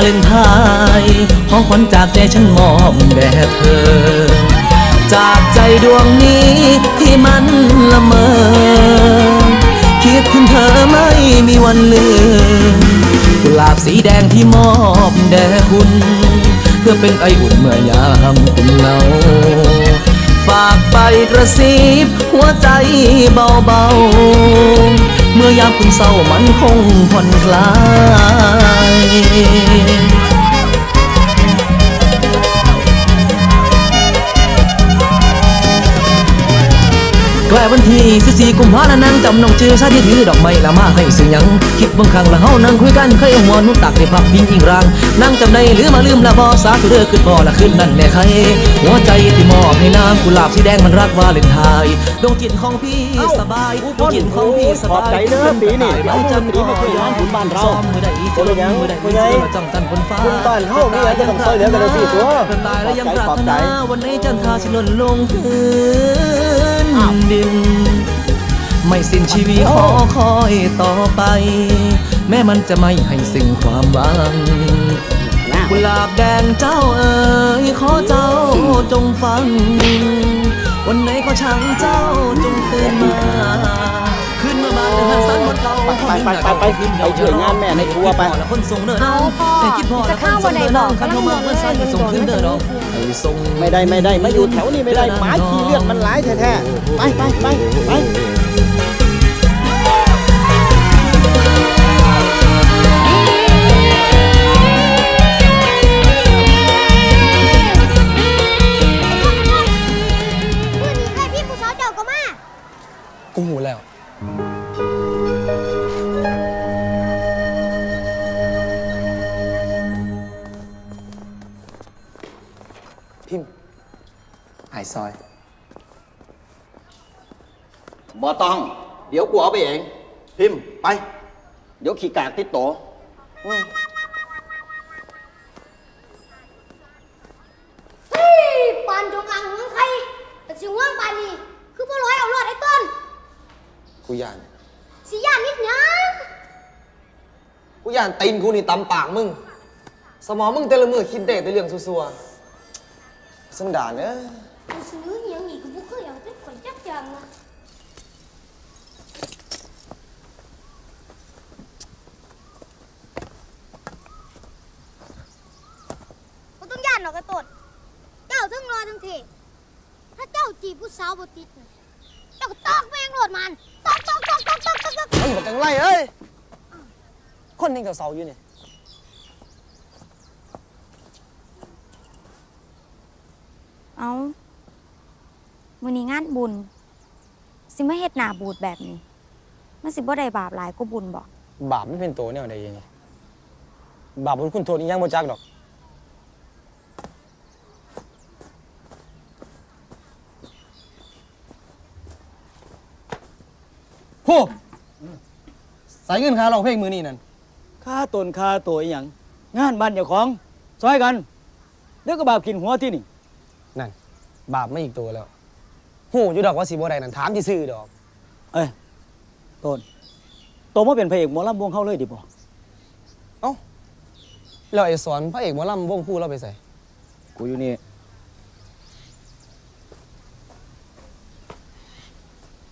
ເປັນທ້າຍ ຂອງຂວັນຈາກໃຈ ສັນມອບແດ່ເທີ ຈາກໃຈດວງນີ້ທີ່ມັນລະເມີ ຄິດເຖິງເທີໄມ່ມີວັນລືມ ກຸຫຼາບສີແດງທີ່ມອບແດ່ຄຸນ ເພື່ອເປັນໄອອຸ່ນເມື່ອຍາມຄຸນເຫງົາ ຝາກໄປກະຊິບຫົວໃຈເບົາໆ ເມື່ອຍາມຄຸນເສົ້າມັນຄົງຜ່ອນຄລາຍ. ໃກ້ວັນທີສິບສີ່ກຸມພາ ນາງຈຳນ້ອງຈື່ຊາຍທີ່ຖືດອກໄມ້ລະມາໃຫ້ຊື່ຫຍັງ ຄິດເບິ່ງຂ້າງລະເຮົານັ່ງຄຸຍກັນ ເຄີຍຫົວນຸນຕາກທີ່ພັກພິງອີກຮ່າງ ນາງຈຳໄດ້ຫຼືມາລືມລະບໍ່ ສາທຸເດີ ຄິດພໍລະຄືນນັ້ນແນ່ໄຄ ຫົວໃຈທີ່ມອບໃຫ້ນາງ ກຸຫຼາບສີແດງມັນລັກວາເລນທາຍ ດວງຈິດຂອງພີ່ສະບາຍ ດວງຈິດຂອງພີ່ສະບາຍ ຂອບໃຈເດີປີນີ້ ເອົາດນຕຣີມາຊ່ວຍງານບຸນບ້ານເຮົາ ບໍ່ເປັນຫຍັງພໍ່ໃຫຍ່ ບຸນບ້ານເຮົາມີຫຍັງກໍຕ້ອງຊ່ວຍເຫຼືອກັນຈັ່ງຊີ້ຕົວະ ຂອບໃຈ ຂອບໃຈ ວັນໃດຈັນທາຊິຫຼົ່ນລົງພື້ນດິນ ໄມ້ສິ້ນຊີວີຂໍຄອຍຕໍ່ໄປ ແມ້ມັນຈະໄໝ້ໃຫ້ເຊິ່ງຄວາມຫວັງ ກຸຫຼາບແດງເຈົ້າເອີຍ ຂໍເຈົ້າຈົ່ງຟັງ ວັນໃດຂໍຊ່າງເຈົ້າຈົ່ງຕື່ນມາ ຄືນມາບ້ານເດີ ເຮືອນຊານບ່ອນເກົ່າ ໄປ ໄປ ໄປ ໄປ ໄປຊ່ວຍງານແມ່ໃນຄົວໄປ ເອົາ ພໍ່ ຈະຂ້າມບໍ່ໄດ້ບໍ່ ກຳລັງເມືອເດີ ສົ່ງຄືນເດີ ໄມ່ໄດ້ ໄມ່ໄດ້ ມາຢູ່ແຖວນີ້ໄມ່ໄດ້ ໝາຂີ້ເລືອດມັນຫຼາຍແທ້ໆ ໄປ ໄປ ໄປ ໄປ. ມື້ນີ້ເອື້ອຍພິມຜູ້ສາວເຈົ້າກໍມາ ກູຮູ້ແລ້ວ ພິມ ອ້າຍຊ່ອຍ. ບໍ່ຕ້ອງ ດຽວກູເອົາໄປເອງ ພິມ ໄປ ດຽວຂີ້ກາກຕິດໂຕ. ເຮີ້ຍ ປານຈົງອາງຫວງໄຂ່ ແຕ່ຊິຫວງປານນີ້ ຄືບໍ່ລອຍເອົາລອດໄອ້ຕົ້ນ. ກູຢ້ານ. ຊິຢ້ານເຮັດຫຍັງ? ກູຢ້ານຕີນກູນີ້ຕຳປາກມຶງ. ສະໝອງມຶງແຕ່ລະມື້ຄິດໄດ້ແຕ່ເລື່ອງຊົ່ວໆ. ສັນດານເອີຍ. ສະເໜີອີ່ຫຍັງນີ້ກໍບໍ່ເຄີຍເອົາໃຈຂ້ອຍຈັກຢ່າງນະ. ບໍ່ຕ້ອງຢ້ານດອກໄອ້ຕົ້ນ. ເຈົ້າເຖິງຫຼໍ່ເຖິງເທ່. ຖ້າເຈົ້າຈີບຜູ້ສາວບໍ່ຕິດນະ ເຈົ້າກໍຕອກແມ່ງໂລດໝານ. ຕອກ ຕອກ ຕອກ. ເຮີ້ຍ ບັກຈັງໄລເອີຍ. ຄົນຍັງເຊົາໆຢູ່ນີ້. ເອົ້າ ມື້ນີ້ງານບຸນ ຊິມາເຮັດໜ້າບູດແບບນີ້ ມັນຊິບໍ່ໄດ້ບາບຫຼາຍກວ່າບຸນບໍ? ບາບມັນເປັນໂຕແນວໃດນີ້? ບາບບຸນຄຸນໂທດອີ່ຫຍັງບໍ່ຈັກດອກ. ໂຫ! ໃສເງິນຄ່າຮ້ອງເພງມື້ນີ້ນັ້ນ? ຄ່າຕົນຄ່າໂຕອີ່ຫຍັງ? ງານບ້ານເຈົ້າຂອງ ຊ່ອຍກັນ. ດຽວກໍບາບກິນຫົວຕິນີ້. ນັ້ນ ບາບມາອີກໂຕແລ້ວ. ຮູ້ຢູ່ດອກວ່າຊິບໍ່ໄດ້ນັ້ນ ຖາມຊື່ໆດອກ. ເອີຍ ຕົ້ນ ໂຕມາເປັນພະເອກໝໍລຳວົງເຮົາເລີຍດີບໍ່? ເອົ້າ ແລ້ວໄອ້ສອນ ພະເອກໝໍລຳວົງຄູລາວໄປໃສ? ກູຢູ່ນີ້.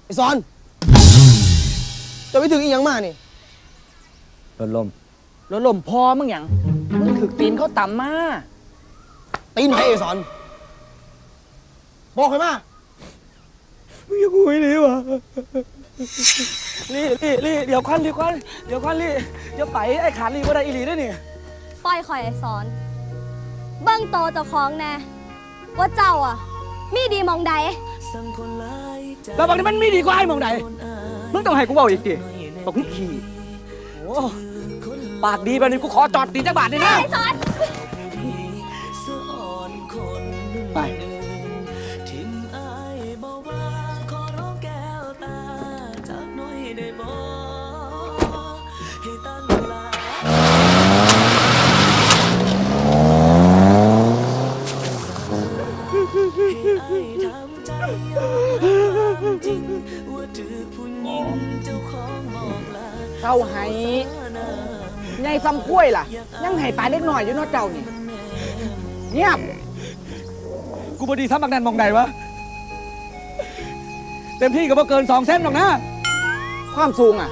ໄອ້ສອນ ເຈົ້າໄປຖືກອີ່ຫຍັງມານີ້? ລົດລົ້ມ. ລົດລົ້ມພໍ່ມຶງຫຍັງ? ມຶງຖືກຕີນເຂົາຕຳມາ. ຕີນໃຜໄອ້ສອນ? ບອກຂ້ອຍມາ. ມຶງຢາກຮູ້ອີ່ຫຼີຫວາ? ລີ້ ລີ້ ລີ້ ດຽວກ່ອນ ລີ້ກ່ອນ ດຽວກ່ອນ ລີ້ ຢ່າໄປ. ອ້າຍຂາດລີ້ບໍ່ໄດ້ອີ່ຫຼີເດ້ນີ້. ປ່ອຍຂ້ອຍໄອ້ສອນ. ເບິ່ງໂຕເຈົ້າຂອງແດ່ ວ່າເຈົ້າອະມີດີໝ່ອງໃດ? ແລ້ວບັກນີ້ມັນມີດີກວ່າອ້າຍໝ່ອງໃດ? ມຶງຕ້ອງໃຫ້ກູເວົ້າອີກຕິ ບັກຂີ້. ໂອ້ ປາກດີແບບນີ້ ກູຂໍຈອດຕີນຈັກບາດນີ້ນະ. ໄອ້ສອນ ໄປ. ເຊົາໄຫ້. ໃຫຍ່ສ່ຳຄວາຍລະ ຍັງໃຫ້ປານເດັກນ້ອຍຢູ່ເນາະເຈົ້ານີ້. ງຽບ! ກູບໍ່ດີສ່ຳບັກນັ້ນໝ່ອງໃດວະ? ເຕັມທີ່ກໍບໍ່ເກີນສອງເຊັນດອກນາ. ຄວາມສູງອະ?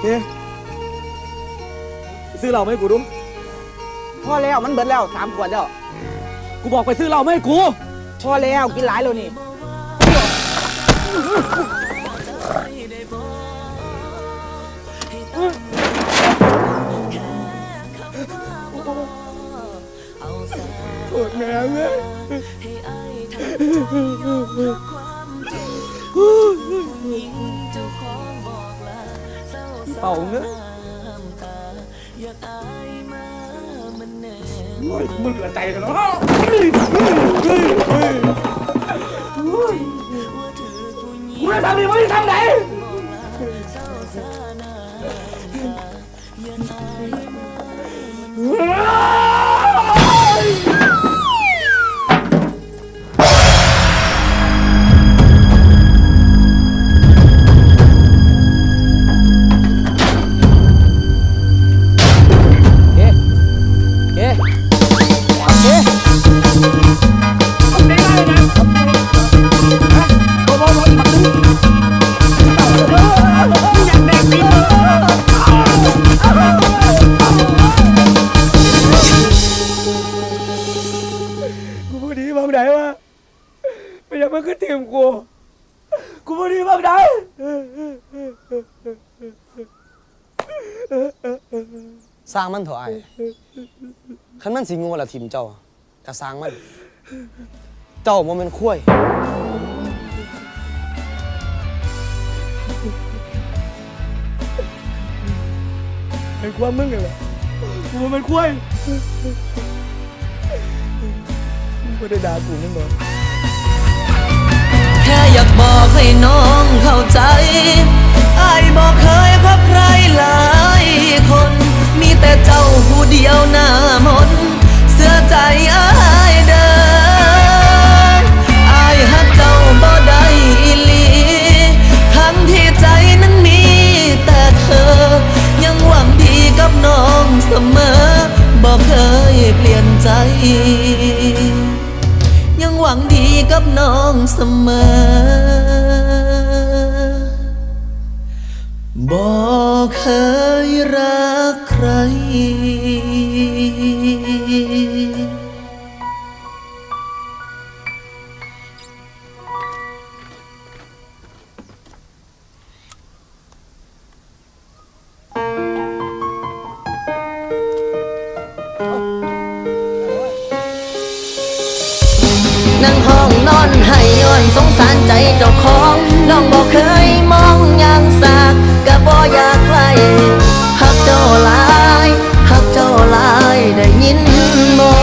ເຄ ຊື້ເຫຼົ້າມາໃຫ້ກູດູ. ພໍແລ້ວ ມັນເບິດແລ້ວ ສາມຂວດແລ້ວ. ກູບອກໄປຊື້ເຫຼົ້າມາໃຫ້ກູ. ພໍແລ້ວ ກິນຫຼາຍແລ້ວນີ້. ໂຄດແມ່ງເອີຍ. ອີ່ເປົາເອີຍ. ໂອ້ຍ ມຶງເຫຼືອໃຈແລ້ວເນາະ. ກູໄດ້ສ່ຳນີ້ ມຶງຊິສ່ຳໃດ? ກູບໍ່ດີໝ່ອງໃດວະ? ເປັນຫຍັງມຶງຄືຖິ້ມກູ? ກູບໍ່ດີໝ່ອງໃດ? ຊ່າງມັນເຖາະອ້າຍ. ຄັນມັນຊິໂງ່ແລ້ວຖິ້ມເຈົ້າ ກະຊ່າງມັນ. ເຈົ້າບໍ່ແມ່ນຄວາຍ. ເປັນຄວາມມຶງຫັ້ນແຫຼະ. ກູບໍ່ແມ່ນຄວາຍ. ມຶງບໍ່ໄດ້ດ່າກູແມ່ນບໍ່? ແຄ່ຢາກບອກໃຫ້ນ້ອງເຂົ້າໃຈ ອ້າຍບໍ່ເຄີຍຄົບໃຄຫຼາຍຄົນ ມີແຕ່ເຈົ້າຜູ້ດຽວໜ້າມົນ. ເຊື່ອໃຈອ້າຍເດີ ອ້າຍຮັກເຈົ້າບໍ່ໄດ້ອີ່ຫຼີ ທັງທີ່ໃຈນັ້ນມີແຕ່ເທີ ຍັງຫວັງດີກັບນ້ອງສະເໝີ ບໍ່ເຄີຍປ່ຽນໃຈ ຍັງຫວັງດີກັບນ້ອງສະເໝີ ບໍ່ເຄີຍລັກໃຄ. ນັ່ງຮ້ອງນອນໄຫ້ຍ້ອນສົງສານໃຈເຈົ້າຂອງ ນ້ອງບໍ່ເຄີຍມອງຢ່າງສາກະບໍ່ຢາກໄລ່ ຮັກເຈົ້າຫຼາຍ ຮັກເຈົ້າຫຼາຍໄດ້ຍິນບໍ່?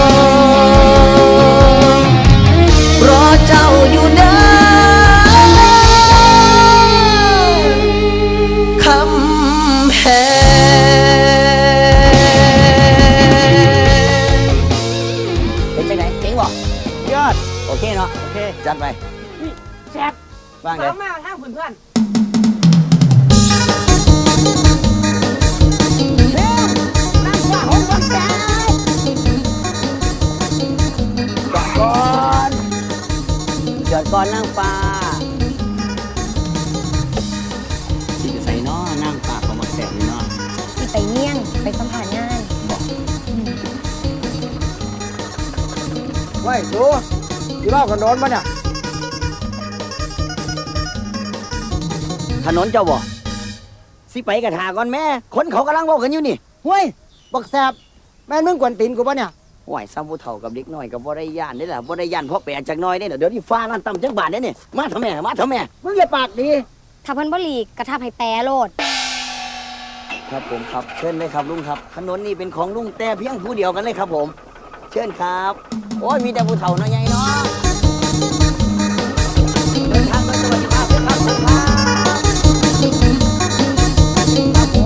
ລໍເຈົ້າຢູ່ເດີ ຄຳແພງ. ເປັນຈັ່ງໃດ? ເກັ່ງບໍ່? ຍອດ. ໂອເຄເນາະ. ໂອເຄ ຈັດໄປ. ນີ້ແຊບ. ວ່າງໃດ? ມາທາງເພື່ອນໆ. ເຮີ້ຍ ນາງຟ້າຫົງບັກແສນ. ຈອດກ່ອນ ຈອດກ່ອນນາງຟ້າ. ຊິໄປໃສເນາະ ນາງຟ້າຂອງບັກແສນນີ້ເນາະ? ຊິໄປວຽງ ໄປສຳພາດງານ. ບໍ່? ອືມ. ເວີ້ຍ ສູ ຊິເວົ້າກັນໂດນບໍ່ເນຍ? ຖະໜົນເຈົ້າບໍ່? ຊິໄປກະຖ້າກ່ອນແມ້ ຄົນເຂົາກຳລັງເວົ້າກັນຢູ່ນີ້. ຫ້ວຍ ບັກແສບ ແມ່ນມຶງກວນຕີນກູບໍ່ເນຍ? ໂອ້ຍ ສ່ຳຜູ້ເຖົ້າກັບເດັກນ້ອຍກະບໍ່ໄດ້ຢ້ານເດ້ລະ ບໍ່ໄດ້ຢ້ານພໍແປຈັກໜ້ອຍເດ້. ດຽວນີ້ຟ້າລ້ານຕ່ຳຈັກບາດເດ້ນີ້. ມາເຖົ້າແມ່ ມາເຖົ້າແມ່. ມຶງຢ່າປາກດີ. ຖ້າເພິ່ນບໍ່ຫຼີກກະທັບໃຫ້ແປໂລດ. ຄັບຜົມຄັບ ເຊີນເລີຍຄັບລຸງຄັບ. ຖະໜົນນີ້ເປັນຂອງລຸງແຕ່ພຽງຜູ້ດຽວກັນເລີຍຄັບຜົມ. ເຊີນຄັບ. ໂອ້ຍ ມີແຕ່ຜູ້ເຖົ້າເນາະ ໃຫຍ່ເນາະ. ເດີນທາງໂດຍສະຫວັດດີພາບເດີຄັບ ເຊີນຄັບ. ຄັບຜົ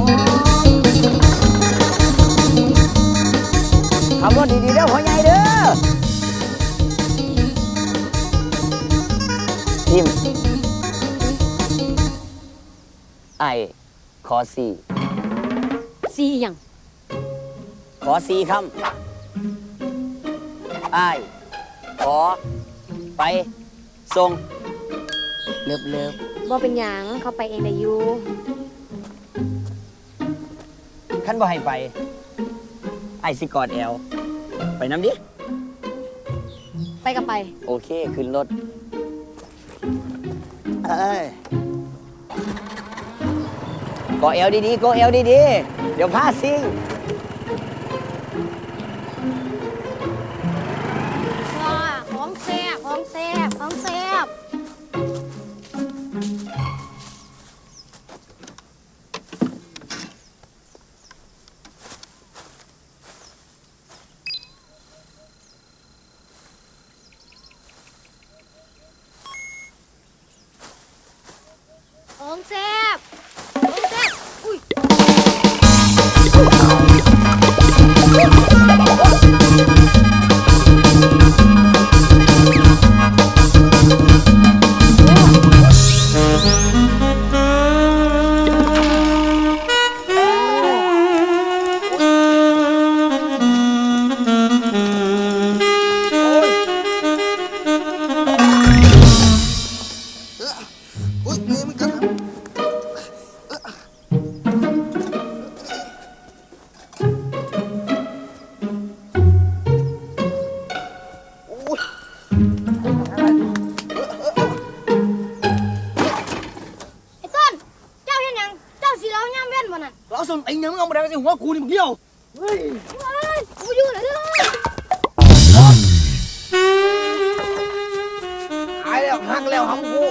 ມ. ເ ຂັບລົດດີໆເດີພໍ່ໃຫຍ່ເດີ. ພິມ ອ້າຍຂໍສີ່. ສີ່ອີ່ຫຍັງ? ຂໍສີ່ຄຳ. ອ້າຍຂໍໄປສົ່ງ. ເລີບໆ. ບໍ່ເປັນຫຍັງ, ເຂົາໄປເອງໄດ້ຢູ່. ຄັນບໍ່ໃຫ້ໄປ, ອ້າຍຊິກອດແອວໄປນຳເດ້. ໄປກໍໄປ. ໂອເຄ, ຂຶ້ນລົດ. ເອີຍ. ເກາະແອວດີໆ, ເກາະແອວດີໆ, ດຽວພາຊິງ. ວ້າ, ຂອງແຊບ, ຂອງແຊບ, ຂອງແຊບ. ຂອງແຊບ ຂອງແຊບ. ອຸ້ຍ. ໂອ້ຍ ເອີ ໂອ້ຍ ເມື່ອຍມັນກັນ. ໂອ້ຍ ໄອ້ຕົ້ນ ເຈົ້າເຮັດຫຍັງ? ເຈົ້າຊິເຫຼົ້າຍາມເວັນບໍ່ນັ້ນ? ເຫຼົ້າສົ້ນຕີນຫຍັງ ມຶງເອົາມາໄດ້ໃສ່ຫົວກູນີ້ບັກດຽວ. ເຮີ້ຍ ໂອ້ຍ ບໍ່ຢູ່ແລ້ວເດີ. ຕາຍແລ້ວ ຫັກແລ້ວຫຳກູ.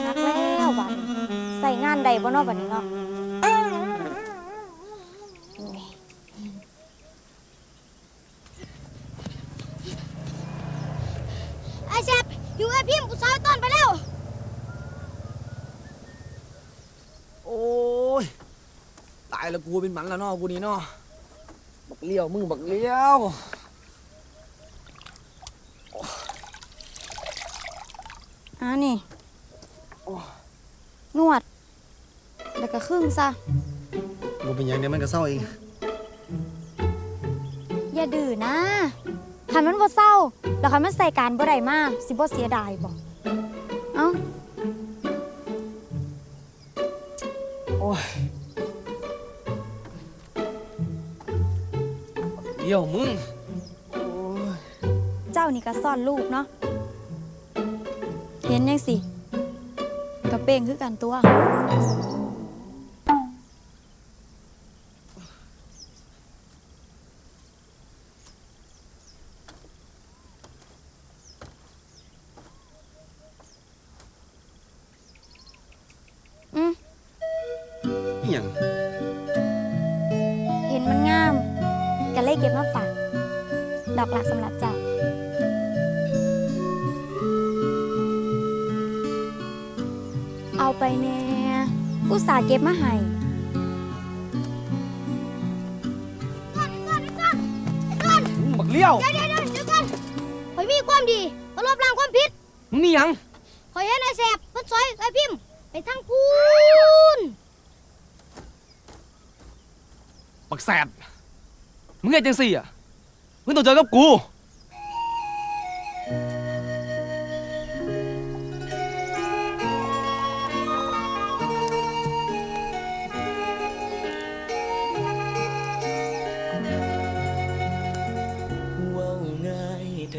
ຫັກແລ້ວບາດນີ້ ໃຊ້ງານໄດ້ບໍ່ເນາະບາດນີ້ເນາະ. ອ້າຍແຊບ ຢູ່ເອື້ອຍພິມ ຜູ້ສາວຕົ້ນໄປແລ້ວ. ໂອ້ຍ ຕາຍລະກູ ເປັນໝັນລະເນາະ ກູນີ້ເນາະ. ບັກລ້ຽວ ມຶງບັກລ້ຽວ. ອ່າ ນີ້ ໂອ້ຍ ນວດ ແລ້ວກໍຄຶງຊະ. ບໍ່ເປັນຫຍັງ ດຽວມັນກໍເຊົາເອງ. ຢ່າດື້ນາ. ຄັນມັນບໍ່ເຊົາ ແລ້ວຄັນມັນໃຊ້ການບໍ່ໄດ້ມາ ຊິບໍ່ເສຍດາຍບໍ່? ເອົ້າ. ໂອ້ຍ ດຽວມຶງ. ໂອ້ຍ ເຈົ້ານີ້ກໍຊ້ອນລູກເນາະ. ເຫັນຈັ່ງຊີ້ ກໍເປັ່ງຄືກັນຕົວະ. ອືມ ອີຫຍັງ? ເຫັນມັນງາມ ກໍເລີຍເກັບມາຝາກ. ດອກລະສຳລັບເຈົ້າ. ເອົາໄປແດ່ ອຸດສ່າເກັບມາໃຫ້. ໄອ້ຕົ້ນ ໄອ້ຕົ້ນ ໄອ້ຕົ້ນ ໄອ້ຕົ້ນ ອືມ ບັກລ້ຽວ. ດຽວ ດຽວ ດຽວ ດຽວກ່ອນ. ຂ້ອຍມີຄວາມດີ ມາລົບລ້າງຄວາມຜິດ. ມຶງມີຫຍັງ? ຂ້ອຍເຫັນອ້າຍແສບ ເພິ່ນສອຍເອື້ອຍພິມໄປທາງພຸ້ນ. ບັກແສບ ມຶງເຮັດຈັ່ງຊີ້ອະ? ມຶງຕ້ອງເຈີກັບກູ.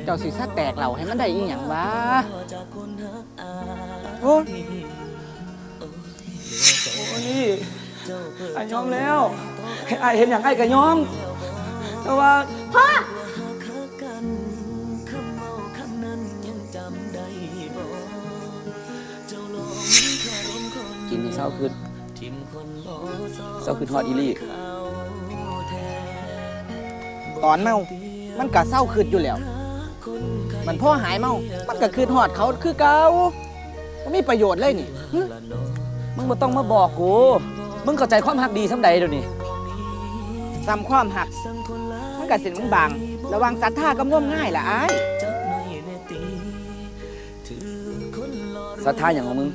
ເຈົ້າຊິສະແຕກເຫຼົ້າໃຫ້ມັນໄດ້ອີ່ຫຍັງວະ? ໂອ້ຍ ໂອ້ຍ ອ້າຍຍອມແລ້ວ. ໃຫ້ອ້າຍເຮັດຫຍັງອ້າຍກໍຍອມ. ແຕ່ວ່າ ພໍ່! ກິນໃຫ້ເຊົາຄຶດ. ເຊົາຄຶດຮອດອີ່ຫຼີ. ຕອນເມົາ ມັນກະເຊົາຄຶດຢູ່ແລ້ວ. ມັນພໍຫາຍເມົາ ມັນກະຄຶດຮອດເຂົາຄືເກົ່າ. ບໍ່ມີປະໂຫຍດເລີຍນີ້. ຫຶ ມຶງບໍ່ຕ້ອງມາບອກກູ. ມຶງເຂົ້າໃຈຄວາມຮັກດີສ່ຳໃດດຽວນີ້? ສ່ຳຄວາມຮັກ ມັນ ກະເສັ້ນບາງໆ ລະຫວ່າງສັດທາກັບງົມງາຍລະອ້າຍ. ສັດທາຫຍັງຂອງມຶງ?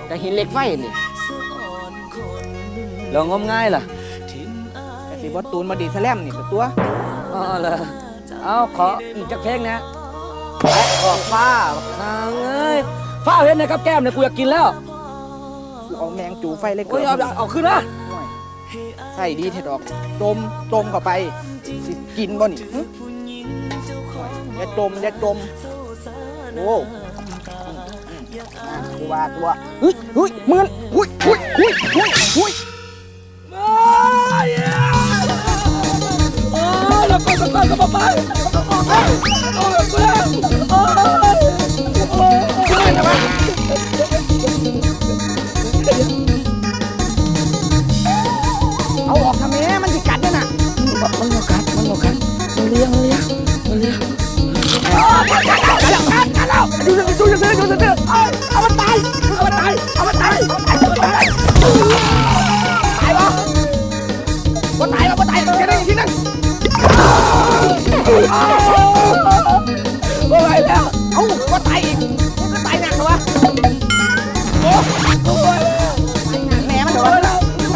ກະຫີນເຫຼັກໄຟນີ້. ແລ້ວງົມງາຍລະ? ກະຊິບໍ່ຕູນບໍ່ດີສະແລມນີ້ລະຕົວະ. ອໍລະ. ເອົາ ຂໍອີກຈັກເພງແດ່. ອອກຟ້າ ບັກຫ່າເອີຍ ຟ້າວເຮັດແດ່ກັບແກ້ມນີ້ ກູຢາກກິນແລ້ວ. ເອົາແມງຈູໄຟເລີຍ. ໂອ້ຍ ເອົາ ເອົາຄືນມາ. ໂອ້ຍ ໃຊ້ດີແທ້ດອກ. ຕົມ ຕົມເຂົ້າໄປ. ຊິກິນບໍ່ນີ້? ຫຶ? ໂອ້ຍ ຢ່າຕົມ ຢ່າຕົມ. ໂອ້ ອືມ ອືມ ອືມ ອ່າ ກູວ່າຕົວະ. ຫຶ ຫຶ ໝື່ນ ຫຶ ຫຶ ຫຶ ຫຶ. ໂອ້ຍ ໂອ້ຍ ລະໄປ ລະໄປ ລະໄປ ໂອ້ຍ ໂອ້ຍ ໂອ້ຍ ໂອ້ຍ ໂອ້ຍ ເອົາອອກທຳແມ່ ມັນຊິກັດເດ້ນະ. ມັນບໍ່ກັດ ມັນບໍ່ກັດ ມັນລ້ຽງ ມັນລ້ຽງ ມັນລ້ຽງ. ເອົາມັນຕາຍ ເອົາມັນຕາຍ ເອົາມັນຕາຍ ເອົາມັນຕາຍ ເອົາມັນຕາຍ. ຕາຍບໍ່? ບໍ່ຕາຍ ບໍ່ຕາຍ ອີກທີໜຶ່ງ ອີກທີໜຶ່ງ. ບໍ່ໄຫວແລ້ວ. ເອົ້າ ບໍ່ຕາຍອີກ ມັນຄືຕາຍຍາກແທ້ວະ. ໂອ້ຍ ແມ່ມັນໂດນ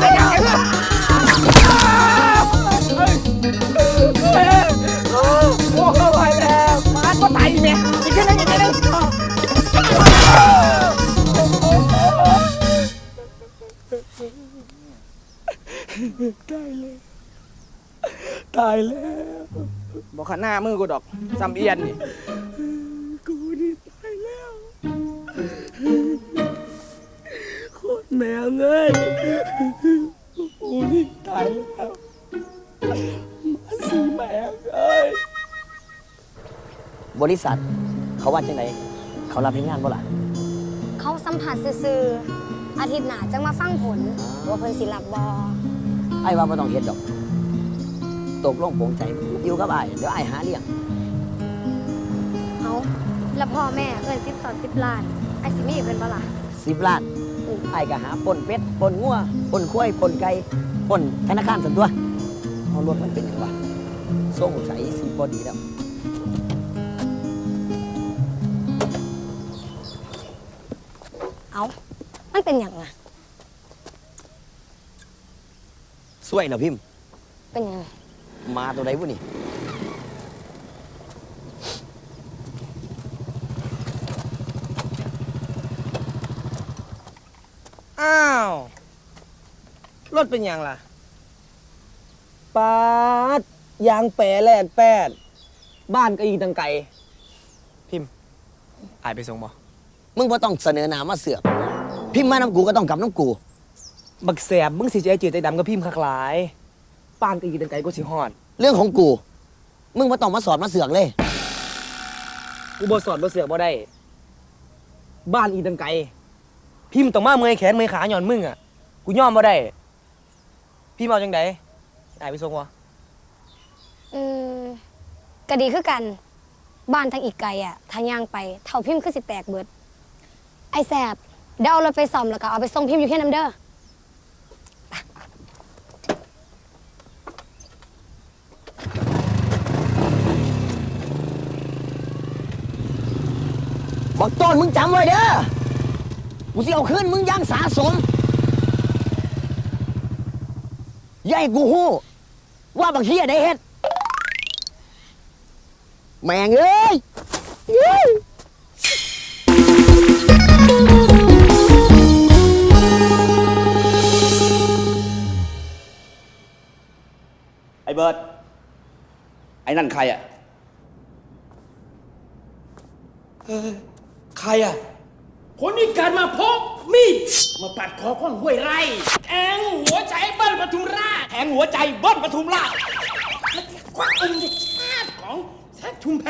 ຕາຍຍາກແທ້. ໂອ້ຍ ບໍ່ໄຫວແລ້ວ. ປາດ ບໍ່ຕາຍອີກແມ່. ອີກເທື່ອໜຶ່ງ ອີກເທື່ອໜຶ່ງ. ຕາຍແລ້ວ ຕາຍແລ້ວ. ບໍ່ຂະໜາມືກູດອກ ສ່ຳອຽນນີ້. ກູນີ້ຕາຍແລ້ວ ໂຄດແມ່ງເອີຍ. ກູນີ້ຕາຍແລ້ວ ມາສີແມ່ງເອີຍ. ບໍລິສັດເຂົາວ່າຈັ່ງໃດ? ເຂົາຮັບເຮັດງານບໍ່ລະ? ເຂົາສຳພາດຊື່ໆ ອາທິດໜ້າຈັ່ງມາຟັງຜົນ ວ່າເພິ່ນຊິຮັບບໍ່. ອ້າຍວ່າບໍ່ຕ້ອງເຮັດດອກ. ຕົກລົງປົງໃຈ ຢູ່ກັບອ້າຍ ດຽວອ້າຍຫາລ້ຽງ. ເອົ້າ ລະພໍ່ແມ່ເອີ້ນສິບສອງສິບລ້ານ ອ້າຍຊິມີໃຫ້ເພິ່ນບໍ່ລະ? ສິບລ້ານ ອືມ ອ້າຍກະຫາປຸ້ນເປັດ ປຸ້ນງົວ ປຸ້ນຄວາຍ ປຸ້ນໄກ່ ປຸ້ນທະນາຄານຊັ້ນຕົວະ. ເອົາ ລົດມັນເປັນຫຍັງວະ? ສົງໄສຊິບໍ່ດີແລ້ວ. ເອົ້າ ມັນເປັນຫຍັງອະ? ສວຍແລ້ວພິມ. ເປັນຫຍັງ? ໝາໂຕໃດວະນີ້? ອ້າວ ລົດເປັນຫຍັງລະ? ປາດ ຢາງແປແລ່ນແປ້ນ ບ້ານກະອີກຕັ້ງໄກ. ພິມ ອ້າຍໄປສົ່ງບໍ່? ມຶງບໍ່ຕ້ອງສະເໜີໜ້າມາເສືອກ. ພິມມານຳກູກະຕ້ອງກັບນຳກູ. ບັກແສບ ມຶງຊິໃຈຈືດໃຈດຳກັບພິມຄັກຫຼາຍ. ບ້ານກະອີກຕັ້ງໄກກວ່າຊິຮອດ. ເລື່ອງຂອງກູ ມຶງບໍ່ຕ້ອງມາສອດມາເສືອກເລີຍ. ກູບໍ່ສອດບໍ່ເສືອກບໍ່ໄດ້. ບ້ານອີກຕັ້ງໄກ ພິມຕ້ອງມາເມື່ອຍແຂນເມື່ອຍຂາຍ້ອນມຶງອະ. ກູຍອມບໍ່ໄດ້. ພິມເອົາຈັ່ງໃດ? ອ້າຍໄປສົ່ງບໍ່? ອືມ ກະດີຄືກັນ. ບ້ານທັງອີກໄກອະ ຖ້າຍ່າງໄປ ເທົ້າພິມຄືຊິແຕກເບິດ. ອ້າຍແຊບ ດຽວເອົາລົດໄປສ້ອມ ແລ້ວກະເອົາໄປສົ່ງພິມຢູ່ເຮືອນນຳເດີ. ບັກໂຕນ ມຶງຈຳໄວ້ເດີ ກູຊິເອົາຄືນມຶງຢ່າງສາສົມ. ຢ່າໃຫ້ກູຮູ້ວ່າບັກເຫ້ຍໃດເຮັດ. ແມ່ງເອີຍ! ໄອ້ເບີດ ໄອ້ນັ້ນໃຄອະ? ເອີ ໃຄອະ? ຄົນນີ້ເກີດມາເພາະມີດ ມາປາດຄໍຄົນຫ້ວຍໄຮ່ ແທງຫົວໃຈເບິ່ນປະທຸມລາດ ແທງຫົວໃຈເບິ່ນປະທຸມລາດ ຄວັກອົງຄະຊາດຂອງແຊກຊຸມແພ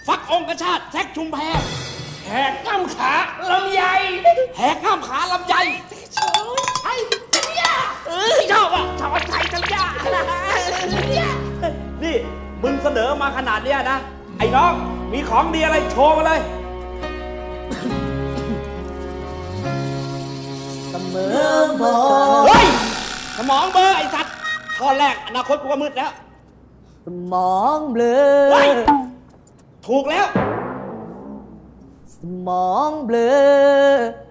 ຄວັກອົງຄະຊາດແຊກຊຸມແພ ແຫກງ່ຳຂາລຳໄຍ ແຫກງ່ຳຂາລຳໄຍ ໂອ້ຍ ໄອ້ເຈົ້າ ເອີ ຊອບອະ ຊອບໄອ້ເຈົ້າ ນີ້ ມຶງສະເໜີມາຂະໜາດເນີ້ຍນະ ໄອ້ນ້ອງ ມີຂອງດີອະໄລໂຊມາເລີຍ. ສະເໝີບໍ່? ເຮີ້ຍ! ສະໝອງເບີໄອ້ສັດ! ຂໍ້ແລກ ອະນາຄົດກູກະມືດແລ້ວ. ສະໝອງເບລີ ໂອ້ຍ ຖືກແລ້ວ ສະໝອງເບລີ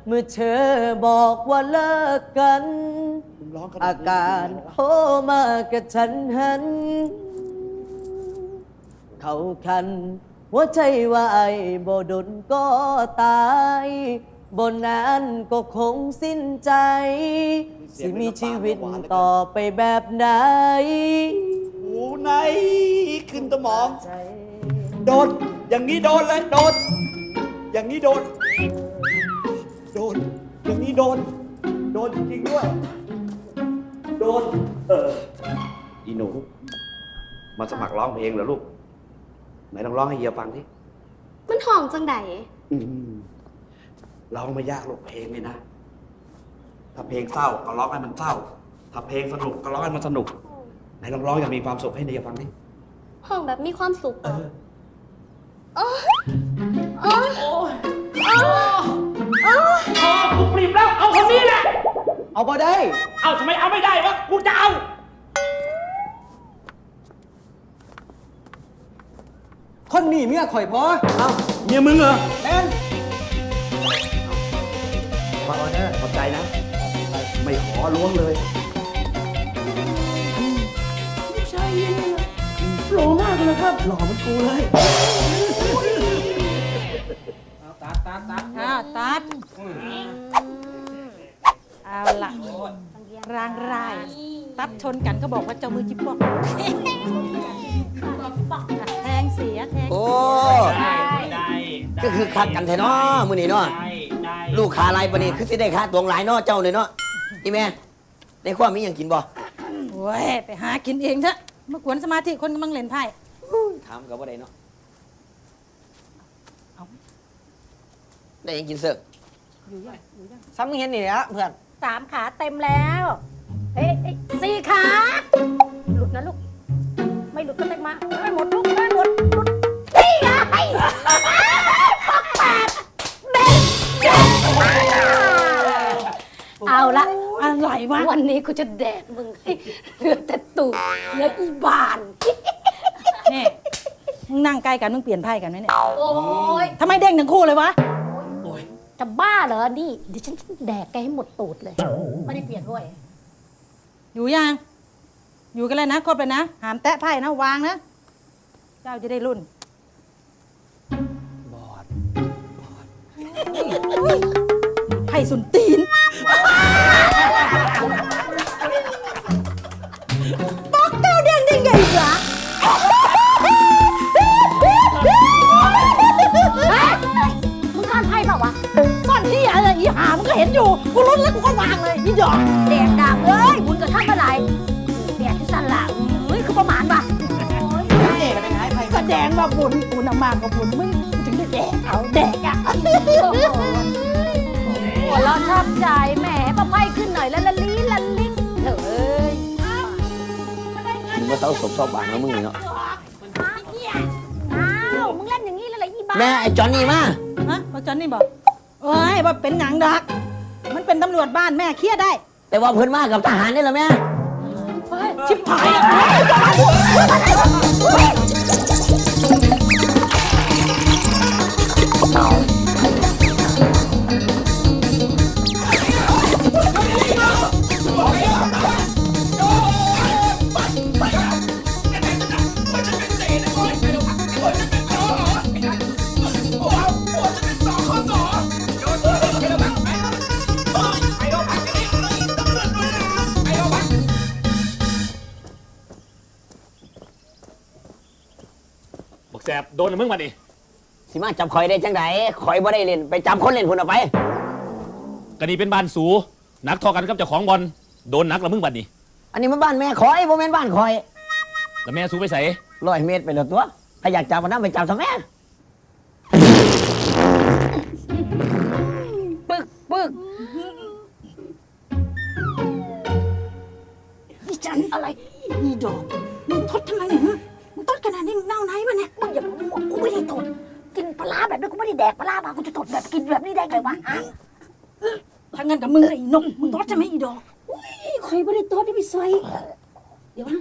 ເມື່ອເທອບອກວ່າເລີກກັນ ອາການໂທມາກະທັນຫັນ ເຂົ້າຂັ້ນ ຫົວໃຈວາຍ ບໍ່ດົນກໍຕາຍ ບໍ່ນານກໍຄົງສິ້ນໃຈ ຊິມີຊີວິດຕໍ່ໄປແບບໃດ? ໂອ້ນາຍ ຂຶ້ນສະໝອງ ໂດນ ຢ່າງນີ້ໂດນເລີຍ ໂດນ ຢ່າງນີ້ໂດນ ໂດນ ຢ່າງນີ້ໂດນ ໂດນຈິງໆດ້ວຍ ໂດນ ເອີ ອີ່ໜູ ມາສະໝັກຮ້ອງເພງເຫຼືອລູກ? ໄໝລອງຮ້ອງໃຫ້ເຢຍຟັງຊິ. ມັນຮ້ອງຈັ່ງໃດ? ອືມ ຮ້ອງບໍ່ຍາກລູກ ເພງນີ້ນະ ຖ້າເພງເສົ້າກໍຮ້ອງໃຫ້ມັນເສົ້າ ຖ້າເພງສະໜຸກກໍຮ້ອງໃຫ້ມັນສະໜຸກ. ໄໝລອງຮ້ອງຢ່າງມີຄວາມສຸກໃຫ້ເຢຍຟັງຊິ. ຮ້ອງແບບມີຄວາມສຸກ ເອີ ເອີ ໂອ້ຍ ໂອ້ຍ ໂອ້ຍ ພໍ ກູປຣິບແລ້ວ ເອົາເທົ່ານີ້ແຫຼະ. ເອົາບໍ່ໄດ້. ເອົາ ທຳໄມເອົາໄມ່ໄດ້ວະ? ກູຈະເອົາ. ຄົນນີ້ເມຍຂ້ອຍບໍ່? ອ້າວ ເມຍມຶງເຫລອ? ແມ່ນ. ວາງເອົາເດີ. ຂອບໃຈນະ. ໄມ່ຂໍລວງເລີຍ. ລູກຊາຍເມຍຫຼັໍ່ມາກເລີຍຄັບ. ຫຼໍ່ເໝືອນກູເລີຍ. ເອົາ ຕັດ ຕັດ ຕັດ. ອ້າວ ຕັດ. ອືມ. ເອົາລະ ຣາງລາຍ ຕັດຊົນກັນກໍບອກວ່າເຈົ້າມືຈິບປອກ ແທງເສຍ ແທງ ໂອ້ ໄດ້ ໄດ້ ຄືຄັກກັນແທ້ເນາະ ມື້ນີ້ເນາະ. ໄດ້ ໄດ້ ລູກຄ້າຫຼາຍປານນີ້ ຄືຊິໄດ້ຄ່າຕົງຫຼາຍເນາະ ເຈົ້ານີ້ເນາະ. ອີ່ແມ່ ໃນຄົວມີຫຍັງກິນບໍ່? ໂອ້ຍ ໄປຫາກິນເອງເຖາະ ມາກວນສະມາທິຄົນກຳລັງຫຼິ້ນໄພ້. ຖາມກໍບໍ່ໄດ້ເນາະ. ເອົ້າ ໄດ້ຫຍັງກິນເສີກ? ຢູ່ຍັງ ຢູ່ຍັງ ສ່ຳມຶງເຫັນນີ້ແຫຼະເພື່ອນ. ສາມຂາເຕັມແລ້ວ. ເອີ ເອີ ສີ່ຂາ. ຫຼຸດນະລູກ. ໄມ່ຫຼຸດກໍເຕັມມາ. ໄດ້ໝົດລູກ ໄດ້ໝົດ. ຫຼຸດ. ນີ້ໄງ. ເອົາລະ ອະໄລວະ ວັນນີ້ກູຈະແດກມຶງ ເຫຼືອແຕ່ຕູດ ເຫຼືອອີ່ບານ. ນີ້ ມຶງນັ່ງໃກ້ກັນ ມຶງປ່ຽນໄພ້ກັນໄໝນີ້? ໂອ້ຍ ທຳໄມເດ້ງທັງຄູ່ເລີຍວະ? ໂອ້ຍ ຈະບ້າເຫຼືອ ນີ້ ດຽວສັນຈະແດກແກໃຫ້ໝົດຕູດເລີຍ. ບໍ່ໄດ້ປ່ຽນເວີ້ຍ. ຢູ່ຍັງ? ຢູ່ກັນແລ້ວນະ ຄົບແລ້ວນະ ຫ້າມແຕະໄພ້ນະ ວາງນະ ເຈົ້າຈະໄດ້ລຸ້ນ. ບອດ ບອດ ໄພ້ສົ້ນຕີນ. ບອກເຈົ້າເດ້ງໄດ້ໄງວະ? ເຮີ້ຍ ມຶງຊ້ອນໄພ້ເປົ່າວະ? ຊ້ອນທີ່ອະໄລ ອີຫ່າ ມຶງກໍເຫັນຢູ່ ກູລຸ້ນແລ້ວກູກໍວາງເລີຍ ອີດອກ. ແດກດາບເອີຍ ບຸນກໍທຳມາຫຼາຍ ແດກຈັ່ງຊັ້ນລະ. ເຮີ້ຍ ຄືປະມານວະ. ສະແດງວ່າບຸນ ກູນຳມາກກວ່າບຸນ ມຶງຈຶ່ງໄດ້ແດກເອົາ ແດກອະ. ຫົວເລາະຊອບໃຈ ແໝ ປະໄພຂຶ້ນໜ້ອຍລະລະລີລະລິງເຖີ້ຍ. ມຶງບໍ່ເຊົາສົບຊອບບານເນາະມຶງນີ້ເນາະ. ອ້າວ ມຶງຫຼິ້ນຢ່າງນີ້ເລີຍລະອີບານ. ແມ່ ໄອ້ຈອນນີ້ມາ. ຮະ ວ່າຈອນນີ້ບໍ? ໂອ້ຍ ບໍ່ເປັນຫຍັງດອກ ມັນເປັນຕຳຫຼວດບ້ານ ແມ່ເຄຍໄດ້. ແຕ່ວ່າເພິ່ນມາກັບທະຫານເດ້ລະແມ່. ເຮີ້ຍ ຊິບຫາຍແລ້ວ. ບັກແສບ ໂດນລະມຶງບັດນີ້. ຊິມາຈັບຂ້ອຍໄດ້ຈັ່ງໃດ? ຂ້ອຍບໍ່ໄດ້ຫຼິ້ນ ໄປຈັບຄົນຫຼິ້ນພຸ້ນເອົາໄປ. ກະນີ້ເປັນບ້ານສູ ໜັກທໍ່ກັນກັບເຈົ້າຂອງບ່ອນ ໂດນໜັກລະມຶງບັດນີ້. ອັນນີ້ມັນບ້ານແມ່ຂ້ອຍ ບໍ່ແມ່ນບ້ານຂ້ອຍ. ລະແມ່ສູໄປໃສ? ຮ້ອຍເມດໄປແລ້ວຕົວະ ໃຜຢາກຈັບກໍນຳໄປຈັບຊະແມ້. ປຶກ ປຶກ. ອີ່ຈັນ ອະໄລ? ອີ່ດອກ ມຶງຕົດທຳໄມຫື? ມຶງຕົດຂະໜາດນີ້ ມຶງເນົ່າໃນບໍ່ນີ້? ມຶງຢ່າມາມົວ ກູບໍ່ໄດ້ຕົດ. ກິນປາຫຼ້າແບບນີ້ ກູບໍ່ໄດ້ແດກປາຫຼ້າມາ ກູຈະຕົດແບບ ກິນແບບນີ້ໄດ້ໄງວະ? ຫາ ຖ້າຊັ້ນກໍມຶງແຫຼະອີ່ນົກ ມຶງຕົດໃຊ່ໄໝອີ່ດອກ? ອຸ້ຍ ຂ້ອຍບໍ່ໄດ້ຕົດ ຢ່າໄປຊ່ອຍ ດຽວນະ.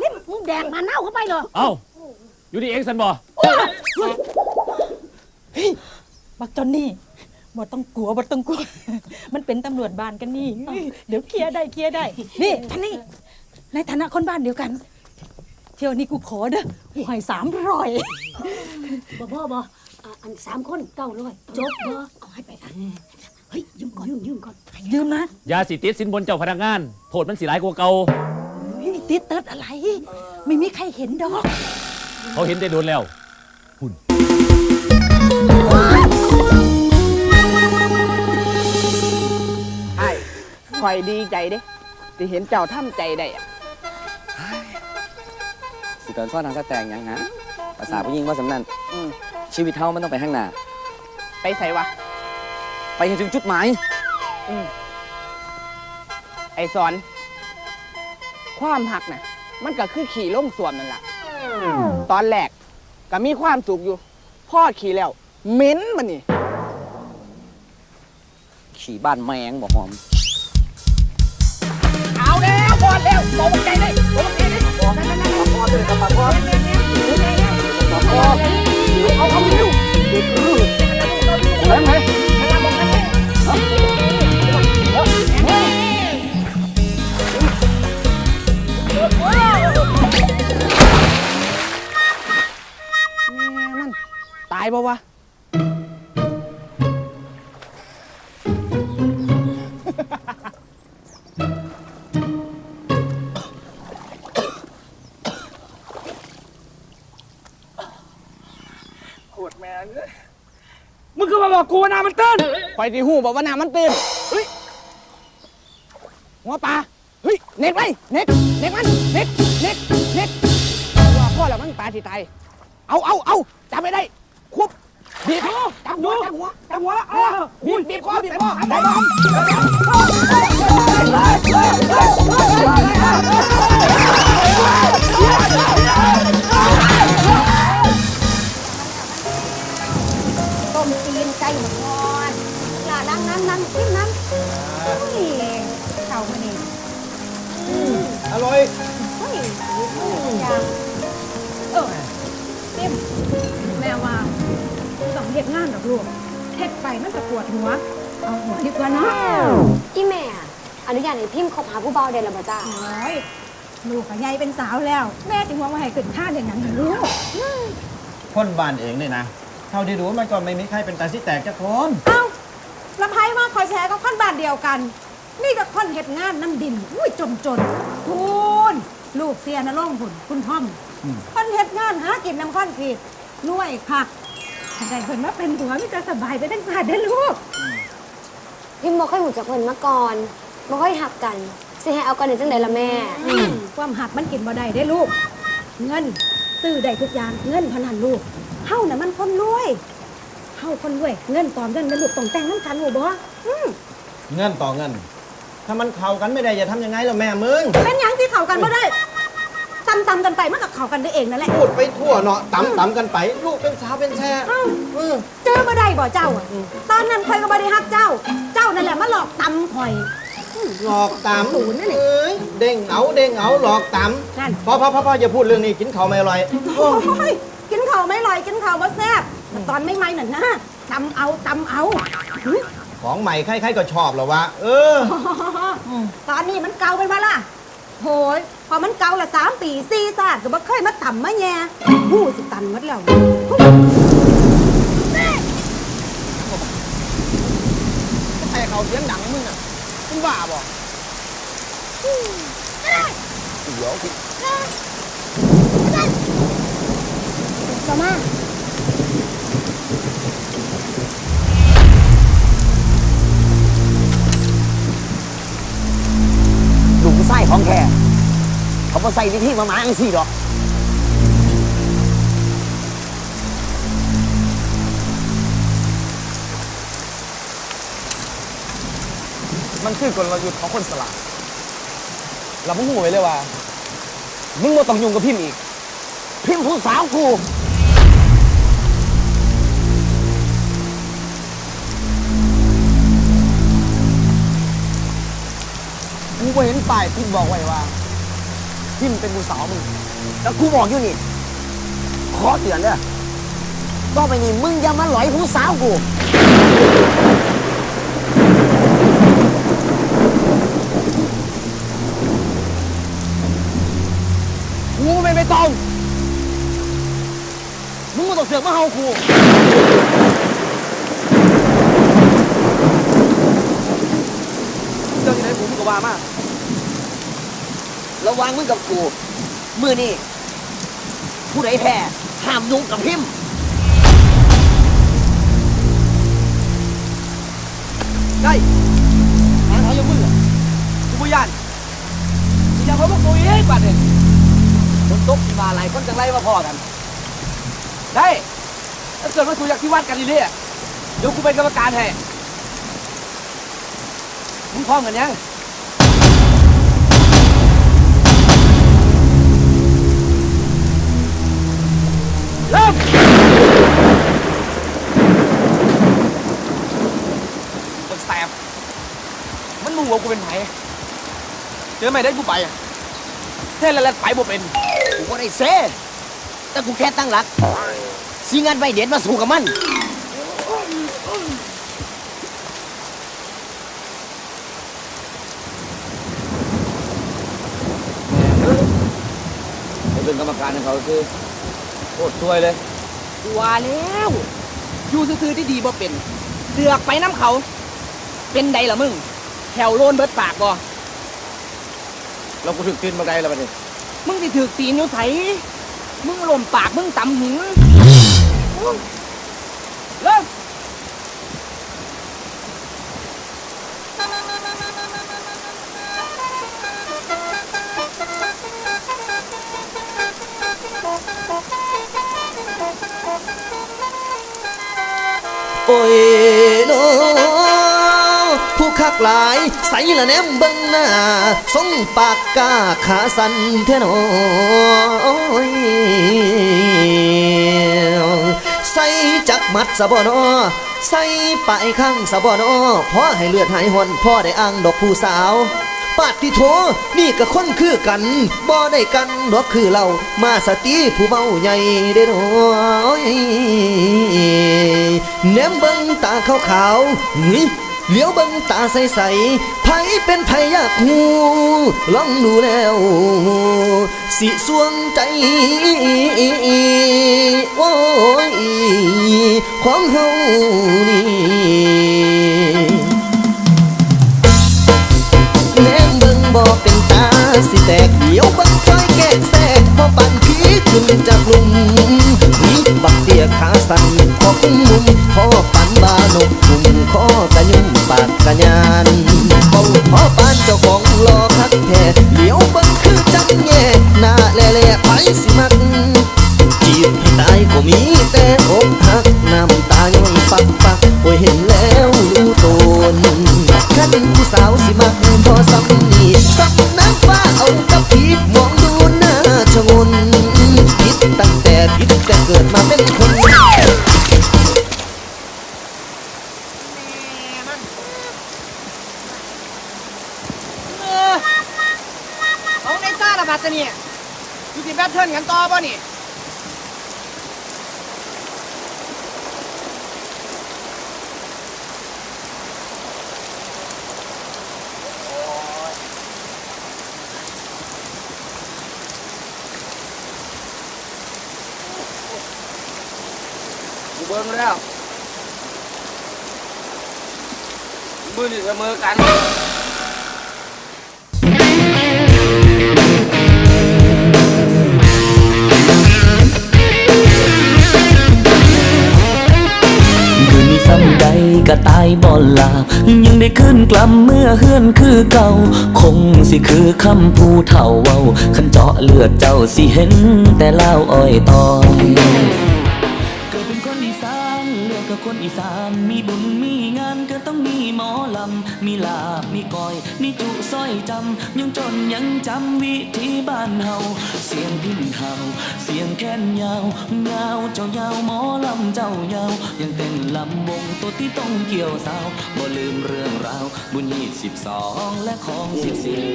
ນີ້ ມຶງແດກໝາເນົ່າເຂົ້າໄປເລີຍ. ເອົ້າ ຢູ່ນີ້ເອງຊັ້ນບໍ່? ເຮີ້ຍ ບັກຈອນນີ້ ບໍ່ຕ້ອງກົວ ບໍ່ຕ້ອງກົວ ມັນເປັນຕຳຫຼວດບ້ານກັນນີ້. ດຽວເຄຍໄດ້ ເຄຍໄດ້. ນີ້ ທາງນີ້ ໃນຖານະຄົນບ້ານດຽວກັນ ທ່ຽວນີ້ກູຂໍເດີ ກູໃຫ້ສາມຮ້ອຍ. ບໍ່ພໍບໍ່? ອັນສາມຄົນເກົ້າຮ້ອຍ ຈົບບໍ່? ເອົາໃຫ້ໄປຊະ. ເຮີ້ຍ ຢືມກ່ອນ ຢືມ ຢືມກ່ອນ ຢືມນະ. ຢ່າຊິຕິດສິນບົນເຈົ້າພະນັກງານ ໂທດມັນຊິຫຼາຍກວ່າເກົ່າ. ເຮີ້ຍ ຕິດເຕີດອະໄລ ບໍ່ມີໃຜເຫັນດອກ. ເຂົາເຫັນແຕ່ດົນແລ້ວ. ພຸ້ນ ອ້າຍ ຂ້ອຍດີໃຈເດ້ ທີ່ເຫັນເຈົ້າທຳໃຈໄດ້. ຊິໄປອອນຊອນຫາສະແຕກຫຍັງຫາ ພາສາຜູ້ຍິງບໍ່ສ່ຳນັ້ນ. ອືມ ຊີວິດເຮົາມັນຕ້ອງໄປທາງໜ້າ. ໄປໃສວະ? ໄປໃຫ້ເຖິງຈຸດໝາຍ. ອືມ ໄອ້ສອນ ຄວາມຮັກນະ ມັນກໍຄືຂີ້ລົງສ້ວມນັ້ນລະ. ຕອນແລກກໍມີຄວາມສຸກຢູ່ ພໍຂີ້ແລ້ວ ເໝັນບາດນີ້. ຂີ້ບ້ານແມ່ງບໍ່ຫອມ. ເອົາແລ້ວ ຮອດແລ້ວ ບໍ່ບັກໃຫຍ່ເດ້ ບໍ່ບັກໃຫຍ່ເດ້. ເອົາ ເອົາ ເອົາ ເອົາ ເອົາ ເອົາ ເອົາ ເອົາ ເອົາ ເອົາ ເອົາ ເອົາ ເອົາ ແມ່ມັນ ຕາຍບໍ່ວະ? ໂຄດແມ່ງເອີຍ ມຶງຄືມາບອກກູວ່ານ້ຳມັນຕື້ນ? ຂ້ອຍຊິຮູ້ບໍ່ວ່ານ້ຳມັນຕື້ນ? ເຮີ້ຍ ຫົວປາ. ເຮີ້ຍ ເນັກໄວ້ ເນັກ ເນັກມັນ ເນັກ ເນັກ ເນັກ. ພໍແລ້ວ ມັນປາຊິຕາຍ. ເອົາ ເອົາ ເອົາ ຈັບໃຫ້ໄດ້ ຄຸບ ບີບ ຈັບຫົວ ຈັບຫົວ ຈັບຫົວ ເອີ ບີບ ບີບຄໍ ບີບຄໍ ໄດ້ບໍ່? ຕົ້ມຕີນໄກ່ໝາກອ່ອນ ຫຼ້າ ນັ່ງ ນັ່ງ ນັ່ງ ກິນນຳ. ອຸ້ຍ ເຂົ້າມື້ນີ້ ອືມ ອະລ່ອຍ. ເອີ ຕິມ ແມ່ວ່າບໍ່ຕ້ອງເຮັດງານດອກລູກ ເຮັດໄປມັນກໍປວດຫົວ ເອົາຫົວດີກວ່າເນາະ. ອີ່ແມ່ ອະນຸຍາດໃຫ້ພິມຄົບຫາຜູ້ບ່າວໄດ້ແລ້ວບໍ່ຈ້າ? ໂອ້ຍ ລູກກໍໃຫຍ່ເປັນສາວແລ້ວ ແມ່ຊິຫ່ວງໄວ້ໃຫ້ຂຶ້ນຄານເຮັດຫຍັງຫັ້ນລູກ? ຄົນບ້ານເອງນີ້ນະ ເທົ່າທີ່ດູມັນກໍໄມ່ມີໃຜເປັນຕາຊິແຕກຈັກຄົນ. ເອົ້າ ລະໃຜວ່າຂ້ອຍຊິໃຫ້ກັບຄົນບ້ານດຽວກັນ? ມີແຕ່ຄົນເຮັດງານນຳດິນ ໂອ້ຍ ຈົນໆ ພຸ້ນ ລູກເສຍນະລົງພຸ້ນ ຄຸນທອມ ອືມ ເພິ່ນເຮັດງານຫາກິນນຳຄອນກຣີດ ລວຍຄັກ ຄັນໄດ້ເພິ່ນມາເປັນຜົວ ມີແຕ່ສະບາຍໄປທັງຊາດເດ້ລູກ. ອືມ ພິມບໍ່ເຄີຍຮູ້ຈັກເພິ່ນມາກ່ອນ ບໍ່ເຄີຍຮັກກັນ ຊິໃຫ້ເອົາກັນໄດ້ຈັ່ງໃດລະແມ່? ອືມ ຄວາມຮັກມັນກິນບໍ່ໄດ້ເດ້ລູກ ເງິນຊື້ໄດ້ທຸກຢ່າງ ເງິນເທົ່ານັ້ນລູກ. ເຮົານະມັນຄົນລວຍ ເຮົາຄົນລວຍ ເງິນຕໍ່ເງິນເດ້ລູກ ຕ້ອງແຕ່ງນຳກັນ ຮູ້ບໍ່? ອືມ ເງິນຕໍ່ເງິນ ຖ້າມັນເຂົ້າກັນໄມ່ໄດ້ ຈະທຳຍັງໄງລະແມ່ມຶງ? ເປັນຫຍັງຊິເຂົ້າກັນບໍ່ໄດ້? ຕຳໆກັນໄປ ມັນກໍເຂົ້າກັນໄດ້ເອງນັ້ນແຫຼະ. ພູດໄປທົ່ວເນາະ ຕຳໆກັນໄປ ລູກເປັນສາວເປັນແຊ. ເອີ ຈື່ບໍ່ໄດ້ບໍ່ເຈົ້າ? ອືມ ຕອນນັ້ນຂ້ອຍກໍບໍ່ໄດ້ຮັກເຈົ້າ ເຈົ້ານັ້ນແຫຼະມາຫຼອກຕຳຂ້ອຍ. ອືມ ຫຼອກຕຳ? ເອີຍ ເດ້ງເອົາ ເດ້ງເອົາ ຫຼອກຕຳ. ນັ້ນ ພໍໆໆ ຢ່າພູດເລື່ອງນີ້ ກິນເຂົ້າໄມ້ລອຍ. ໂອ້ຍ ກິນເຂົ້າໄມ້ລອຍ ກິນເຂົ້າບໍ່ແຊບ ອືມ ຕອນໃໝ່ໆນັ້ນນະ ຕຳເອົາ ຕຳເອົາ. ຂອງໃໝ່ໃຄໆກໍຊອບລະວະ. ເອີ ຕອນນີ້ມັນເກົ່າແມ່ນບໍ່ລະ? ໂຫຍ ພໍມັນເກົ່າລະ ສາມປີສີ່ຊາດກໍບໍ່ເຄີຍມາຕຳມາແຍ່ ຫູຊິຕັນໝົດແລ້ວ. ແຕ່ເຂົາສຽງດັງມຶງນະ ມຶງບ້າບໍ່? ດຽວ ເຈົ້າມາ ລູກຜູ້ຊາຍຂອງແທ້. ເຂົາບໍ່ໃຊ້ວິທີໝາໆຈັ່ງຊີ້ດອກ. ມັນຄືກົນລະຍຸດຂອງຄົນສະຫຼາດ. ລະມຶງຮູ້ໄວ້ເລີຍວ່າ ມຶງບໍ່ຕ້ອງຫຍຸ້ງກັບພິມອີກ. ພິມຜູ້ສາວກູ. ກູບໍ່ເຫັນປ້າຍຕິດບອກໄວ້ວ່າ ພິມເປັນຜູ້ສາວມຶງ ແຕ່ກູບອກຢູ່ນີ້ ຂໍເຕືອນເດີ້ ຕໍ່ໄປນີ້ມຶງຢ່າມາຫຼອຍຜູ້ສາວກູ. ກູບໍ່ແມ່ນໄອ້ຕ້ອງ. ມຶງບໍ່ຕ້ອງເສືອກມາເຮົາກູ. ເຈົ້າຊິໄດ້ຜົມກໍວ່າມາ. ລະຫວ່າງມຶງກັບກູ ມື້ນີ້ຜູ້ໃດແພ້ ຫ້າມຫຍຸ້ງກັບພິມ. ໄດ້ ຫາເຂົາຢ່າງມຶງ ກູບໍ່ຢ້ານ. ຊິຢ່າເວົ້າພວກໂຕອີກບາດນີ້. ຝົນຕົກຫິມະຫຼາຍຄົນຈັ່ງໄຫຼມາພໍ້ກັນ. ໄດ້ ຖ້າເກີດວ່າສູຢາກຊິວັດກັນອີ່ຫຼີ ດຽວກູເປັນກຳມະການໃຫ້. ມຶງພ້ອມກັນຍັງ? ເລີ່ມ! ບັກແສບ ມັນບໍ່ຮູ້ວ່າກູເປັນໃຜ. ເຈີໃໝ່ໄດ້ກູໄປ ແທ້ແລ້ວແລ່ນໄປບໍ່ເປັນ. ກູບໍ່ໄດ້ເຊ ແຕ່ກູແຄ່ຕັ້ງຫຼັກ ຊິງັດໄມ້ເດັດມາສູ້ກັບມັນ. ແມ່ງເອີຍ ໄປເປັນກຳມະການໃຫ້ເຂົາຊື່ ໂຄດຊວຍເລີຍ. ກູວ່າແລ້ວ ຢູ່ຊື່ໆ ດີໆ ບໍ່ເປັນ ເສືອກໄປນຳເຂົາ. ເປັນໃດລະມຶງ ແຂ້ວໂລນເບິດປາກບໍ່? ແລ້ວກູຖືກຕີນບັກໃດລະບາດນີ້? ມຶງຊິຖືກຕີນຢູ່ໃສ? ມຶງລົ້ມປາກມຶງຕຳຫີນ. ເລີ່ມ! ໂອ້ຍນໍ ຜູ້ຄັກຫຼາຍ ໃສລະແນມເບິ່ງໜ້າ ຊົງປາກກ້າຂາສັ້ນແທ້ນໍ. ໃສ່ຈັກໝັດຊະບໍ່ນໍ ໃສ່ປາຍຄາງຊະບໍ່ນໍ ພໍໃຫ້ເລືອດຫາຍຮ້ອນ ພໍໄດ້ອ່າງດອກຜູ້ສາວ. ປາດຕິໂທ ນີ້ກະຄົນຄືກັນ ບໍ່ໄດ້ກັນດອກຄືເຫຼົ້າ ມາສະຕີຜູ້ເວົ້າໃຫຍ່ເດ້ນ້ອຍ. ແນມເບິ່ງຕາຂາວໆ ຫືຍ ຫຼຽວເບິ່ງຕາໃສໆ ໃຜເປັນໃຜຢາກຮູ້ ລອງດູແລ້ວ ຊິສວງໃຈ ໂອ້ຍ ຂອງເຮົານີ້. ແນມເບິ່ງບໍ່ເປັນຕາຊິແຕກ ຫຼຽວເບິ່ງຄວາຍແກກແຊກ ພໍປານຜີຂຶ້ນຈາກລຸ່ມ ບັກເຕ້ຍຂາສັ້ນ ພໍຄຸມມຸມ ພໍປານວ່ານົກກຸ້ມ ຄໍກະຫຍຸ່ມປາກກະຍານ ເວົ້າພໍປານເຈົ້າຂອງຫຼໍ່ຄັກແທ້ ຫຼຽວເບິ່ງຄືຈັງແຍ່ ໜ້າແຫຼໆ ໃຜຊິມັກ ຈີບໃຫ້ຕາຍກໍມີແຕ່ອົກຫັກ ນ້ຳຕາຍ້ອຍປັກໆ ໂອ້ຍ ເຫັນແລ້ວຮູ້ຕົນ. ຄັນຜູ້ສາວຊິມັກພໍສ່ຳນີ້ ສ່ຳນາງຟ້າເອົາກັບຜີ ມອງດູໜ້າຊະງົນ ຜິດຕັ້ງແຕ່ຜິດແຕ່ເກີດມາເປັນຄົນ. ແມ່ມັນ ເອີ ເອົາໄດ້ຊະລະບາດຕານີ້ ຢູ່ຊິແບັດເທິນກັນຕໍ່ບໍ່ນີ້? ກູເບິ່ງແລ້ວ ມື້ນີ້ສະເໝີກັນ. ຢູ່ນີ້ສ່ຳໃດ ກະຕາຍບໍ່ລາບ ຍັງໄດ້ຄືນກລັບເມືອເຮືອນຄືເກົ່າ ຄົງຊິຄືຄຳຜູ້ເຖົ້າເວົ້າ ຄັນເຈາະເລືອດເຈົ້າຊິເຫັນແຕ່ລາວອ້ອຍຕ້ອຍ. ເກີດເປັນຄົນອີສານ ເລືອດກໍຄົນອີສານ ມີບຸນມີງານກໍຕ້ອງມີໝໍລຳ ມີລາບມີກ້ອຍ ມີຈຸຊອຍຈຳ ຍັງຈົນຍັງຈຳວິຖີບ້ານເຮົາ ສຽງພິນເຮົາ ສຽງແຄນຍາວ ຍາວເຈົ້າຍາວ ໝໍລຳເຈົ້າຍາວ ຍັງເຕັ້ນລຳວົງໂຕທີ່ຕ້ອງກ່ຽວສາວ ບໍ່ລືມເລື່ອງລາວບຸນຮີດສິບສອງ ແລະຂອງສິບສີ່.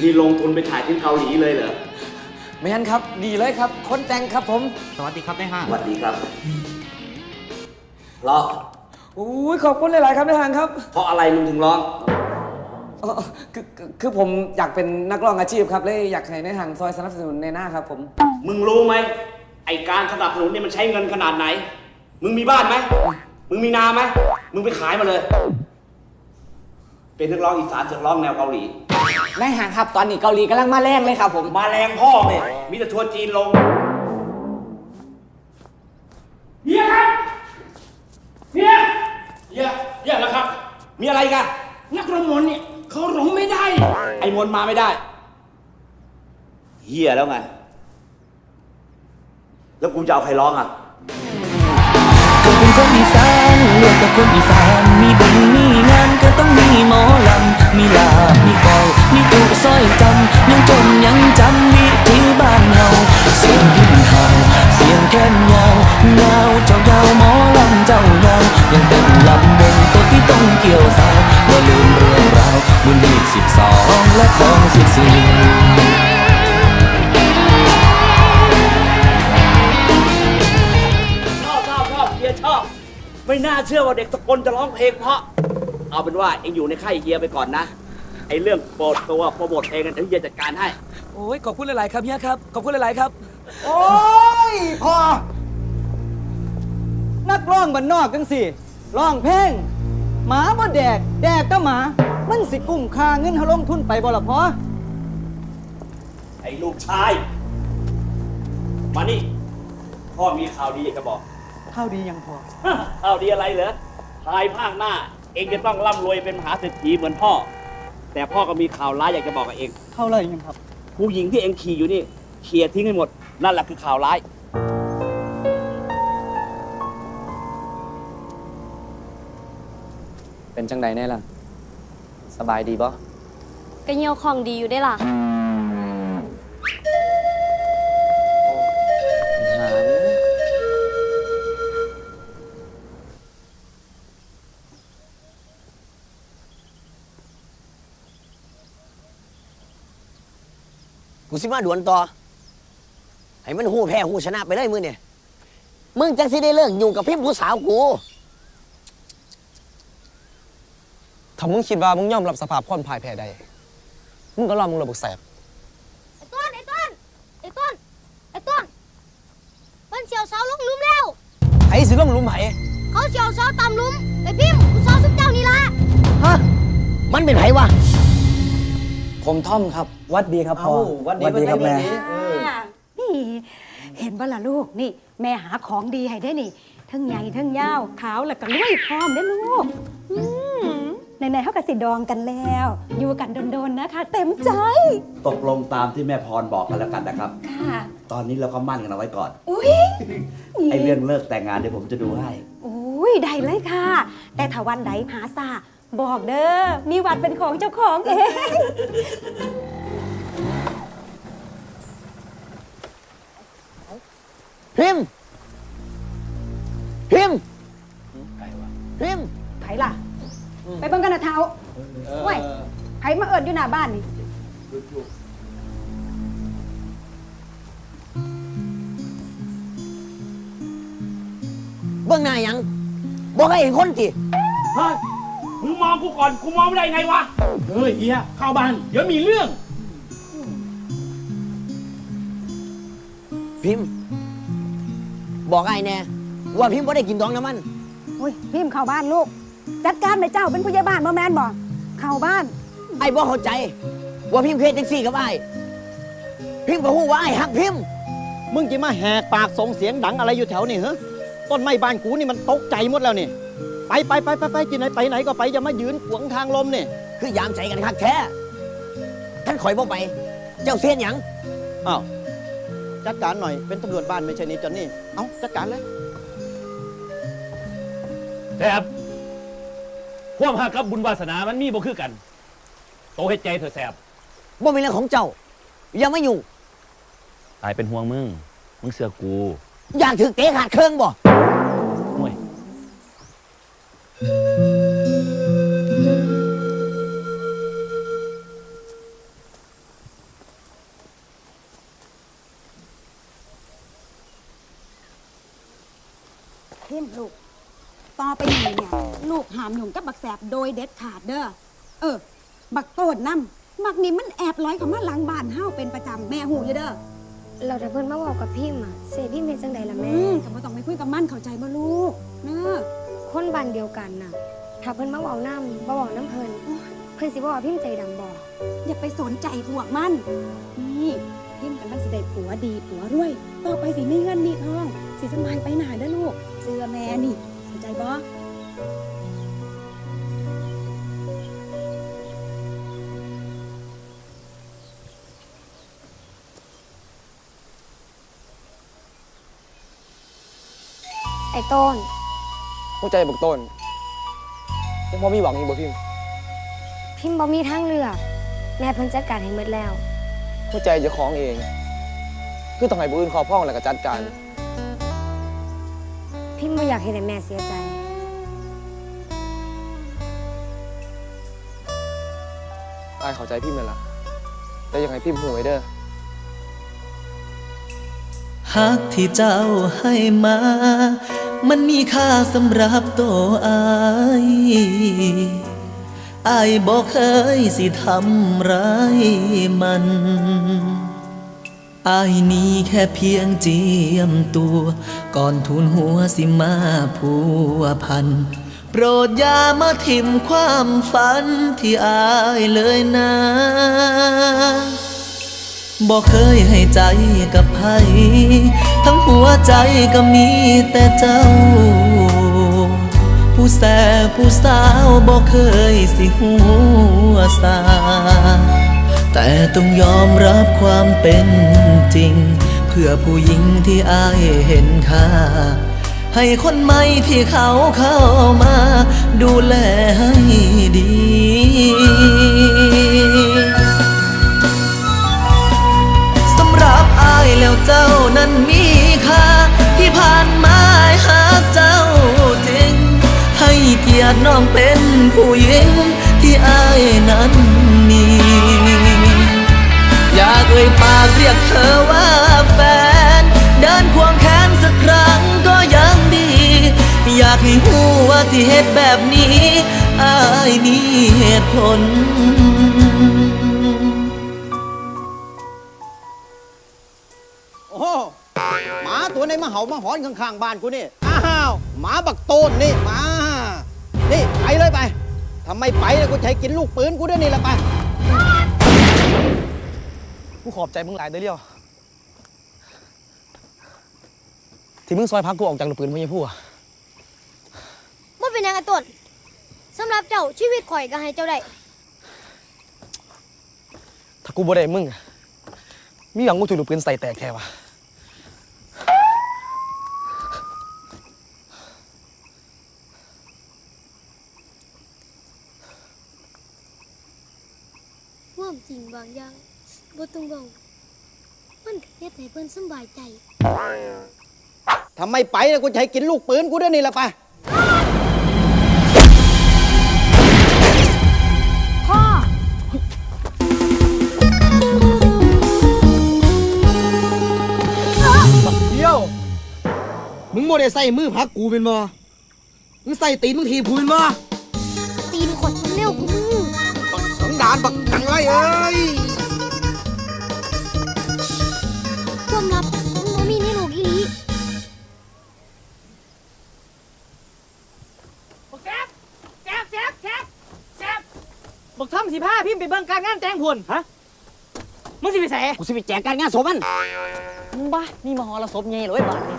ນີ້ລົງທຶນໄປຖ່າຍທີ່ເກົາຫຼີເລີຍເຫຼືອ? ແມ່ນຄັບ ດີເລີຍຄັບ ຄົນແຕ່ງຄັບຜົມ. ສະຫວັດດີຄັບນາຍຫ້າງ. ສະຫວັດດີຄັບ. ເພາະ ໂອ້ຍ ຂອບຄຸນຫຼາຍໆຄັບນາຍຫ້າງຄັບ. ເພາະອະໄລມຶງເຖິງຮ້ອງ? ອໍ ຄື ຄື ຄືຜົມຢາກເປັນນັກຮ້ອງອາຊີບຄັບ ເລີຍຢາກໃຫ້ນາຍຫ້າງຊ່ອຍສະໜັບສະໜູນແດ່ນາຄັບຜົມ. ມຶງຮູ້ໄໝ ໄອ້ການສະໜັບສະໜູນນີ້ມັນໃຊ້ເງິນຂະໜາດໃດ? ມຶງມີບ້ານໄໝ? ມຶງມີນາໄໝ? ມຶງໄປຂາຍມາເລີຍ. ເປັນນັກຮ້ອງອີສານ ເສືອກຮ້ອງແນວເກົາຫຼີ. ນາຍຫ້າງຄັບ ຕອນນີ້ເກົາຫຼີກຳລັງມາແຮງເລີຍຄັບຜົມ. ມາແຮງພໍ່ເລີຍ ມີແຕ່ທົວຈີນລົງ. ເຮຍຄັບ ເຮຍ ເຮຍ ເຮຍແລ້ວຄັບ. ມີອະໄລອີກອະ? ນັກຮ້ອງມົນນີ້ເຂົາລົງໄມ່ໄດ້. ໄອ້ມົນມາໄມ່ໄດ້. ເຮຍແລ້ວໄງ. ແລ້ວກູຈະເອົາໃຜຮ້ອງອະ? ເກີດເປັນຄົນອີສານ ເລືອດກໍຄົນອີສານ ມີບຸນມີງານກໍຕ້ອງມີໝໍລຳ ມີລາບມີກ້ອຍ ມີຈຸຊອຍຈຳ ຍັງຈົນຍັງຈຳວິຖີບ້ານເຮົາ ສຽງພິນເຮົາ ສຽງແຄນຍາວ ຍາວເຈົ້າຍາວ ໝໍລຳເຈົ້າຍາວ ຍັງເຕັ້ນລຳວົງໂຕທີ່ຕ້ອງກ່ຽວສາວ ບໍ່ລືມເລື່ອງລາວບຸນຮີດສິບສອງ ແລະຂອງສິບສີ່. ຊອບ ຊອບ ຊອບ ເຮຍຊອບ. ໄມ່ໜ້າເຊື່ອວ່າເດັກສະກົນຈະຮ້ອງເພງເພາະ. ເອົາເປັນວ່າເອງຢູ່ໃນຄ້າຍເຮຍໄປກ່ອນນະ. ໄອ້ເລື່ອງເປີດຕົວໂປຣໂມດເພງນັ້ນ ດຽວເຮຍຈັດການໃຫ້. ໂອ້ຍ ຂອບຄຸນຫຼາຍໆຄັບເຮຍຄັບ ຂອບຄຸນຫຼາຍໆຄັບ. ໂອ້ຍ ພໍ່ ນັກຮ້ອງບ້ານນອກຈັ່ງຊີ້ ຮ້ອງເພງ ໝາບໍ່ແດກ ແດກແຕ່ໝາ ມັນຊິກຸ້ມຄ່າເງິນເຮົາລົງທຶນໄປບໍ່ລະພໍ່? ໄອ້ລູກຊາຍ ມານີ້ ພໍ່ມີຂ່າວດີຢາກຈະບອກ. ຂ່າວດີຫຍັງພໍ່? ຂ່າວດີອະໄລເຫຼືອ? ພາຍພາກໜ້າ ເອງຈະຕ້ອງລ່ຳລວຍເປັນມະຫາເສດຖີເໝືອນພໍ່. ແຕ່ພໍ່ກໍມີຂ່າວຮ້າຍຢາກຈະບອກກັບເອງ. ຂ່າວຮ້າຍຫຍັງຄັບ? ຜູ້ຍິງທີ່ເອງຂີ່ຢູ່ນີ້ ເຂຍຍະຖິ້ມໃຫ້ໝົດ. ນັ້ນແຫຼະຄືຂ່າວຮ້າຍ. ເປັນຈັ່ງໃດແດ່ລະ? ສະບາຍດີບໍ່? ກະຍ່ຽວຂອງດີຢູ່ເດ້ລະ. ກູຊິມາດວນຕໍ່ ໃຫ້ມັນຮູ້ແພ້ຮູ້ຊະນະໄປເລີຍມື້ນີ້. ມຶງຈັກຊິໄດ້ເລີກຫຍຸ້ງກັບພິມຜູ້ສາວກູ. ຖ້າມຶງຄິດວ່າມຶງຍອມຮັບສະພາບຄວາມພ່າຍແພ້ໄດ້, ມຶງກໍລອງເບິ່ງໂລດບັກແສບ. ໄອ້ຕົ້ນ ໄອ້ຕົ້ນ ໄອ້ຕົ້ນ ໄອ້ຕົ້ນ ເພິ່ນຊິເອົາເສົາລົງຫຼຸມແລ້ວ. ໃຜຊິລົງຫຼຸມໃຜ? ເຂົາຊິເອົາເສົາຕຳຫຼຸມໄອ້ພິມ ຜູ້ສາວຊຸມເຈົ້ານີ້ລະ. ຮະ? ມັນເປັນໃຜວະ? ຜົມທອມຄັບ. ຫວັດດີຄັບພໍ່. ເອົ້າ ຫວັດດີ ຫວັດດີຄັບແມ່. ເອີ ນີ້ ເຫັນບໍ່ລະລູກ ນີ້ ແມ່ຫາຂອງດີໃຫ້ເດ້ນີ້ ເທິງໃຫຍ່ເທິງຍາວ ຂາວ ແລ້ວກໍລວຍພ້ອມເດ້ລູກ. ອືມ ໃນໆ ເຮົາກໍຊິດອງກັນແລ້ວ ຢູ່ກັນດົນໆ ນະຄະ ເຕັມໃຈ. ຕົກລົງຕາມທີ່ແມ່ພອນບອກກັນແລ້ວກັນນະຄັບ. ຄ່ະ ຕອນນີ້ເຮົາກໍໝັ້ນກັນເອົາໄວ້ກ່ອນ. ອຸ້ຍ ໄອ້ເລື່ອງເລີກແຕ່ງງານ ດຽວຜົມຈະດູໃຫ້. ໂອ້ຍ ໄດ້ເລີຍຄ່ະ ແຕ່ຖ້າວັນໃດຫາຊ້າ ບອກເດີ ມີວັດເປັນຂອງເຈົ້າຂອງເອງ. ພິມ! ພິມ! ໃຜວະ? ພິມ! ໃຜລະ? ອືມ ໄປເບິ່ງກັນນະເຖົ້າ. ເອີ ໂອ້ຍ ໃຜມາເອີ້ນຢູ່ໜ້າບ້ານນີ້? ເບິ່ງໜ້າຫຍັງ? ບໍ່ເຄີຍເຫັນຄົນຕິ? ເຮີ້ຍ ມຶງມອງກູກ່ອນ ກູມອງບໍ່ໄດ້ໄງວະ? ເຮີ້ຍ ເຮຍ ເຂົ້າບ້ານ ດຽວມີເລື່ອງ. ພິມ ບອກອ້າຍແດ່ ວ່າພິມບໍ່ໄດ້ກິນດອງນ້ຳມັນ. ໂອ້ຍ ພິມ ເຂົ້າບ້ານລູກ. ຈັດການແມ່ເຈົ້າ ເປັນຜູ້ໃຫຍ່ບ້ານບໍ່ແມ່ນບໍ່? ເຂົ້າບ້ານ. ອ້າຍບໍ່ເຂົ້າໃຈວ່າພິມເຮັດຈັ່ງຊີ້ກັບອ້າຍ. ພິມກໍຮູ້ວ່າອ້າຍຮັກພິມ. ມຶງຊິມາແຫກປາກສົ່ງສຽງດັງອະໄລຢູ່ແຖວນີ້ເຮີ? ຕົ້ນໄມ້ບ້ານກູນີ້ມັນຕົກໃຈໝົດແລ້ວນີ້. ໄປ ໄປ ໄປ ໄປ ໄປ ຊິໄຫນໄປໄຫນກໍໄປ ຢ່າມາຢືນຂວາງທາງລົມນີ້. ຄືຢາມໃຈກັນຄັກແທ້. ຄັນຂ້ອຍບໍ່ໄປ ເຈົ້າຊິເຮັດຫຍັງ? ອ້າວ ຈັດການໜ້ອຍ ເປັນຕຳຫຼວດບ້ານ ແມ່ນໃຊ່ນີ້ ຈອນນີ້. ເອົ້າ ຈັດການເລີຍ. ແສບ ຄວາມຮັກກັບບຸນວາສະໜາມັນມີບໍ່ຄືກັນ. ໂຕເຮັດໃຈເຖາະແສບ. ບໍ່ແມ່ນເລື່ອງຂອງເຈົ້າ ຢ່າມາຫຍຸ້ງ. ອ້າຍເປັນຫ່ວງມຶງ ມຶງເຊື່ອກູ. ຢາກຖືກເຕະຂາດເຄິ່ງບໍ່? ໂອ້ຍ. ພິມລູກ, ຕໍ່ໄປນີ້ເນຍ ລູກຫ້າມຫຍຸ້ງກັບບັກແສບໂດຍເດັດຂາດເດີ້. ເອີ ບັກໂຕນນຳ ມັກນີ້ມັນແອບລອຍເຂົ້າມາຫຼັງບ້ານເຮົາເປັນປະຈຳ ແມ່ຮູ້ຢູ່ເດີ້. ແລ້ວຖ້າເພິ່ນມາເວົ້າກັບພິມອະ ຊິໃຫ້ພິມເຮັດຈັ່ງໃດລະແມ່? ອືມ ກໍບໍ່ຕ້ອງໄປຄຸຍກັບມັນ ເຂົ້າໃຈບໍ່ລູກ? ເນາະ ຄົນບ້ານດຽວກັນນະ ຖ້າເພິ່ນມາເວົ້ານຳ ບໍ່ເວົ້ານຳເພິ່ນ ໂອ້ຍ ເພິ່ນຊິບໍ່ວ່າພິມໃຈດຳບໍ່? ຢ່າໄປສົນໃຈພວກມັນ. ນີ້ ພິມກຳລັງຊິໄດ້ຜົວດີຜົວລວຍ ຕໍ່ໄປຊິມີເງິນມີທອງ ຊິສະບາຍໄປໜ້າເດີ້ລູກ ເຊື່ອແມ່ນີ້ ເຂົ້າໃຈບໍ່? ໄອ້ໂຕນ. ຫົວໃຈບັກໂຕນ ຍັງພໍມີຫວັງຢູ່ບໍ່ພິມ? ພິມບໍ່ມີທາງເລືອກ ແມ່ເພິ່ນຈັດການໃຫ້ໝົດແລ້ວ. ຫົວໃຈເຈົ້າຂອງເອງ ຄືຕ້ອງໃຫ້ຜູ້ອື່ນຄອບຄອງແລ້ວກໍຈັດການ? ພິມບໍ່ຢາກເຮັດໃຫ້ແມ່ເສຍໃຈ. ອ້າຍເຂົ້າໃຈພິມແລ້ວລະ ແຕ່ຢາກໃຫ້ພິມຮູ້ໄວ້ເດີ້. ຮັກທີ່ເຈົ້າໃຫ້ມາ ມັນມີຄ່າສຳລັບໂຕອ້າຍ. ອ້າຍບໍ່ເຄີຍຊິທຳຮ້າຍມັນ. ອ້າຍນີ້ແຄ່ພຽງຈຽມຕົວ ກ່ອນທູນຫົວຊິມາພົວພັນ. ໂປດຢ່າມາຖິ້ມຄວາມຝັນທີ່ອ້າຍເລີຍນາ. ບໍ່ເຄີຍໃຫ້ໃຈກັບໃຜ ທັງຫົວໃຈກໍມີແຕ່ເຈົ້າ. ຜູ້ແຊບຜູ້ສາວບໍ່ເຄີຍຊິຮູ້ສາ ແຕ່ຕ້ອງຍອມຮັບຄວາມເປັນຈິງ ເພື່ອຜູ້ຍິງທີ່ອ້າຍເຫັນຄ່າ ໃຫ້ຄົນໃໝ່ທີ່ເຂົາເຂົ້າມາດູແລໃຫ້ດີ. ສຳລັບອ້າຍແລ້ວເຈົ້ານັ້ນມີຄ່າ ທີ່ຜ່ານມາອ້າຍຮັກເຈົ້າຈິງ ໃຫ້ກຽດນ້ອງເປັນຜູ້ຍິງ ທີ່ອ້າຍນັ້ນມີ. ຢາກເອີ່ຍປາກຮຽກເທີວ່າແຟນ ເດີນຄວງແຂນສັກຄັ້ງກໍຍັງດີ. ຢາກໃຫ້ຮູ້ວ່າທີ່ເຮັດແບບນີ້ ອ້າຍມີເຫດຜົນ. ໂອ້ ໝາຕົວໃດມາເຫົ່າມາຫອນຂ້າງໆບ້ານກູນີ້? ອ້າວ ໝາບັກໂຕນນີ້ ໝາ ນີ້ ໄປເລີຍໄປ. ຖ້າໄມ່ໄປນະ ກູຈະໃຫ້ກິນລູກປືນກູດຽວນີ້ລະ ໄປ. ກູຂອບໃຈມຶງຫຼາຍເດີ້ລຽວ ທີ່ມຶງຊ່ອຍພາກູອອກຈາກລູກປືນພໍ່ໃຫຍ່ພູ. ບໍ່ເປັນຫຍັງອ້າຍຕົ້ນ, ສຳລັບເຈົ້າ ຊີວິດຂ້ອຍກໍໃຫ້ເຈົ້າໄດ້. ຖ້າກູບໍ່ໄດ້ມຶງ ມີຫວັງກູຖືກລູກປືນໃສ່ແຕກແທ້ວະ. ຄວາມຈິງບາງຢ່າງບໍ່ຕ້ອງເວົ້າ ມັນກໍເຮັດໃຫ້ເພິ່ນສຳບາຍໃຈ. ຖ້າໄມ່ໄປນະ ກູຈະໃຫ້ກິນລູກປືນກູດຽວນີ້ລະ ໄປ. ພໍ່! ບັກດຽວ ມຶງບໍ່ໄດ້ໃຊ້ມືຜັກກູແມ່ນບໍ່? ມຶງໃຊ້ຕີນມຶງຖີບກູແມ່ນບໍ່? ຕີນຂ້ອຍມັນເລັວກວ່າມື. ບັກສັນດານ ບັກຈັງໄລເອີຍ! ຄວາມລັບມັນບໍ່ມີໃນໂລກອີ່ຫຼີ. ບັກແຊບ! ແຊບ ແຊບ ແຊບ ແຊບ! ບັກທອມຊິພາພິມໄປເບິ່ງການງານແຕ່ງພຸ້ນ. ຮະ? ມຶງຊິໄປໃສ? ກູຊິໄປແຈກການງານສົບມັນ. ບາ ມີມະຫໍລະສົບໃຫຍ່ເລີຍບາດນີ້.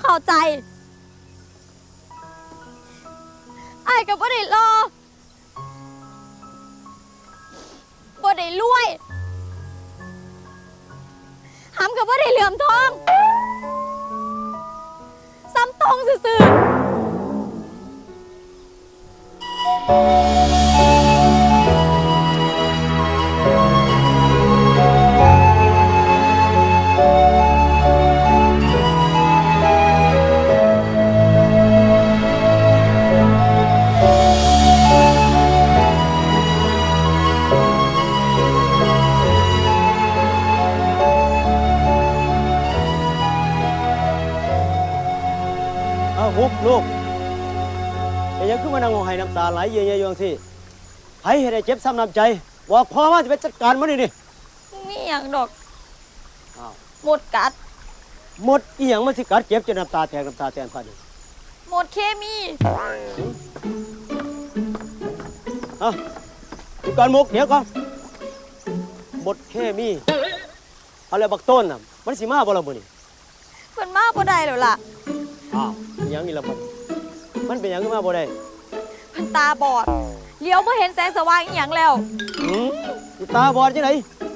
ເຂົ້າໃຈ. ອ້າຍກໍບໍ່ໄດ້ຫຼໍ່ ບໍ່ໄດ້ລວຍ ຫຳກໍບໍ່ໄດ້ເຫຼື້ອມທອງ ສ່ຳຕ່ອງຊື່ໆ. ອ້າວ ມຸກ ລູກ ເປັນຫຍັງຄືມານັ່ງຮ້ອງໄຫ້ນ້ຳຕາໄຫຼເຍີຍໆຢູ່ຈັ່ງຊີ້? ໃຜເຮັດໃຫ້ເຈັບຊ້ຳນ້ຳໃຈ? ບອກພໍ່ມາ ຊິໄປຈັດການມັນດຽວນີ້. ບໍ່ມີຫຍັງດອກ. ອ້າວ ມົດກັດ. ມົດອີຫຍັງມັນຊິກັດເຈັບຈົນນ້ຳຕາແຕກ ນ້ຳຕາແຕນພັນ? ມົດເຄມີ. ເອົ້າ ດຽວກ່ອນມຸກ ດຽວກ່ອນ. ມົດເຄມີ. ເອົາ ແລ້ວບັກໂຕນນະ ມັນຊິມາບໍ່ລະມື້ນີ້? ເພິ່ນມາບໍ່ໄດ້ແລ້ວລະ. ອ້າວ ອີຫຍັງນີ້ລະບັດ? ມັນເປັນຫຍັງຄືມາບໍ່ໄດ້? ເພິ່ນຕາບອດ ຫຼຽວບໍ່ເຫັນແສງສະຫວ່າງອີຫຍັງແລ້ວ. ຫືມ ຊິຕາບອດຈັ່ງໃດ?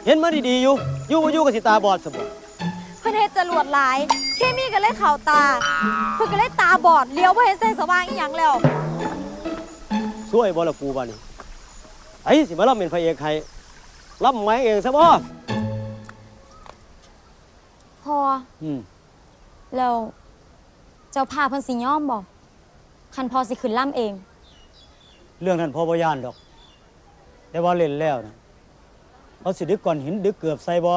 ເຫັນມາດີໆຢູ່ ຢູ່ບໍ່ຢູ່ກໍຊິຕາບອດຊະບໍ? ເພິ່ນເຮັດຈະຫຼວດຫຼາຍ ເຄມີກໍເລີຍເຂົ້າຕາ ເພິ່ນກໍເລີຍຕາບອດ ຫຼຽວບໍ່ເຫັນແສງສະຫວ່າງອີຫຍັງແລ້ວ. ຊ່ວຍບໍ່ລະກູບາດນີ້? ໃຜຊິມາລຳເປັນພະເອກໃຫ້? ລຳໃໝເອງຊະບໍ? ພໍ່ ອືມ ແລ້ວເຈົ້າພາບເພິ່ນຊິຍອມບໍ່ ຄັນພໍ່ຊິຂຶ້ນລຳເອງ? ເລື່ອງນັ້ນພໍ່ບໍ່ຢ້ານດອກ ແຕ່ວ່າຫຼິ້ນແລ້ວນະ ເຂົາຊິດຶກກ້ອນຫີນດຶກເກີບໃສ່ບໍ່?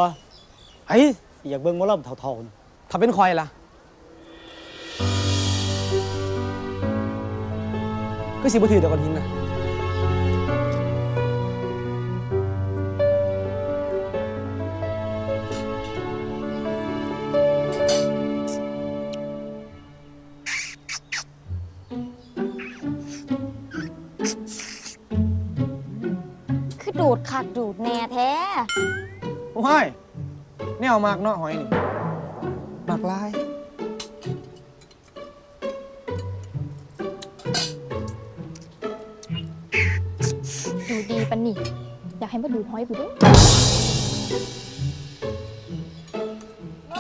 ໃຜຊິຢາກເບິ່ງໝໍລຳເຖົ້າໆນີ້? ຖ້າເປັນຂ້ອຍລະ? ຄືຊິບໍ່ຖືກດອກກ້ອນຫີນນະ. ຄືດູດຄັກດູດແນ່ແທ້. ໂອ້ຍ ແນວມັກເນາະ ຫອຍນີ້ ມັກຫຼາຍ. ດູດດີປານນີ້ ຢາກໃຫ້ມາດູດຫອຍພຸ້ນເດ້. ນ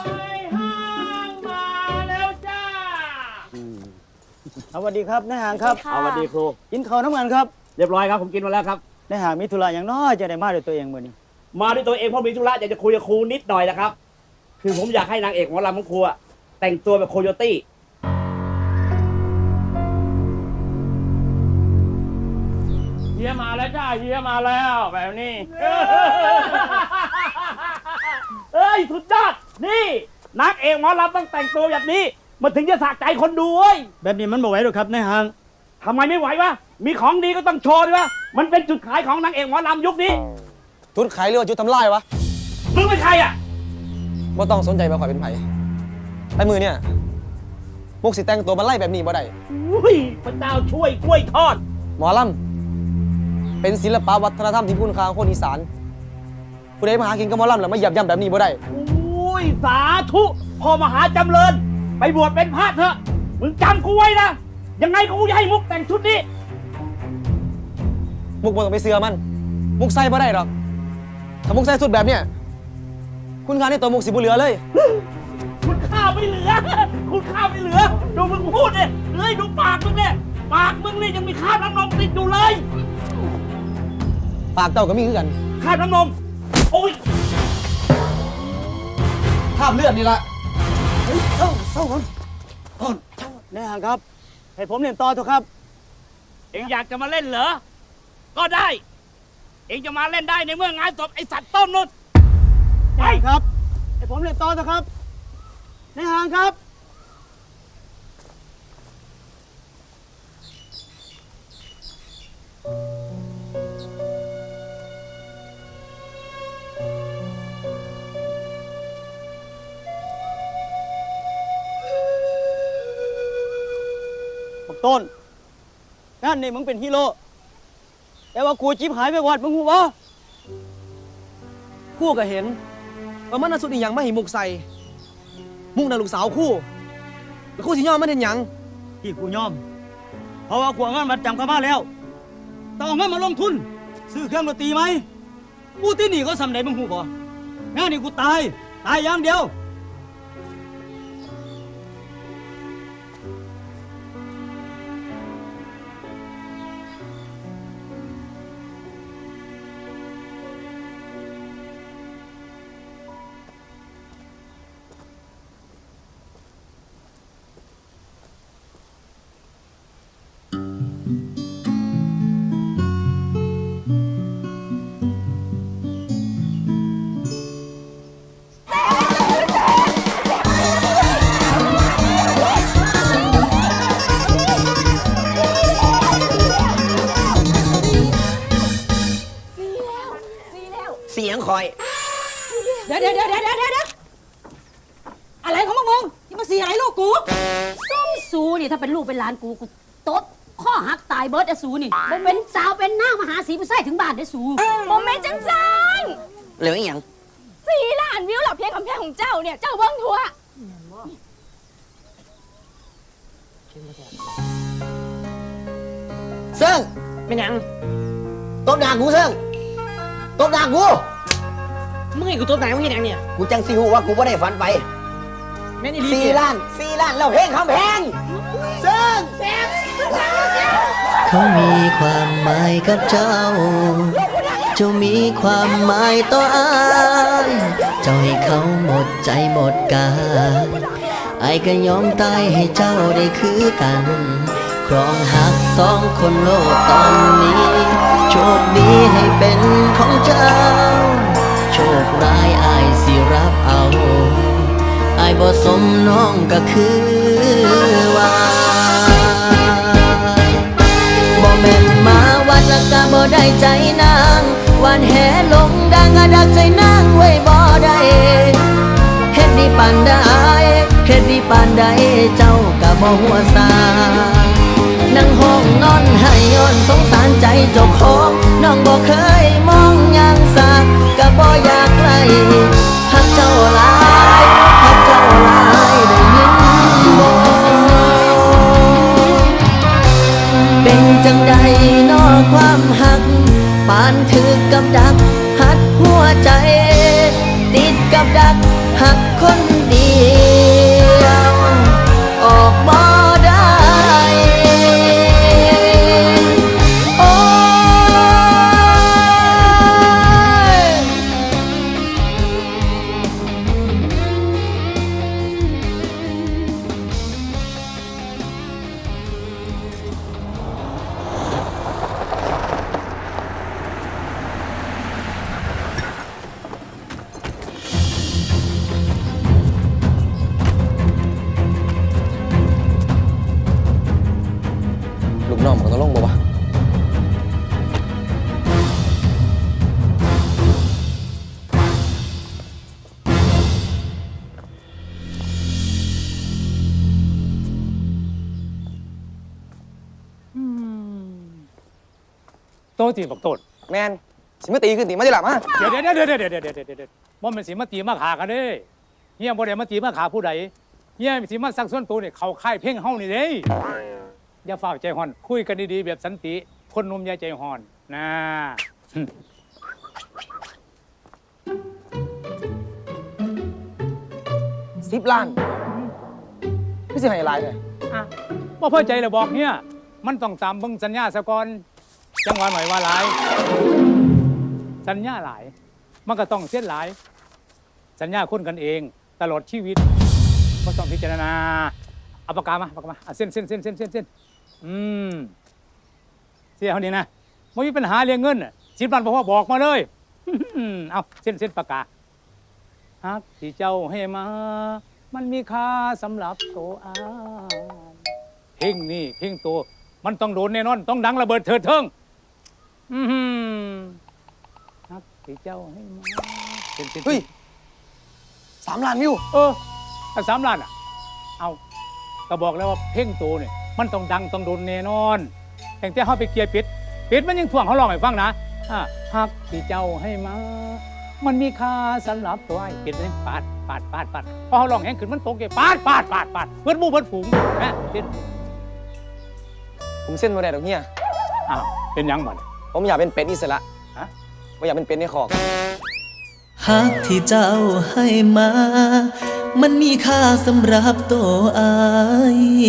າຍຫ້າງມາແລ້ວຈ້າ. ສະຫວັດດີຄັບ ນາຍຫ້າງຄັບ. ສະຫວັດດີ ສະຫວັດດີຄູ. ກິນເຂົ້ານຳກັນຄັບ. ຮຽບຮ້ອຍຄັບ ຜົມກິນມາແລ້ວຄັບ. ນາຍຫ້າງມີທຸລະຫຍັງນໍ ຈຶ່ງໄດ້ມາດ້ວຍຕົວເອງມື້ນີ້? ມາດ້ວຍຕົວເອງ ເພາະມີທຸລະ ຢາກຈະຄຸຍກັບຄູນິດໜ້ອຍນະຄັບ. ຄືຜົມຢາກໃຫ້ນາງເອກໝໍລຳຂອງຄູອະ ແຕ່ງຕົວແບບໂຄໂຍຕີ. ເຮຍມາແລ້ວຈ້າ ເຮຍມາແລ້ວ ແບບນີ້. ເອີຍ ສຸດຍອດ! ນີ້ ນາງເອກໝໍລຳຕ້ອງແຕ່ງຕົວແບບນີ້ ມັນເຖິງຈະສະໃຈຄົນດູເວີຍ. ແບບນີ້ມັນບໍ່ໄຫວດອກຄັບນາຍຫ້າງ. ທຳໄມໄມ່ໄຫວວະ? ມີຂອງດີກໍຕ້ອງໂຊດີວະ. ມັນເປັນຈຸດຂາຍຂອງນາງເອກໝໍລຳຍຸກນີ້. ຈຸດຂາຍ ຫຼືວ່າຈຸດທຳລາຍວະ? ມຶງເປັນໃຜອະ? ບໍ່ຕ້ອງສົນໃຈວ່າຂ້ອຍເປັນໃຜ. ແຕ່ມື້ເນີ້ຍ ມຸກຊິແຕ່ງຕົວບັນໄລແບບນີ້ບໍ່ໄດ້. ໂອ້ຍ ພະເຈົ້າຊ່ວຍ ກ້ວຍທອດ. ໝໍລຳ ເປັນສິລະປະວັດທະນະທຳທີ່ມີຄຸນຄ່າຂອງຄົນອີສານ. ຜູ້ໃດມາຫາກິນກັບໝໍລຳແລ້ວມາຢຽບຢໍ້າແບບນີ້ບໍ່ໄດ້. ໂອ້ຍ ສາທຸ ພໍ່ມະຫາຈຳເລີນ ໄປບວດເປັນພະເຖາະ. ມຶງຈຳກູໄວ້ນະ. ຍັງໄງກໍບໍ່ຢາກໃຫ້ມຸກແຕ່ງຊຸດນີ້. ມຸກບໍ່ຕ້ອງໄປເຊື່ອມັນ. ມຸກໃສ່ບໍ່ໄດ້ດອກ. ຖ້າມຸກໃສ່ຊຸດແບບເນີ້ຍ ຄຸນຄ່າໃນຕົວມຸກຊິບໍ່ເຫຼືອເລີຍ. ຄຸນຄ່າໄມ່ເຫຼືອ ຄຸນຄ່າໄມ່ເຫຼືອ. ດູມຶງພູດເດ້ ເອີຍ ດູປາກມຶງເດ້. ປາກມຶງນີ້ຍັງມີຄາບນ້ຳນົມຕິດຢູ່ເລີຍ. ປາກເຈົ້າກໍມີຄືກັນ. ຄາບນ້ຳນົມ? ໂອ້ຍ ຄາບເລືອດນີ້ລະ. ເຮີ້ຍ ເຊົາ ເຊົາກ່ອນ ນາຍຫ້າງຄັບ. ໃຫ້ຜົມຫຼິ້ນຕໍ່ເຖາະຄັບ. ເອງຢາກຈະມາຫຼິ້ນເຫຼືອ? ກໍໄດ້. ເອງຈະມາຫຼິ້ນໄດ້ໃນເມື່ອງານສົບໄອ້ສັດຕົ້ນນຸດ. ນາຍຫ້າງຄັບ ໃຫ້ຜົມຫຼິ້ນຕໍ່ເຖາະຄັບ ນາຍຫ້າງຄັບ. ບັກຕົ້ນ ງານນີ້ມຶງເປັນຮີໂຣ ແຕ່ວ່າກູຈິບຫາຍໄປວອດ ມຶງຮູ້ບໍ່? ຄູກໍເຫັນວ່າມັນເອົາຊຸດອີ່ຫຍັງມາໃຫ້ມຸກໃສ່. ມຸກນະລູກສາວຄູ. ແລ້ວກູຊິຍອມມັນເຮັດຫຍັງ? ທີ່ກູຍອມ ເພາະວ່າກູເອົາເງິນມັດຈຳເຂົາມາແລ້ວ ຕ້ອງເອົາເງິນມາລົງທຶນຊື້ເຄື່ອງດົນຕີໃໝ່. ກູຕິດໜີ້ເຂົາສ່ຳໃດມຶງຮູ້ບໍ່? ງານນີ້ກູຕາຍ, ຕາຍຢ່າງດຽວ. ສີ່ແລ້ວ ສີ່ແລ້ວ ສີ່ຫຍັງຂ້ອຍ? ດຽວ ດຽວ ດຽວ ອາໄລຂອງພວກມຶງ? ຊິມາສີອາໄລລູກກູ? ຊຸມຊູນີ້ ຖ້າເປັນລູກເປັນຫຼານກູ ກູຕົບຄໍຫັກຕາຍເບິດເດ້ຊູນີ້. ບໍ່ເປັນສາວເປັນນາງມາຫາສີຜູ້ຊາຍເຖິງບ້ານເດ້ຊູ. ບໍ່ແມ່ນຈັ່ງຊັ້ນ. ແລ້ວອີຫຍັງ? ສີ່ລ້ານວິວແລ້ວ ເພງຄຳແພງຂອງເຈົ້ານີ້ ເຈົ້າເບິ່ງທົ່ວ. ເຊິ່ງ! ແມ່ນຫຍັງ? ຕົບໜ້າກູເຊິ່ງ! ຕົບໜ້າກູ! ມຶງໃຫ້ກູຕົບໜ້າມຶງເຮັດຫຍັງນີ້? ກູຈັ່ງຊິຮູ້ວ່າກູບໍ່ໄດ້ຝັນໄປ. ແມ່ນອີ່ຫຼີຕິ? ສີ່ລ້ານ ສີ່ລ້ານແລ້ວເພງຄຳແພງ! ເຊິ່ງ! ເຂົາມີຄວາມໝາຍກັບເຈົ້າ ເຈົ້າມີຄວາມໝາຍຕໍ່ອ້າຍ ເຈົ້າໃຫ້ເຂົາໝົດໃຈໝົດກາຍ ອ້າຍກໍຍອມຕາຍໃຫ້ເຈົ້າໄດ້ຄືກັນ ຄອງຮັກສອງຄົນໂລກຕອນນີ້ ໂຊກດີໃຫ້ເປັນຂອງເຈົ້າ ໂຊກຮ້າຍອ້າຍຊິຮັບເອົາ ອ້າຍບໍ່ສົມນ້ອງກໍຄືວ່າ ບໍ່ແມ່ນມາວັດລະກະບໍ່ໄດ້ໃຈນາງ ຫວານແຫລົງດັງ ອະດັກໃຈນາງໄວ້ບໍ່ໄດ້ ເຮັດດີປານໃດ ເຮັດດີປານໃດ ເຈົ້າກະບໍ່ຮູ້ສາ ນັ່ງຮ້ອງນອນໄຫ້ຍ້ອນສົງສານໃຈເຈົ້າຂອງ ນ້ອງບໍ່ເຄີຍມອງຢ່າງສາ ກະບໍ່ຢາກໄລ່ ຮັກເຈົ້າຫຼາຍ ຮັກເຈົ້າຫຼາຍ ໄດ້ຍິນບໍ່? ເປັນຈັ່ງໃດນໍຄວາມຮັກ ປານຖືກກັບດັກຮັດຫົວໃຈ ຕິດກັບດັກຮັກຄົນດຽວ ອອກບໍ່ໄດ້ ໂອ້ຍ. ລູກນ້ອງມັນກໍຕ້ອງລົງບໍ່ວະ? ອືມ ໂຕຕິບັກໂຕນ? ແມ່ນ. ຊິມາຕີຄືນຕິ? ມາຕິລະ ມາ. ດຽວໆໆໆ ບໍ່ແມ່ນຊິມາຕີມາຂ້າກັນເດ້. ເຮຍບໍ່ໄດ້ມາຕີມາຂ້າຜູ້ໃດ. ເຮຍຊິມາຊັກຊວນໂຕນີ້ເຂົ້າຄ້າຍເພງເຮົານີ້ເດ້. ຢ່າຟ້າວໃຈຮ້ອນ, ຄຸຍກັນດີໆແບບສັນຕິ, ຄົນໜຸ່ມຢ່າໃຈຮ້ອນນາ. ສິບລ້ານ ຄືຊິໃຫ້ຫຼາຍແທ້? ອະ ບໍ່ພໍໃຈແລ້ວບອກເຮຍ. ມັນຕ້ອງຕາມເບິ່ງສັນຍາສາກ່ອນ ຈັ່ງວ່າໜ້ອຍວ່າຫຼາຍ. ສັນຍາຫຼາຍ ມັນກໍຕ້ອງເຊັນຫຼາຍ. ສັນຍາຄົນກັນເອງຕະຫຼອດຊີວິດ ບໍ່ຕ້ອງພິຈາລະນາ. ເອົາປາກກາມາ, ປາກກາມາ. ອະ ເຊັນ, ເຊັນ, ເຊັນ. ອືມ. ເສຍເຮົານີ້ນະ ບໍ່ມີປັນຫາເລື່ອງເງິນ. ສິບລ້ານບໍ່ພໍ ບອກມາເລີຍ. ເອົາ ເຊັນ, ເຊັນປາກກາ. ຮັກທີ່ເຈົ້າໃຫ້ມາ ມັນມີຄ່າສຳລັບໂຕອ້າຍ. ເພງນີ້ເພງໂຕ ມັນຕ້ອງໂດນແນ່ນອນ, ຕ້ອງດັງລະເບີດເທີດເທີງ. ອືມ ຮັກທີ່ເຈົ້າໃຫ້ມາ ເປັນ ເປັນ ເຮີ້ຍ ສາມລ້ານວິວ. ເອີ ອັນສາມລ້ານນະ. ເອົາ ກໍບອກແລ້ວວ່າເພງໂຕນີ້ ມັນຕ້ອງດັງ ຕ້ອງໂດນແນ່ນອນ. ຕັ້ງແຕ່ເຮົາໄປເກ່ຍເປັດ ເປັດມັນຍັງທ້ວງເຮົາຮ້ອງໃຫ້ຟັງນະ. ອາ ຮັກທີ່ເຈົ້າໃຫ້ມາ ມັນມີຄ່າສຳລັບໂຕອ້າຍ. ເປັດມັນຍັງປາດ ປ ປາດ ປາດ ປາດ ພໍເຮົາຮ້ອງແຮງຂຶ້ນ ມັນຕົກເດ້ ປາດ ປາດ ປາດ ປາດ ເບິດໝູ່ເບິດຝູງນະ ເຊັ່ນ ຜົມເຊັນບໍ່ໄດ້ດອກເຮຍ. ອ້າວ ເປັນຫຍັງບັດນີ້? ຜົມຢາກເປັນເປັດອິດສະຫຼະ. ຮະ? ບໍ່ຢາກເປັນເປັດໃນຄອກ. ຮັກທີ່ເຈົ້າໃຫ້ມາ ມັນມີຄ່າສຳລັບໂຕອ້າຍ.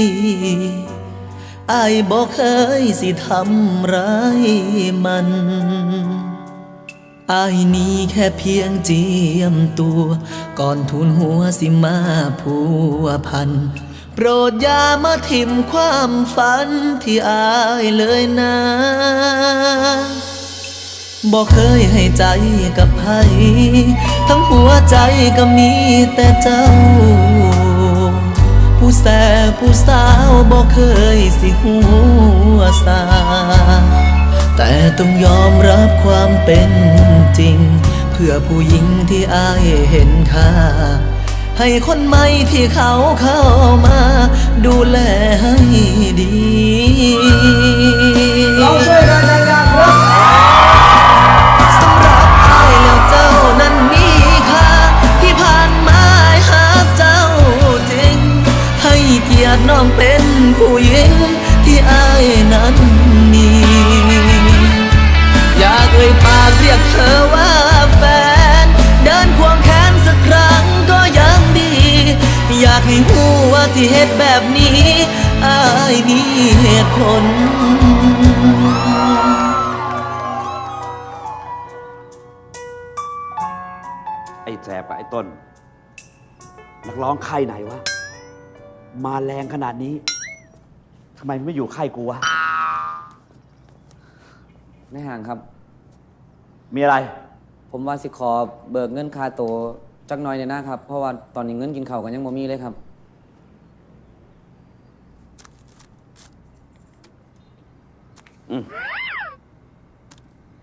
ອ້າຍບໍ່ເຄີຍຊິທຳຮ້າຍມັນ. ອ້າຍນີ້ແຄ່ພຽງຈຽມຕົວ ກ່ອນທູນຫົວຊິມາພົວພັນ. ໂປດຢ່າມາຖິ້ມຄວາມຝັນທີ່ອ້າຍເລີຍນາ. ບໍ່ເຄີຍໃຫ້ໃຈກັບໃຜ ທັງຫົວໃຈກໍມີແຕ່ເຈົ້າ. ຜູ້ແຊບຜູ້ສາວບໍ່ເຄີຍຊິຮູ້ວ່າສາ ແຕ່ຕ້ອງຍອມຮັບຄວາມເປັນຈິງ ເພື່ອຜູ້ຍິງທີ່ອ້າຍເຫັນຄ່າ. ໃຫ້ຄົນໃໝ່ທີ່ເຂົາເຂົ້າມາດູແລໃຫ້ດີ. ເຮົາຊ່ວຍກັນດັງໆ ເນາະ. ສຳລັບອ້າຍແລ້ວເຈົ້ານັ້ນມີຄ່າ ທີ່ຜ່ານມາອ້າຍຮັກເຈົ້າຈິງ ໃຫ້ກຽດນ້ອງເປັນຜູ້ຍິງ ທີ່ອ້າຍນັ້ນມີ. อยากเอ่ยปากเรียกเธอว่าแฟน เดินควงแขนสักครั้งก็ยังดี อยากให้รู้ว่าที่เฮ็ดแบบนี้ อ้ายมีเหตุผล. ไอ้แสบกับไอ้ต้น นักร้องค่ายไหนวะ มาแรงขนาดนี้ ทำไมไม่อยู่ค่ายกูวะ นายห้างครับ มีอะไร ผมว่าสิขอเบิกเงินค่าตัวจักหน่อยแหน่นะครับ เพราะว่าตอนนี้เงินกินข้าวก็ยังบ่มีเลยครับ อืม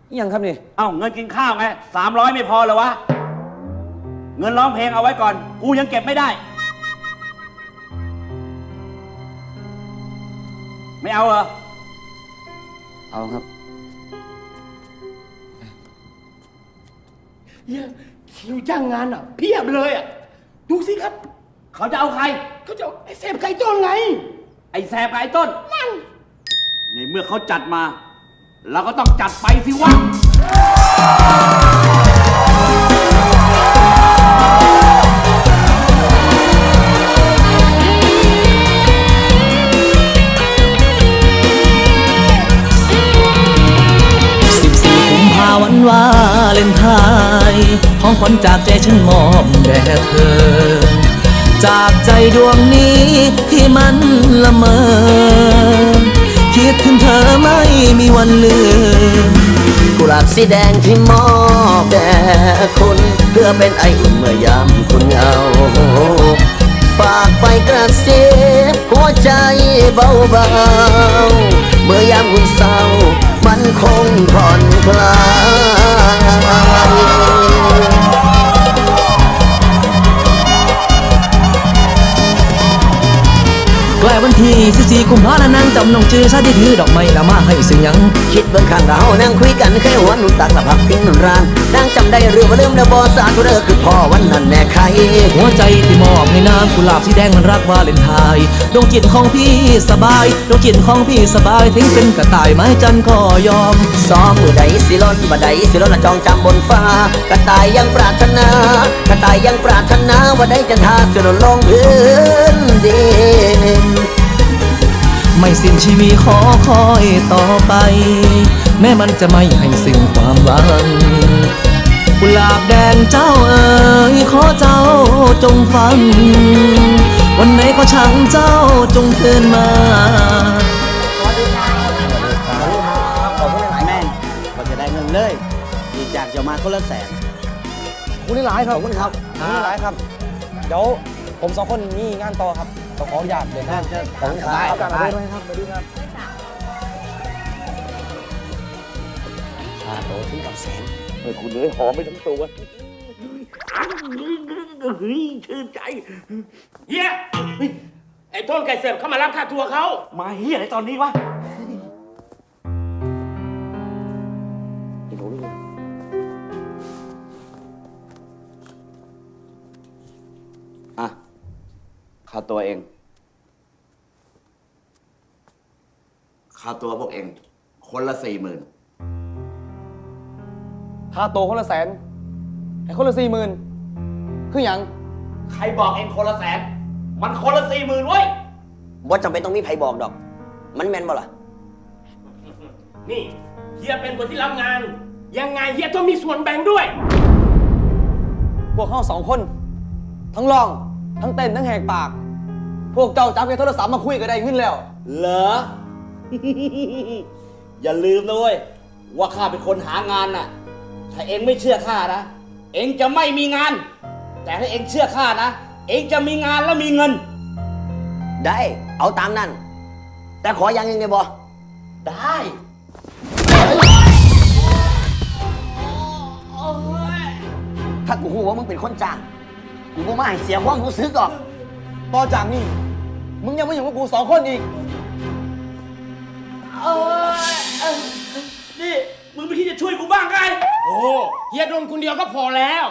อิหยังครับนี่ เอ้า เงินกินข้าวไง สามร้อย ไม่พอเหรอวะ เงินร้องเพลงเอาไว้ก่อน กูยังเก็บไม่ได้ ไม่เอาเหรอ เอาครับ เฮีย คิวจ้างงานอะ เพียบเลยอะ ดูสิครับ เขาจะเอาใคร เขาจะเอาไอ้แสบกับไอ้ต้นไง ไอ้แสบกับไอ้ต้น นั่น ในเมื่อเขาจัดมา เราก็ต้องจัดไปสิวะ สิบสี่ กุมภาวันวาเลนไทน์ ของขวัญจากใจฉันมอบแด่เธอ จากใจดวงนี้ที่มันละเมอ คิดถึงเธอไม่มีวันลืม กุหลาบสีแดงที่มอบแด่คุณ เพื่อเป็นไออุ่นเมื่อยามคุณเหงา ฝากไปกระซิบ หัวใจเบาๆ เมื่อยามคุณเศร้า มันคงผ่อนคลาย ใกล้วันที่สิบสี่ กุมภา นางจำน้องจื้อ ชาติที่ถือดอกไม้ละมาให้ซึ่งยัง คิดเบิ่งข้างเฮานั่งคุยกัน เคยหวนหนุนตักละพักพิงหนุนราน นางจำได้หรือว่าลืมแล้วบ่ สาธุเด้อ คือพ่อวันนั้นแน่ไข หัวใจที่มอบให้นาง กุหลาบสีแดงมันรักวาเลนไทน์ ดวงจิตของพี่สบาย ดวงจิตของพี่สบาย ถึงเป็นกระต่ายไม้จันก็ยอม สองมื้อใดสิหล่น บ่ใดสิหล่นละจองจำบนฟ้า กระต่ายยังปรารถนา กระต่ายยังปรารถนา ว่าใดจันทราสิหล่นลงพื้นดิน ไม่สิ้นชีวิตขอคอยต่อไป แม้มันจะไม่ให้สิ้นความหวัง กุหลาบแดงเจ้าเอ๋ย ขอเจ้าจงฟัง วันไหนก็ช่างเจ้าจงคืนมา สวัสดีครับ สวัสดีครับ ขอบคุณหลายๆ แม่น ก็จะได้เงินเลย อีกอยากจะมาคนละแสน ขอบคุณหลายๆ ครับ ขอบคุณครับ ขอบคุณหลายๆ ครับ เดี๋ยวผมสองคนมีงานต่อครับ ต้องขออนุญาตเดินทาง เชิญ ขอบคุณครับ ได้ เอากลับมาด้วยไหมครับ สวัสดีครับ ค่าตัวถึงกับแสน เฮ้ย คุณเอ้ย หอมไปทั้งตัว เฮ้ย ชื่นใจ เฮีย ไอ้ต้นไก่เสพเข้ามารับค่าตัวเขา มาเฮียอะไรตอนนี้วะ ไอ้หนูนี่ ຄ່າຕົວເອງ ຄ່າຕົວພວກເອງຄົນລະສີ່ໝື່ນ. ຄ່າໂຕຄົນລະແສນ ໃຫ້ຄົນລະສີ່ໝື່ນ ຄືຫຍັງ? ໃຜບອກເອງຄົນລະແສນ? ມັນຄົນລະສີ່ໝື່ນເວີຍ. ບໍ່ຈຳເປັນຕ້ອງມີໃຜບອກດອກ ມັນແມ່ນບໍ່ລະ? ນີ້ ເຮຍເປັນຄົນທີ່ຮັບງານ ຍັງໄງເຮຍຕ້ອງມີສ່ວນແບ່ງດ້ວຍ. ພວກເຮົາສອງຄົນ ທັງຮ້ອງ ທັງເຕັ້ນ ທັງແຫກປາກ ພວກເຈົ້າຈັບແຕ່ໂທລະສັບມາຄຸຍກໍໄດ້ເງິນແລ້ວ. ເຫຼືອ? ຢ່າລືມນະເວີຍ ວ່າຂ້າເປັນຄົນຫາງານນະ. ຖ້າເອງໄມ່ເຊື່ອຂ້ານະ ເອງຈະໄມ່ມີງານ, ແຕ່ຖ້າເອງເຊື່ອຂ້ານະ ເອງຈະມີງານ ແລະ ມີເງິນ. ໄດ້ ເອົາຕາມນັ້ນ ແຕ່ຂໍຢ່າງໜຶ່ງໄດ້ບໍ່? ໄດ້. ຖ້າກູຮູ້ວ່າມຶງເປັນຄົນຈ້າງ ກູບໍ່ມາໃຫ້ເສຍຄວາມຮູ້ສຶກດອກ. ຕໍ່ຈາກນີ້ ມຶງຢ່າມາຫຍຸ້ງກັບກູສອງຄົນອີກ. ເອີ ເອີ ນີ້ ມຶງບໍ່ຄິດຈະຊ່ວຍກູບ້າງໄກ? ໂອ້ ເຮຍໂດນຄົນດຽວກໍພໍແລ້ວ.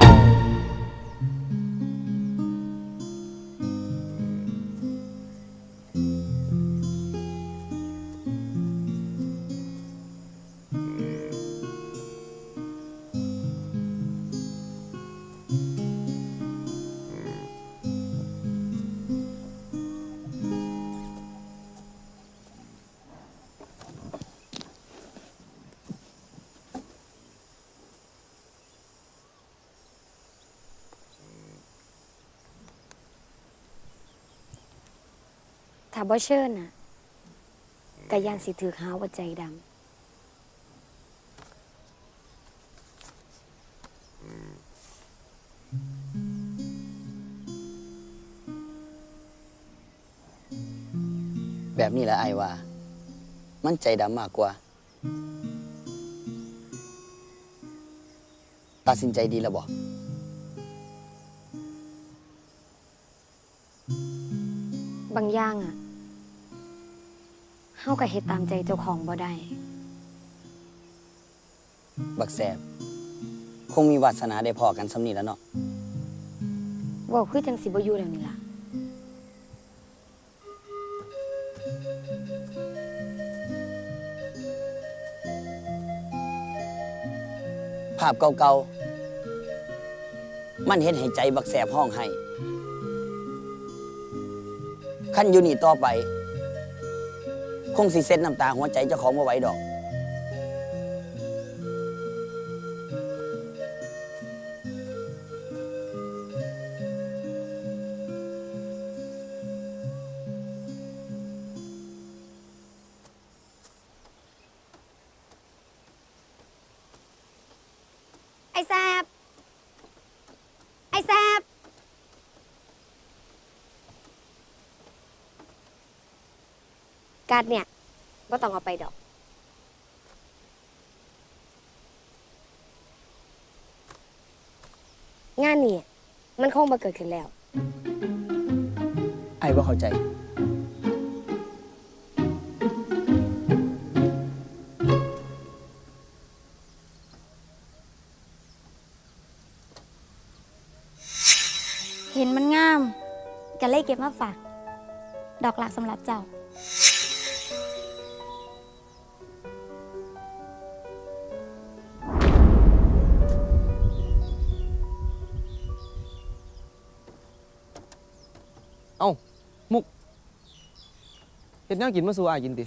ຖ້າບໍ່ເຊີນນະ ກະຢ້ານຊິຖືກຫາວ່າໃຈດຳ. ແບບນີ້ລະ ອ້າຍວ່າມັນໃຈດຳມາກກວ່າ. ຕັດສິນໃຈດີແລ້ວບໍ່? ບາງຢ່າງອະ ເຮົາກໍເຮັດຕາມໃຈເຈົ້າຂອງບໍ່ໄດ້. ບັກແສບ ຄົງມີວາດສະໜາໄດ້ພໍ້ກັນສ່ຳນີ້ລະເນາະ. ເວົ້າຄືຈັ່ງຊິບໍ່ຢູ່ແລ້ວນີ້ລະ. ພາບເກົ່າໆ ມັນເຮັດໃຫ້ໃຈບັກແສບຮ້ອງໄຫ້. ຄັນຢູ່ນີ້ຕໍ່ໄປ ຄົງຊິເຊັດນ້ຳຕາຫົວໃຈເຈົ້າຂອງບໍ່ໄຫວດອກ. ໄອ້ແສບ! ໄອ້ແສບ! ກາດເນຍ ບໍ່ຕ້ອງເອົາໄປດອກ. ງານນີ້ມັນຄົງບໍ່ເກີດຂຶ້ນແລ້ວ. ອ້າຍບໍ່ເຂົ້າໃຈ. ເຫັນມັນງາມ ກໍເລີຍເກັບມາຝາກ. ດອກລັກສຳລັບເຈົ້າ. ເອົ້າ ມຸກ ເຮັດແນວກິນມາສູ່ອ້າຍກິນຕິ?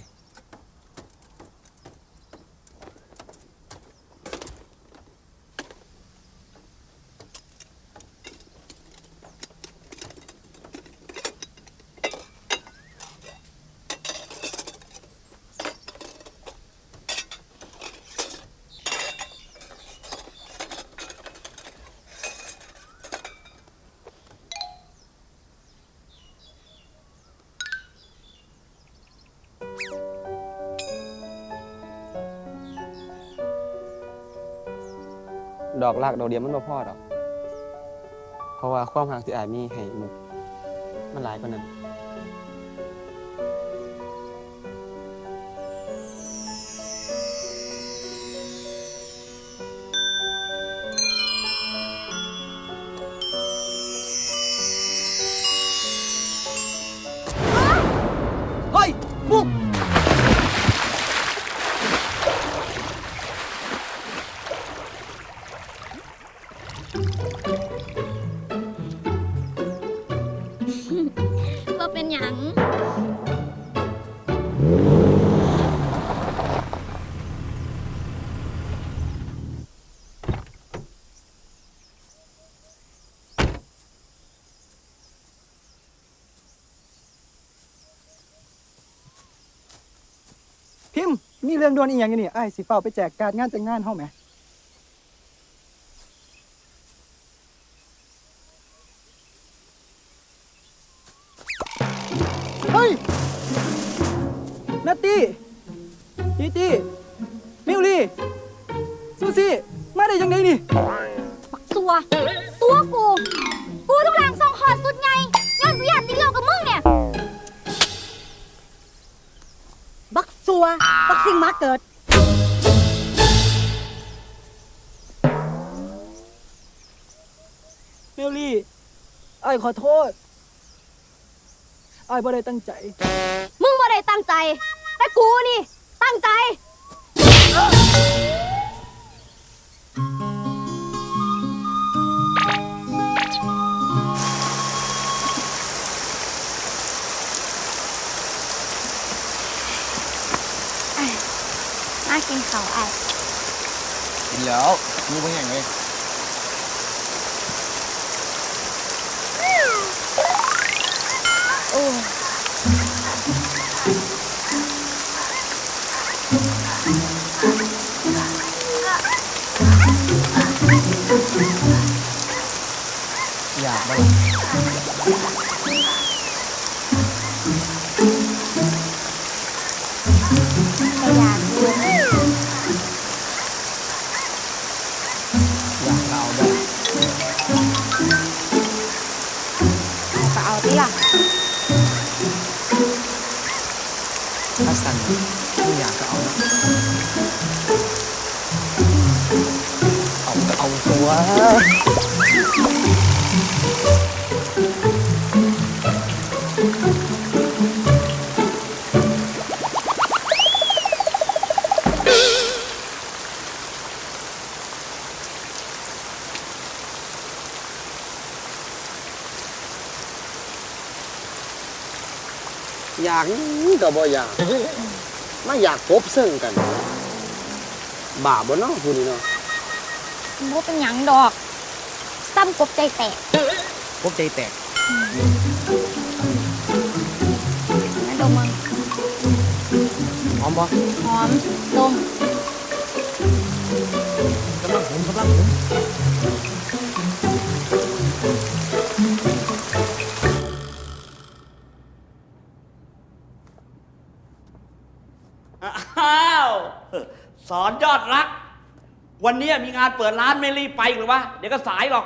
ດອກລັກດອກດຽວມັນບໍ່ພໍດອກ ເພາະວ່າຄວາມຮັກທີ່ອ້າຍມີໃຫ້ມຸກ ມັນຫຼາຍກວ່ານັ້ນ. ບໍ່ເປັນຫຍັງ. ພິມ, ມີເລື່ອງດ່ວນອີ່ຫຍັງຢູ່ນີ້? ອ້າຍຊິຟ້າວໄປແຈກກາດງານແຕ່ງງານເຮົາແໝ. ເຮີ້ຍ! ນັດຕີ້! ຕີຕີ! ມິວລີ! ຊູຊີ! ມາໄດ້ຈັ່ງໃດນີ້? ບັກຊົ່ວ! ຕົວະກູ! ກູທຸກຫຼັງສົ່ງຮອດຊຸດໃຫຍ່ ຍ້ອນກູຢາກຕິດເຫຼົ້າກັບມຶງນີ້! ບັກຊົ່ວ! ບັກສິ່ງໝາເກີດ! ມິວລີ! ອ້າຍຂໍໂທດ! ອ້າຍບໍ່ໄດ້ຕັ້ງໃຈ. ມຶງບໍ່ໄດ້ຕັ້ງໃຈ, ແຕ່ກູນີ້ຕັ້ງໃຈ! ອ້າຍ ມາກິນເຂົ້າອ້າຍ. ກິນແລ້ວ, ຫິວບໍ່ແຫ້ງເລີຍ. ໂອ້ຍ ຢາກບໍ່ລະ? ກໍຢາກຢູ່. ຢາກກໍເອົາເດີ. ເອົາກໍເອົາຕິລະ. ຄັນຊັ້ນ ບໍ່ຢາກກໍເອົາເນາະ. ເອົາກໍເອົາຕົວະ. ຢາກຫຍັງກໍບໍ່ຢາກ ມາຢາກກົບເຊິ່ງກັນ. ບ້າບໍ່ເນາະຜູ້ນີ້ເນາະ. ບໍ່ເປັນຫຍັງດອກ. ຊ້ຳກົບໃຈແຕກ. ກົບໃຈແຕກ. ມາດົມເບິ່ງ. ຫອມບໍ່? ຫອມ. ດົມ. ກຳລັງຫອມ, ກຳລັງຫອມ. ອ້າວ ສອນຍອດຮັກ ວັນນີ້ມີງານເປີດຮ້ານ ແມ່ນຣີບໄປອີກຫຼືວະ? ດຽວກໍສາຍດອກ.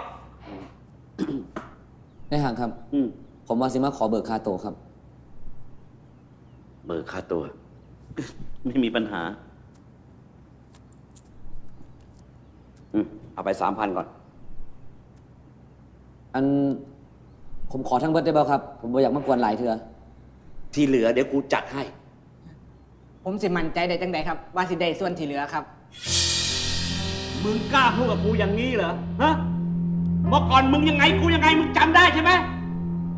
ນາຍຫ້າງຄັບ, ອືມ ຜົມວ່າຊິມາຂໍເບີກຄ່າໂຕຄັບ. ເບີກຄ່າໂຕ? ໄມ່ມີບັນຫາ. ອືມ ເອົາໄປສາມພັນກ່ອນ. ອັນ ຜົມຂໍທັງເບິດໄດ້ບໍ່ຄັບ? ຜົມບໍ່ຢາກມາກວນຫຼາຍເທື່ອ. ທີ່ເຫຼືອດຽວກູຈັດໃຫ້. ຜົມຊິໝັ້ນໃຈໄດ້ຈັ່ງໃດຄັບ ວ່າຊິໄດ້ສ່ວນທີ່ເຫຼືອຄັບ? ມຶງກ້າພູດກັບກູຢ່າງນີ້ເຫຼື? ຮະ? ເມື່ອກ່ອນມຶງຍັງໄງ ກູຍັງໄງ ມຶງຈຳໄດ້ໃຊ່ໄໝ?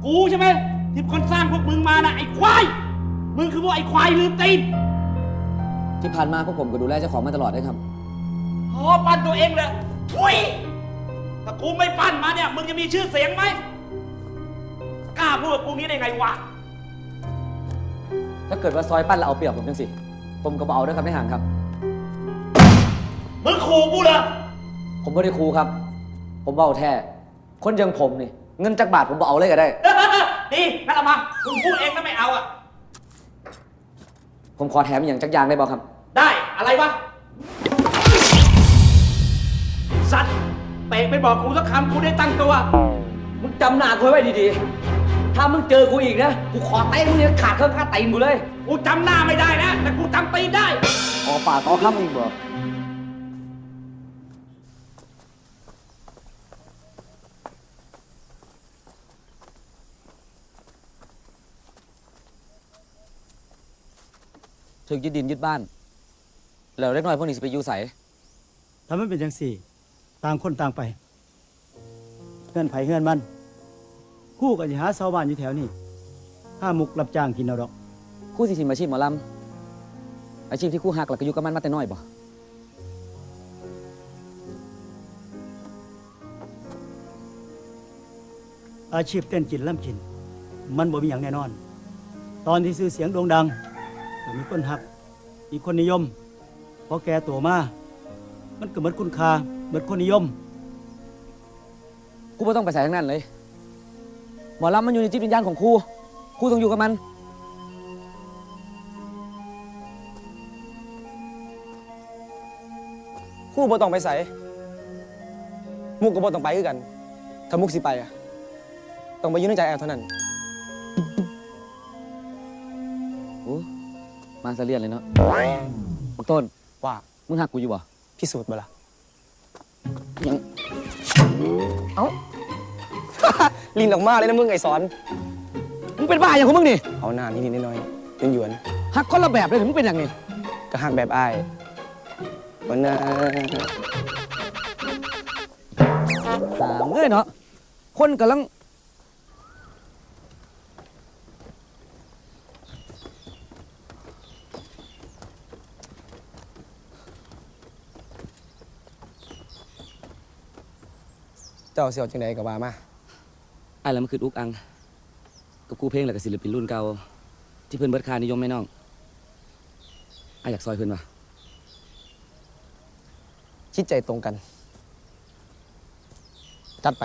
ກູໃຊ່ໄໝ ທີ່ເປັນຄົນສ້າງພວກມຶງມານະ ໄອ້ຄວາຍ! ມຶງຄືພວກໄອ້ຄວາຍລືມຕີນ! ທີ່ຜ່ານມາພວກຜົມກໍດູແລເຈົ້າຂອງມາຕະຫຼອດເດ້ຄັບ. ພໍປັນຕົວເອງເລີຍ. ທຸຍ! ຖ້າກູໄມ່ປັ້ນມາເນ່ຍ ມຶງຈະມີຊື່ສຽງໄໝ? ກ້າພູດກັບກູນີ້ໄດ້ໄງວະ? ຖ້າເກີດວ່າຊອຍປັ້ນແລ້ວເອົາປຽບຜົມຈັ່ງຊີ້ ຜົມກໍບໍ່ເອົາເດີຄັບນາຍຫ້າງຄັບ. ມຶງຂູ່ກູເຫຼື? ຜົມບໍ່ໄດ້ຂູ່ຄັບ, ຜົມເວົ້າແທ້. ຄົນຢ່າງຜົມນີ້ ເງິນຈັກບາດຜົມບໍ່ເອົາເລີຍກໍໄດ້. ດີ, ນັ້ນລະມາ, ມຶງພູດເອງນະ ໄມ່ເອົາອະ. ຜົມຂໍແຖມອີ່ຫຍັງຈັກຢ່າງໄດ້ບໍ່ຄັບ? ໄດ້. ອະໄລວະ? ໄອ້ສັດ, ເປກໄປບອກກູສັກຄຳ ກູໄດ້ຕັ້ງຕົວ. ມຶງຈຳໜ້າກູໄວ້ດີໆ. ຖ້າມຶງເຈີກູອີກນະ, ກູຂໍເຕະມຶງໃຫ້ຂາດເຄິ່ງຄາຕີນກູເລີຍ. ກູຈຳໜ້າໄມ່ໄດ້ນະ, ແຕ່ກູຈຳຕີນໄດ້. ຂໍປາກຂໍຄຳອີກບໍ່? ຖືກຍຶດດິນຍຶດບ້ານ ແລ້ວເດັກນ້ອຍພວກນີ້ຊິໄປຢູ່ໃສ? ຖ້າມັນເປັນຈັ່ງຊີ້ ຕ່າງຄົນຕ່າງໄປ. ເຮືອນໃຜເຮືອນມັນ. ຄູກໍຊິຫາເຊົ່າບ້ານຢູ່ແຖວນີ້ ຫາມຸກຮັບຈ້າງກິນເອົາດອກ. ຄູຊິຖິ້ມອາຊີບໝໍລຳ ອາຊີບທີ່ຄູຮັກ ແລ້ວກໍຢູ່ກັບມັນມາແຕ່ນ້ອຍບໍ? ອາຊີບເຕັ້ນກິນລຳກິນ ມັນບໍ່ມີຫຍັງແນ່ນອນ. ຕອນທີ່ຊື່ສຽງໂດ່ງດັງ ກໍມີຄົນຮັກ ມີຄົນນິຍົມ. ພໍແກ່ໂຕມາ ມັນກໍໝົດຄຸນຄ່າ ໝົດຄົນນິຍົມ. ຄູບໍ່ຕ້ອງໄປໃສທັງນັ້ນເລີຍ. ໝໍລຳມັນຢູ່ໃນຈິດວິນຍານຂອງຄູ. ຄູຕ້ອງຢູ່ກັບມັນ. ຄູບໍ່ຕ້ອງໄປໃສ. ມຸກກໍບໍ່ຕ້ອງໄປຄືກັນ. ຖ້າມຸກຊິໄປອະ ຕ້ອງໄປຢູ່ໃນໃຈອ້າຍເທົ່ານັ້ນ. ໂອ້ ມາສະຫຼຽນເລີຍເນາະ. ບັກຕົ້ນ. ວ່າ? ມຶງຮັກກູຢູ່ບໍ່? ພິສູດບໍ່ລະ? ຫຍັງ? ເອົ້າ ຫຼິ້ນອອກມາເລີຍນະມຶງໄອ້ສອນ. ມຶງເປັນບ້າຫຍັງຂອງມຶງນີ້? ເອົາໜ້າ ນິດໆໜ້ອຍໆ ຢວນໆ. ຮັກຄົນລະແບບເລີຍ ມຶງເປັນຫຍັງນີ້? ກໍຮັກແບບອ້າຍ. ບໍ່ນາ ຫາມເອີຍເນາະ ຄົນກຳລັງ ເຈົ້າຊິເອົາຈັ່ງໃດກໍວ່າມາ. ອ້າຍລະມາຄຶດອຸກອັ່ງກັບຄູເພງ ແລະກະສິນລະປິນລຸ້ນເກົ່າ ທີ່ເພິ່ນເບີດຄ່ານິຍົມແມ່ນ້ອງ. ອ້າຍຢາກຊ່ອຍເພິ່ນວ່າ. ຈິດໃຈຕົງກັນ. ຈັດໄປ.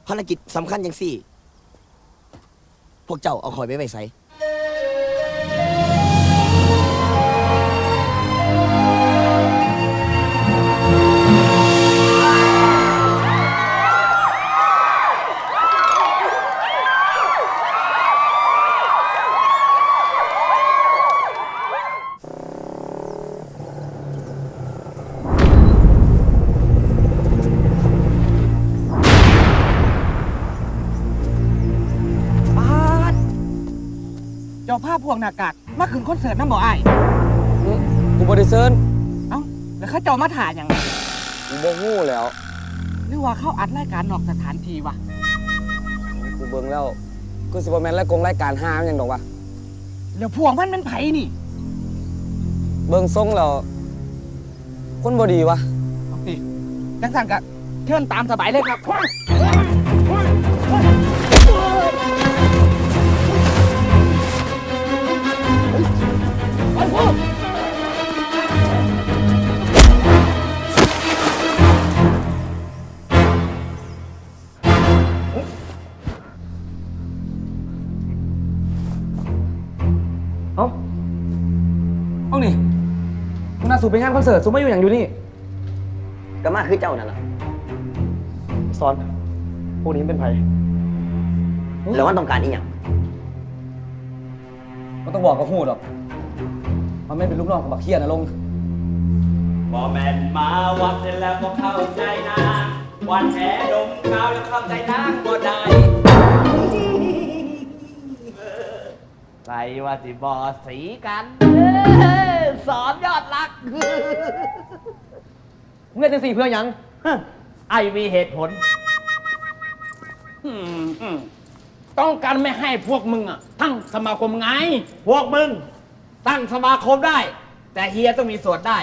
ພາລະກິດສຳຄັນຈັ່ງຊີ້ ພວກເຈົ້າເອົາຂ້ອຍໄປໄວ້ໃສ? ປາດ ເຈົ້າພາພວກໜ້າກາກມາຂຶ້ນຄອນເສີດນຳບໍ່ອ້າຍ? ອື ກູບໍ່ໄດ້ເຊີນ. ເອົ້າ ແລ້ວເຂົາເຈົ້າມາຖ້າຫຍັງ? ກູບໍ່ຮູ້ແລ້ວ. ຫຼືວ່າເຂົາອັດລາຍການນອກສະຖານທີ່ວະ? ກູເບິ່ງແລ້ວ ຄືຊິບໍ່ແມ່ນລາຍກົງລາຍການຫ່າມັນຫຍັງດອກວະ. ແລ້ວພວກມັນແມ່ນໃຜນີ້? ເບິ່ງຊົງແລ້ວ ຄົນບໍ່ດີວະ. ເອົາຕິ ຈັ່ງຊັ້ນກະເຊີນຕາມສະບາຍເລີຍຄັບ. ເອົ້າ ເອົານີ້ ຄະນະສູໄປງານຄອນເສີດ ສູມາຢູ່ຫຍັງຢູ່ນີ້? ກໍມາຄືເຈົ້ານັ້ນລະ. ສອນ ພວກນີ້ມັນເປັນໃຜ? ແລ້ວມັນຕ້ອງການອີ່ຫຍັງ? ບໍ່ຕ້ອງບອກກໍຮູ້ດອກ ວ່າແມ່ນເປັນລູກນ້ອງຂອງບັກເຄຍນະລົງ. ບໍ່ແມ່ນມາວັດແລ້ວບໍ່ເຂົ້າໃຈນາງ ວັດແຫ່ດົມຂາວແລ້ວເຂົ້າໃຈນາງບໍ່ໄດ້. ໃຜວ່າຊິບໍ່ສີກັນ ເອີ ສອນຍອດຮັກ. ມຶງເຮັດຈັ່ງຊີ້ເພື່ອຫຍັງ? ອ້າຍມີເຫດຜົນ. ອືມ ອືມ ຕ້ອງການໄມ່ໃຫ້ພວກມຶງອະຕັ້ງສະມາຄົມໄງ. ພວກມຶງຕັ້ງສະມາຄົມໄດ້ ແຕ່ເຮຍຕ້ອງມີສ່ວນໄດ້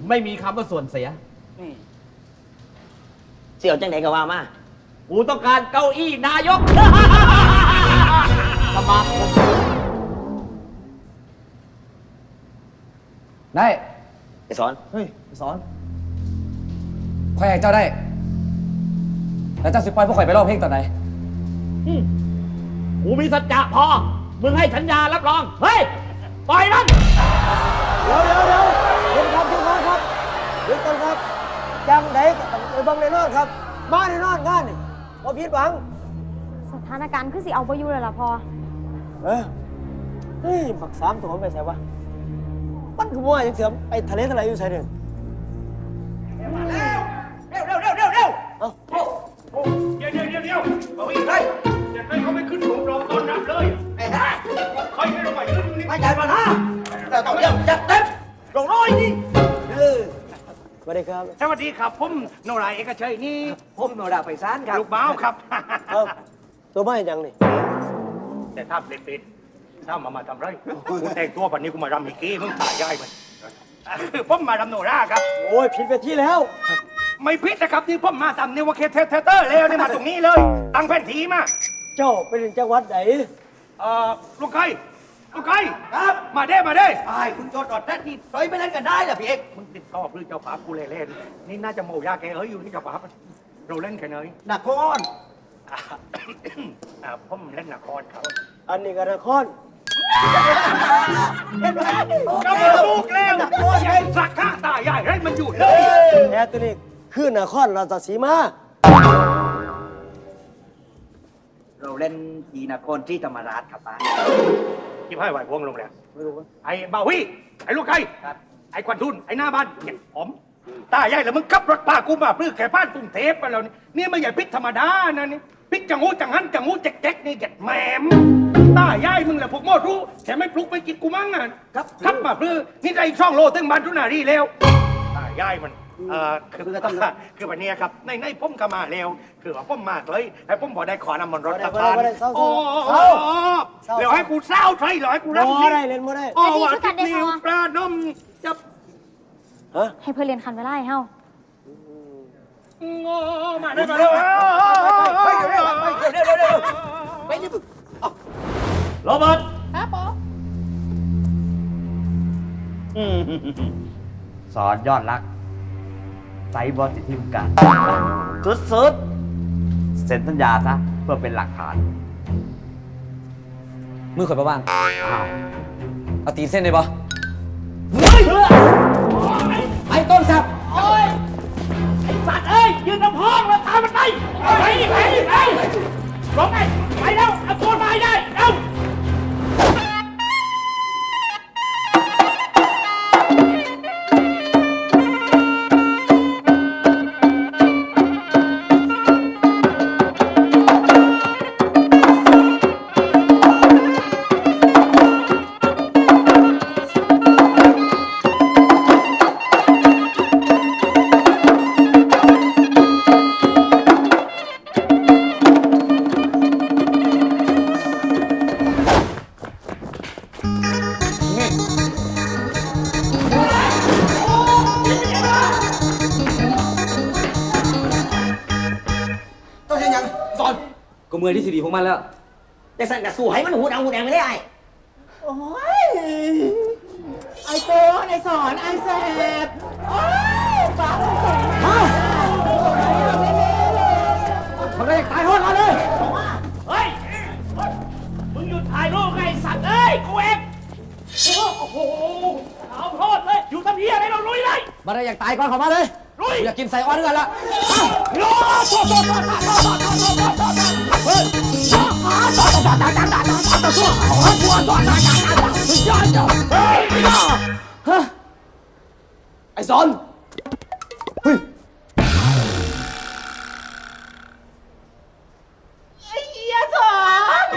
ໄມ່ມີຄຳວ່າສ່ວນເສຍ. ອືມ ຊິເອົາຈັ່ງໃດກໍວ່າມາ. ກູຕ້ອງການເກົ້າอี้ນາຍົກສະມາຄົມ. ໄດ້. ໄອ້ສອນ. ເຮີ້ຍ ໄອ້ສອນ. ຂ້ອຍໃຫ້ເຈົ້າໄດ້ ແລ້ວເຈົ້າຊິປ່ອຍພວກຂ້ອຍໄປຮ້ອງເພງຕອນໃດ? ອືມ ກູມີສັດຈະພໍ. ມຶງໃຫ້ສັນຍາຮັບຮອງ. ເຮີ້ຍ ປ່ອຍມັນ. ດຽວ ດຽວ ດຽວ ດຽວກ່ອນຄັບ ດຽວກ່ອນຄັບ. ຈັ່ງໃດກໍຕ້ອງໄປເບິ່ງແນ່ນອນຄັບ. ມາແນ່ນອນງານນີ້. ບໍ່ຜິດຫວັງ. ສະຖານະການຄືຊິເອົາບໍ່ຢູ່ແລ້ວລະພໍ່. ເອີ ເຮີ້ຍ ບັກສາມໂຕມັນໄປໃສວະ? ມັນຄືບໍ່ມາຈັກເທື່ອ. ໄປທະເລທະໄລຢູ່ໃສເດີ? ມາແລ້ວ ເຣວໆ ເຣວໆ ເຣວໆ. ເອົ້າ ໂອ້ ໂອ້ ດຽວໆ ດຽວໆ ເອົາອີກເລີຍ. ຢາກໃຫ້ເຂົາໄປຂຶ້ນໂຮງລອງຕ້ອນຮັບເລີຍ. ເຂົາຢູ່ໃນໄວລຸ້ນນີ້ ມາຈ່າຍບັນຫາ. ແຕ່ຕ້ອງລ້ຽງຈັດເຕັມ ດອກນ້ອຍນີ້. ເອີ ສະຫວັດດີ ສະຫວັດດີຄັບ ຜົມໂນຣາ ເອກະໄຊນີ້ ຜົມໂນຣາ ໄພສານຄັບ ລູກບ່າວຄັບ. ເອົ້າ ໂຕມາເຮັດຫຍັງນີ້? ແຕ່ຖາມເລັກໆ ຖາມວ່າມາທຳໄມ? ກູແຕ່ງຕົວປານນີ້ ກູມາລຳລິເກ ມຶງຕາຍຍາຍມັນ. ຄືຜົມມາລຳໂນຣາຄັບ. ໂອ້ຍ ຜິດເວທີແລ້ວ. ໄມ່ຜິດນະຄັບ ນີ້ຜົມມາຕາມແນວວ່າເຂດເທເຕີແລ້ວ ນີ້ມາຕົງນີ້ເລີຍ ຕັ້ງແຜນທີ່ມາ. ເຈົ້າເປັນຈາກວັດໃດ? ເອີ ລຸງໄກ່ ລຸງໄກ່ ຄັບ ມາເດ້ ມາເດ້. ອ້າຍ ຄຸນຈອດ ຈອດແທ້ ນີ້ ຖອຍໄປນັ້ນກໍໄດ້ລະ ພີ່ເອກ. ມຶງຕິດຕໍ່ຄືເຈົ້າພາກູແລ່ນ ນີ້ໜ້າຈະເມົາຢາແກເອີຍ ຢູ່ນີ້ເຈົ້າພາ ເຮົາແລ່ນແຄ່ໃດ? ນະຄອນ. ອ່າ ອ່າ ຜົມແລ່ນນະຄອນຄັບ. ອັນນີ້ກໍນະຄອນ. ເຫັນບໍ່? ກໍບໍ່ຖືກແລ້ວ ນະຄອນ ສັກຂະຕາຍາຍ ໃຫ້ມັນຢູ່ເລີຍ. ແຕ່ຕົວນີ້ຄືນະຄອນລາຊະສີມາ. ເຮົາແລ່ນທີ່ນະຄອນສີທຳມະລາດຄັບປ້າ. ຈິບໃຫ້ໄຫວພວງລົງແລ້ວ ໄອ້ບ່າວວີ ໄອ້ລູກໄກ່ ໄອ້ຂວັນທູນ ໄອ້ໜ້າບ້ານ ຫຍັງອອມ ຕາຍາຍລະ ມຶງຂັບລົດພາກູມາປືແກ່ບ້ານກຸງເທບມາແລ້ວນີ້ ນີ້ມັນຢ່າຜິດທຳມະດານະນີ້ ຜິດຈັງຫູຈັງຫັນ ຈັງຫູແຈັກໆ ນີ້ ເຢັດແໝມ ຕາຍາຍ ມຶງລະພວກໝໍດູ ແຖມໃຫ້ປລຸກໄປກິນກູມັງຫັ້ນ ຂັບມາປື ນີ້ໄດ້ສອງໂລເຖິງບ້ານສຸນາຣີແລ້ວ ຕາຍາຍມັນ. ເອີ ຄື ຄືປານນີ້ຄັບ ໃນໆ ຜົມກໍມາແລ້ວ ຄືວ່າຜົມມາຊ່ອຍ ໃຫ້ຜົມພໍໄດ້ຄ່ານ້ຳມັນລົດກັບບ້ານ. ໂອ້ ແລ້ວໃຫ້ກູເຊົາໃສ່ ແລ້ວໃຫ້ກູລຳ ບໍ່ໄດ້ ເຫຼັ້ນບໍ່ໄດ້. ໂອ້ ວ່າຕິດໜີ້ປານົມຈັບ ຮະ ໃຫ້ເພິ່ນເຫຼັ້ນຂັນເວລາໃຫ້ເຮົາ. ໂອ້ ມາເດີ ມາເດີ ໄປ ໄປ ໄປ ໄປ ໄປ ໄປ ໄປ. ໂຣເບີດ ຄັບຜົມ. ອືມ ສອນຍອດລັກ ໃຊ້ບໍ່ຕິດທີມການ ສຸດໆ ເຊັນສັນຍາຊະ ເພື່ອເປັນຫຼັກຖານ. ມືຂ້ອຍບໍ່ວ່າງ. ອ້າວ ເອົາຕີນເຊັນໄດ້ບໍ່? ເຮີ້ຍ ໄອ້ຕົ້ນສັບ ໂອ້ຍ ໄອ້ສັດເອີຍ ຢືນນຳພ້ອມແລ້ວຕາມມັນໄປ ໄປ ໄປ ໄປ ລົງໄປ ໄປແລ້ວ ເອົາຕົວມາໃຫ້ໄດ້ ເອົາ. ເຈົ້າເຮັດຫຍັງ ສອນ? ກໍເມື່ອຍທີ່ຊິດີພວກມັນແລ້ວ. ຈັ່ງຊັ້ນກໍສູ້ໃຫ້ມັນຫູດັງຫູແດງໄປເລີຍອ້າຍ. ໂອ້ຍ ອ້າຍໂກນ ອ້າຍສອນ ອ້າຍແສບ ໂອ້ຍ ປາກມັນແຂງ ຮະ ມັນກໍຢາກຕາຍຮອດເຮົາເລີຍ. ເຮີ້ຍ ມຶງຢຸດຖ່າຍຮູບໄອ້ສັດເອີຍ ກູເອັບ. ໂອ້ໂຫ ຂາວໂພດເລີຍ ຢູ່ທຳເຫຍໃດເນາະ ລຸຍເລີຍ. ບັດໃດຢາກຕາຍກ່ອນເຂົ້າມາເລີຍ. ລຸຍ ຢາກກິນໄສ້ອ່ອນເຮືອນລະ. ເຮີ້ຍ ໄອ້ສອນ ເຮີ້ຍ. ໄອ້ເຫຍສອນ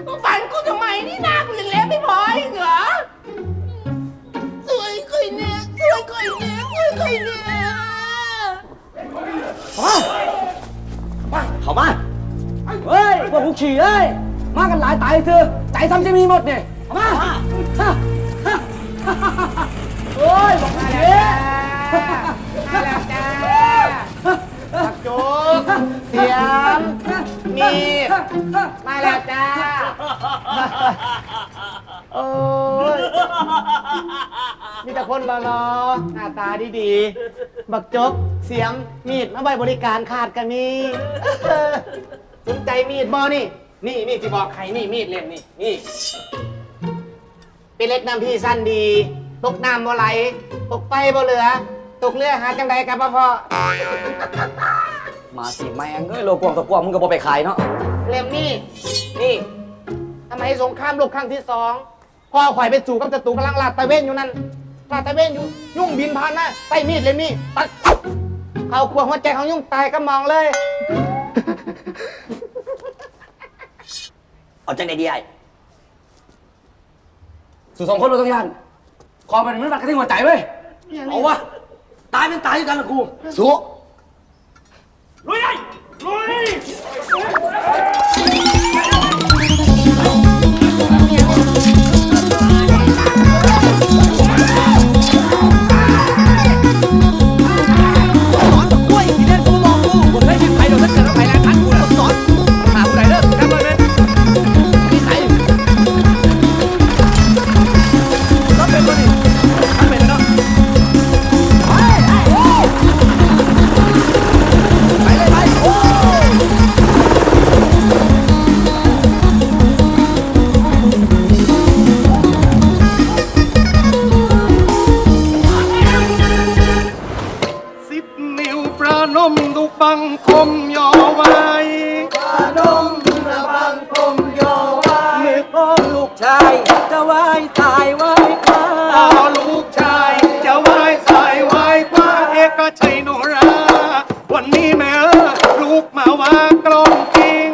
ມຶງຟັນກູທຳໄມນີ້ນະ ກູຍັງເລັບໄມ່ພໍອີກເຫຼືອ. ຊ່ວຍຂ້ອຍແດ່ ຊ່ວຍຂ້ອຍແດ່ ຊ່ວຍຂ້ອຍແດ່. ເຂົ້າມາ ເຂົ້າມາ ເຮີ້ຍ ພວກຂີ້ເອີຍ ມາກັນຫຼາຍຕາຍຊື່ ໃຈຊ້ຳຊິມີໝົດນີ້ ເຂົ້າມາ. ໂອ້ຍ ພວກຂີ້ ມາແລ້ວຈ້າ ມາແລ້ວຈ້າ. ບັກຈຸກ ສຽມ ມີດ ມາແລ້ວຈ້າ. ໂອ້ຍ ມີແຕ່ຄົນຫຼໍ່ໆ ໜ້າຕາດີໆ ບັກຈົກ ສຽມ ມີດ ມາໄວ້ບໍລິການຂາດກໍມີ. ສົນໃຈມີດບໍ່ນີ້? ນີ້ ນີ້ຊິບອກໃຫ້ ນີ້ ມີດເຫຼັ້ມນີ້ ນີ້. ເປັນເຫຼັກນ້ຳພີຊັ້ນດີ ຕົກນ້ຳບໍ່ໄຫຼ ຕົກໄຟບໍ່ເຫຼືອ ຕົກເຫຼືອຫາຈັ່ງໃດກໍບໍ່ພໍ້. ໝາສີແມງເອີຍ ໂລກກວ້າງຕົວກວ້າງ ມຶງກໍບໍ່ໄປຂາຍເນາະ. ເຫຼັ້ມນີ້ ນີ້ ສະໄໝສົງຄາມໂລກຄັ້ງທີສອງ ພໍ່ຂ້ອຍໄປສູ້ກັບສັດຕູ ກຳລັງລາດຕະເວນຢູ່ນັ້ນ ລາດຕະເວນຢູ່ ຍຸງບິນຜ່ານມາ ໃຊ້ມີດເຫຼັ້ມນີ້ ຕັດ ເຂົ້າຂົ້ວຫົວໃຈຂອງຍຸງ ຕາຍກະໝອງເລີຍ. ເອົາຈັ່ງໃດດີອ້າຍ? ສູສອງຄົນບໍ່ຕ້ອງຢ້ານ ຂໍໄປມັນມັກກະທິງຫົວໃຈເວີຍ. ເອົາວະ. ຕາຍແມ່ນຕາຍຄືກັນລະກູ. ໂຊະ ລຸຍເລີຍ ລຸຍ. ສິບນິ້ວປະນົມລຸກບັງຄົມຍໍໄຫວ້ ປະນົມລະບັງຄົມຍໍໄຫວ້ ເມື່ອພໍ່ລູກຊາຍຈະໄຫວ້ຊ້າຍໄຫວ້ຂວາ ພໍ່ລູກຊາຍຈະໄຫວ້ຊ້າຍໄຫວ້ຂວາ ເອກະໄຊໂນລາ ວັນນີ້ແມ່ເອີຍ ລູກມາວ່າກລອນຈິງ.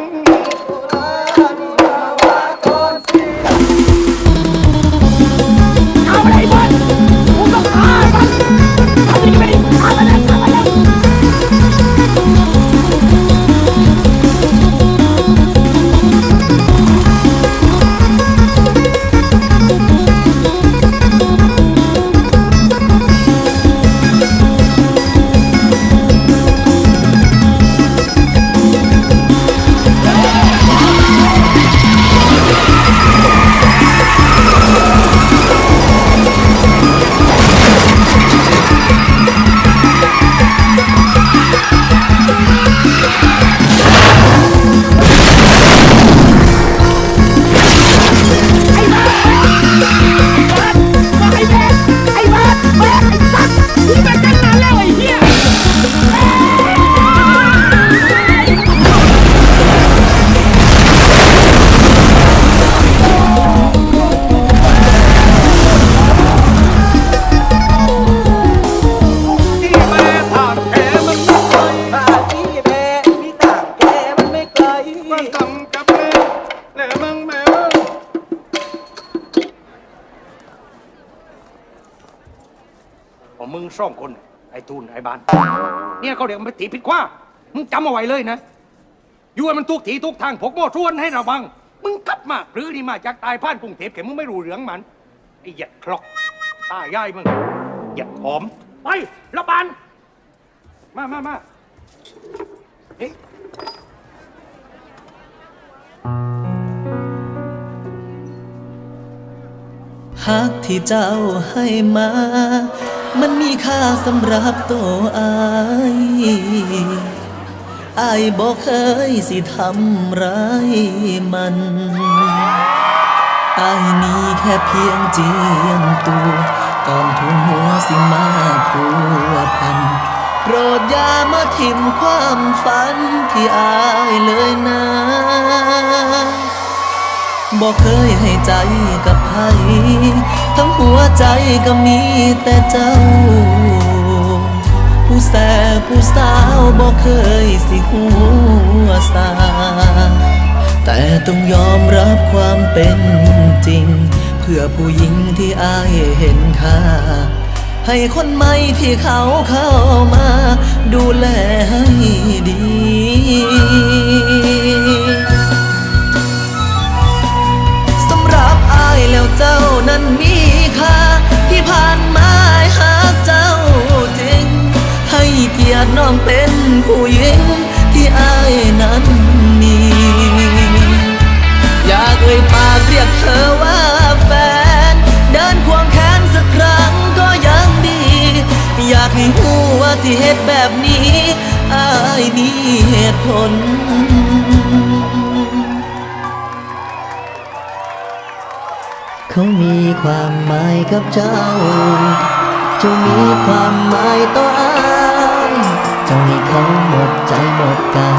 ເພາະມຶງສອງຄົນ ໄອ້ຕູນ ໄອ້ບ້ານ ເມຍເຂົາເດ ມັນໄປຕີຜິດຂວາ. ມຶງຈຳເອົາໄວ້ເລີຍນະ ຢູ່ໃຫ້ມັນຖືກທີ່ຖືກທາງ ພວກໝໍສວນໃຫ້ລະວັງ. ມຶງກັບມາບລືນີ້ມາຈາກໃຕ້ຜ່ານກຸງເທບ ແຕ່ມຶງບໍ່ຮູ້ເລື່ອງມັນ ໄອ້ຫຍັດຄລັອກ ຕາຍາຍມຶງ ຫຍັດຫອມ. ໄປລະບານ ມາ ມາ ມາ ເອີ ຮັກທີ່ເຈົ້າໃຫ້ມາ ມັນມີຄ່າສຳລັບໂຕອ້າຍ. ອ້າຍບໍ່ເຄີຍຊິທຳຮ້າຍມັນ. ອ້າຍມີແຄ່ພຽງຈຽມຕົວ ກ່ອນທຸ່ມຫົວຊິມາພົວພັນ. ໂປດຢ່າມາຖິ້ມຄວາມຝັນທີ່ອ້າຍເລີຍນາ. ບໍ່ເຄີຍໃຫ້ໃຈກັບໃຜ ທັງຫົວໃຈກໍມີແຕ່ເຈົ້າ. ຜູ້ແຊບຜູ້ສາວບໍ່ເຄີຍຊິຮູ້ວ່າສາ ແຕ່ຕ້ອງຍອມຮັບຄວາມເປັນຈິງ ເພື່ອຜູ້ຍິງທີ່ອ້າຍເຫັນຄ່າ ໃຫ້ຄົນໃໝ່ທີ່ເຂົາເຂົ້າມາດູແລໃຫ້ດີ. ສຳລັບອ້າຍແລ້ວເຈົ້ານັ້ນມີຄ່າ ທີ່ຜ່ານມາອ້າຍຮັກເຈົ້າຈິງ ໃຫ້ກຽດນ້ອງເປັນຜູ້ຍິງ ທີ່ອ້າຍນັ້ນມີ. ຢາກເອີ່ຍປາກຮຽກເທີວ່າແຟນ ເດີນຄວງແຂນສັກຄັ້ງກໍຍັງດີ. ຢາກໃຫ້ຮູ້ວ່າທີ່ເຮັດແບບນີ້ ອ້າຍມີເຫດຜົນ. ເຂົາມີຄວາມໝາຍກັບເຈົ້າ ເຈົ້າມີຄວາມໝາຍຕໍ່ອ້າຍ ເຈົ້າໃຫ້ເຂົາໝົດໃຈໝົດກາ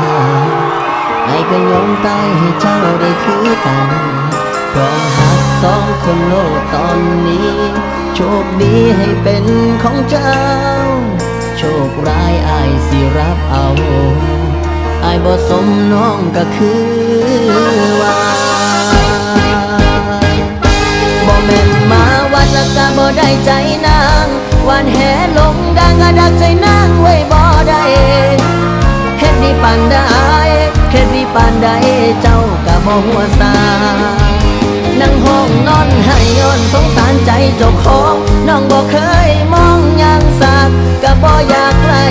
ຍ ອ້າຍກໍຍອມຕາຍໃຫ້ເຈົ້າໄດ້ຄືກັນ ຄວາມຮັກສອງຄົນໂລກຕອນນີ້ ໂຊກດີໃຫ້ເປັນຂອງເຈົ້າ ໂຊກຮ້າຍອ້າຍຊິຮັບເອົາ ອ້າຍບໍ່ສົມນ້ອງກໍຄືວ່າ ບໍ່ແມ່ນມາວັດລະກະບໍ່ໄດ້ໃຈນາງ ໂອ ປານແຫລົງດັງ ອາ ດັກໃຈນາງໄວ້ບໍ່ໄດ້ ເຮັດດີປານໃດ ເຮັດດີປານໃດ ເຈົ້າກະບໍ່ຮູ້ສາ. ນັ່ງຮ້ອງນອນໄຫ້ຍ້ອນສົງສານໃຈເຈົ້າຂອງ ນ້ອງບໍ່ເຄີຍມອງຢ່າງສາກ ກະບໍ່ຢາກໄລ່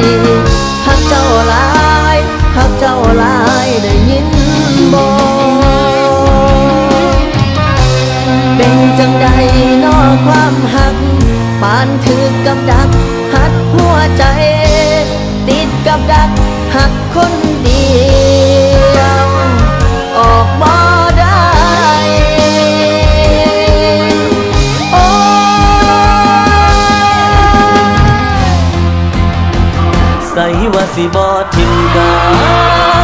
ຮັກເຈົ້າຫຼາຍ ຮັກເຈົ້າຫຼາຍ ໄດ້ຍິນບໍ່? ເປັນຈັ່ງໃດນໍຄວາມຮັກ ປານຖືກກັບດັກຮັດຫົວໃຈ ຕິດກັບດັກຮັກຄົນດຽວ ອອກບໍ່ໄດ້. ໂອ້ຍ ໃສວ່າຊິບໍ່ຖິ້ມກັ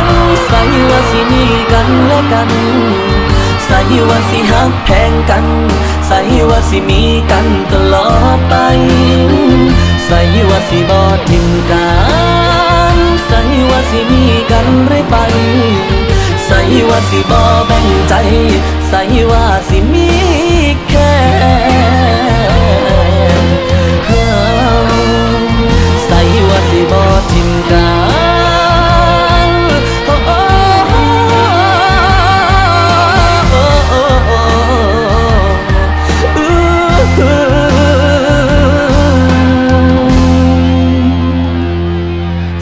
ນ ໃສວ່າຊິມີກັນແລະກັນ ໃສວ່າຊິຮັກແພງກັນ ໃສວ່າຊິມີກັນຕະຫຼອດໄປ ໃສວ່າຊິບໍ່ຖິ້ມກັນ ໃສວ່າຊິມີກັນເລື້ອຍໄປ ໃສວ່າຊິບໍ່ແບ່ງໃຈ ໃສວ່າຊິມີແຄ່ ໃສວ່າຊິບໍ່ຖິ້ມກັນ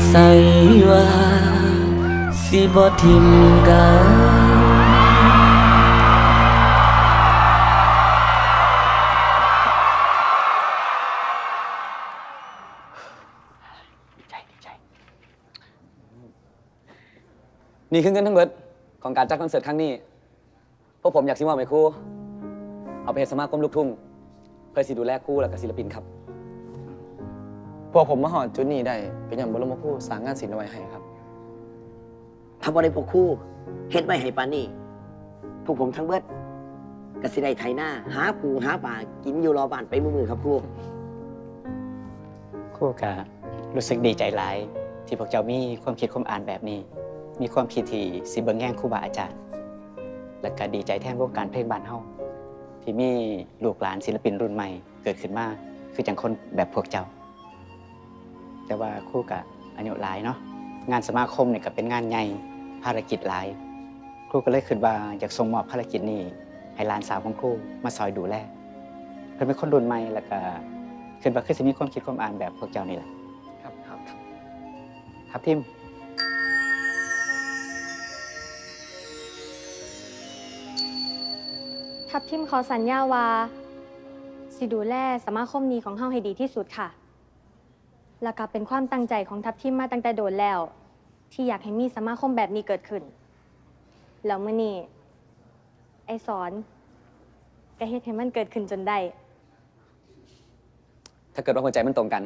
ໃສວ່າຊິບໍ່ຖິ້ມກັນ. ນີ້ຄືເງິນທັງເບິດຂອງການຈັດຄອນເສີດຄັ້ງນີ້. ພວກຜົມຢາກຊິມອບໃຫ້ຄູ ເອົາໄປເຮັດສະມາຄົມລູກທຸ່ງ ເພື່ອຊິດູແລຄູ ແລະກະສິລະປິນຄັບ. ພວກຜົມມາຮອດຈຸດນີ້ໄດ້ ກະຍ້ອນບໍລົມຄູສ້າງງານສິນເອົາໄວ້ໃຫ້ຄັບ. ຖ້າບໍ່ໄດ້ພວກຄູເຮັດໄວ້ໃຫ້ປານນີ້ ພວກຜົມທັງເບິດກະຊິໄດ້ໄຖນາ ຫາປູຫາປາກິນຢູ່ລໍບ້ານໄປມື້ໆຄັບຄູ. ຄູກະຮູ້ສຶກດີໃຈຫຼາຍ ທີ່ພວກເຈົ້າມີຄວາມຄິດຄວາມອ່ານແບບນີ້ ມີຄວາມຄິດທີ່ຊິເບິ່ງແຍງຄູບາອາຈານ ແລະກະດີໃຈແທນວົງການເພງບ້ານເຮົາ ທີ່ມີລູກຫຼານສິລະປິນລຸ້ນໃໝ່ເກີດຂຶ້ນມາ ຄືຈັ່ງຄົນແບບພວກເຈົ້າ. ແຕ່ວ່າຄູກະອາຍຸຫຼາຍເນາະ ງານສະມາຄົມນີ້ກະເປັນງານໃຫຍ່ ພາລະກິດຫຼາຍ ຄູກະເລີຍຄິດວ່າຢາກສົ່ງມອບພາລະກິດນີ້ໃຫ້ຫຼານສາວຂອງຄູມາຊ່ອຍດູແລ. ເພິ່ນເປັນຄົນລຸ້ນໃໝ່ ແລະກະຄິດວ່າຄືຊິມີຄວາມຄິດຄວາມອ່ານແບບພວກເຈົ້ານີ້ແຫຼະ. ຄັບ ຄັບ ທັບທິມ. ທັບທິມຂໍສັນຍາວ່າ ຊິດູແລສະມາຄົມນີ້ຂອງເຮົາໃຫ້ດີທີ່ສຸດຄ່ະ. ແລ້ວກະເປັນຄວາມຕັ້ງໃຈຂອງທັບທິມມາຕັ້ງແຕ່ດົນແລ້ວ ທີ່ຢາກໃຫ້ມີສະມາຄົມແບບນີ້ເກີດຂຶ້ນ. ແລ້ວມື້ນີ້ ໄອ້ສອນກະເຮັດໃຫ້ມັນເກີດຂຶ້ນຈົນໄດ້. ຖ້າເກີດວ່າຫົວໃຈມັນຕົງກັນ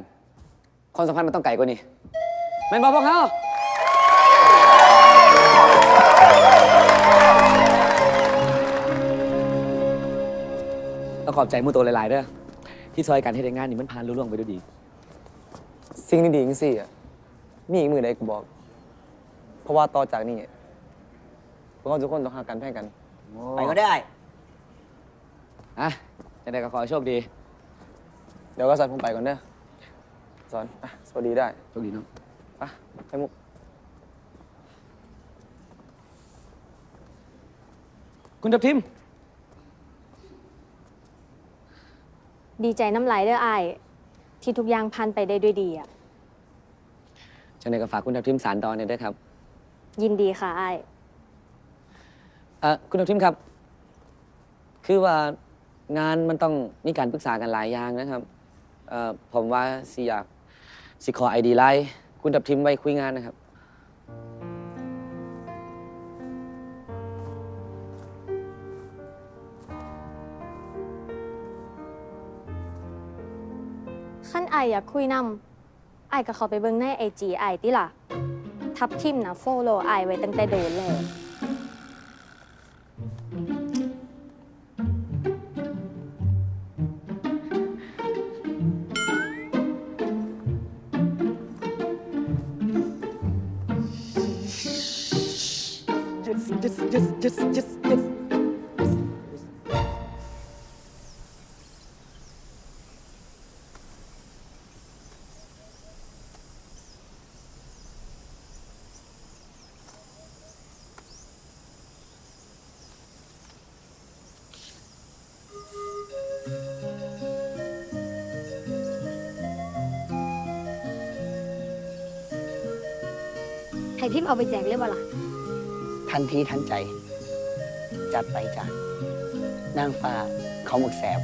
ຄວາມສຳພັນມັນຕ້ອງໄກກວ່ານີ້ ແມ່ນບໍ່ພວກເຮົາ? ຕ້ອງຂອບໃຈໝູ່ໂຕຫຼາຍໆເດີ້ ທີ່ຊ່ອຍກັນເຮັດໃຫ້ງານນີ້ມັນຜ່ານລຸລ່ວງໄປດ້ວຍດີ. ສິ່ງດີໆຈັ່ງຊີ້ອະ ມີອີກມື້ໃດກະບອກ ເພາະວ່າຕໍ່ຈາກນີ້ ພວກເຮົາທຸກຄົນຕ້ອງຮັກກັນແພງກັນ. ໄປກ່ອນເດີ້ອ້າຍ. ອະ ຈັ່ງໃດກະຂໍໃຫ້ໂຊກດີ. ດຽວກະສັນ ຜົມໄປກ່ອນເດີ້. ສອນ ອະ ສະຫວັດດີເດີ້. ໂຊກດີເນາະ. ອະ ໄຂ່ມຸກ. ຄຸນທັບທິມ. ດີໃຈນຳຫຼາຍເດີ້ອ້າຍ ທີ່ທຸກຢ່າງຜ່ານໄປໄດ້ດ້ວຍດີອະ. ຈັ່ງໃດກະຝາກຄຸນທັບທິມສານຕໍ່ແດ່ເດີ້ຄັບ. ຍິນດີຄ່ະອ້າຍ. ເອີ ຄຸນທັບທິມຄັບ ຄືວ່າງານມັນຕ້ອງມີການປຶກສາກັນຫຼາຍຢ່າງນະຄັບ. ເອີ ຜົມວ່າຊິຢາກ ຊິຂໍໄອດີໄລນ໌ຄຸນທັບທິມໄວ້ຄຸຍງານນະຄັບ. ຄັນອ້າຍຢາກຄຸຍນຳ ອ້າຍກະເຂົ້າໄປເບິ່ງໃນໄອຈີອ້າຍຕິລະ. ທັບທິມນະໂຟໂລອ້າຍໄວ້ຕັ້ງແຕ່ດົນແລ້ວ. ໃຫ້ພິມເອົາໄປແຈກເລີຍບໍ່ລະ? ທັນທີທັນໃຈ. ຈັດໄປຈ້າ ນາງຟ້າເຂົາໝາກແຊບ.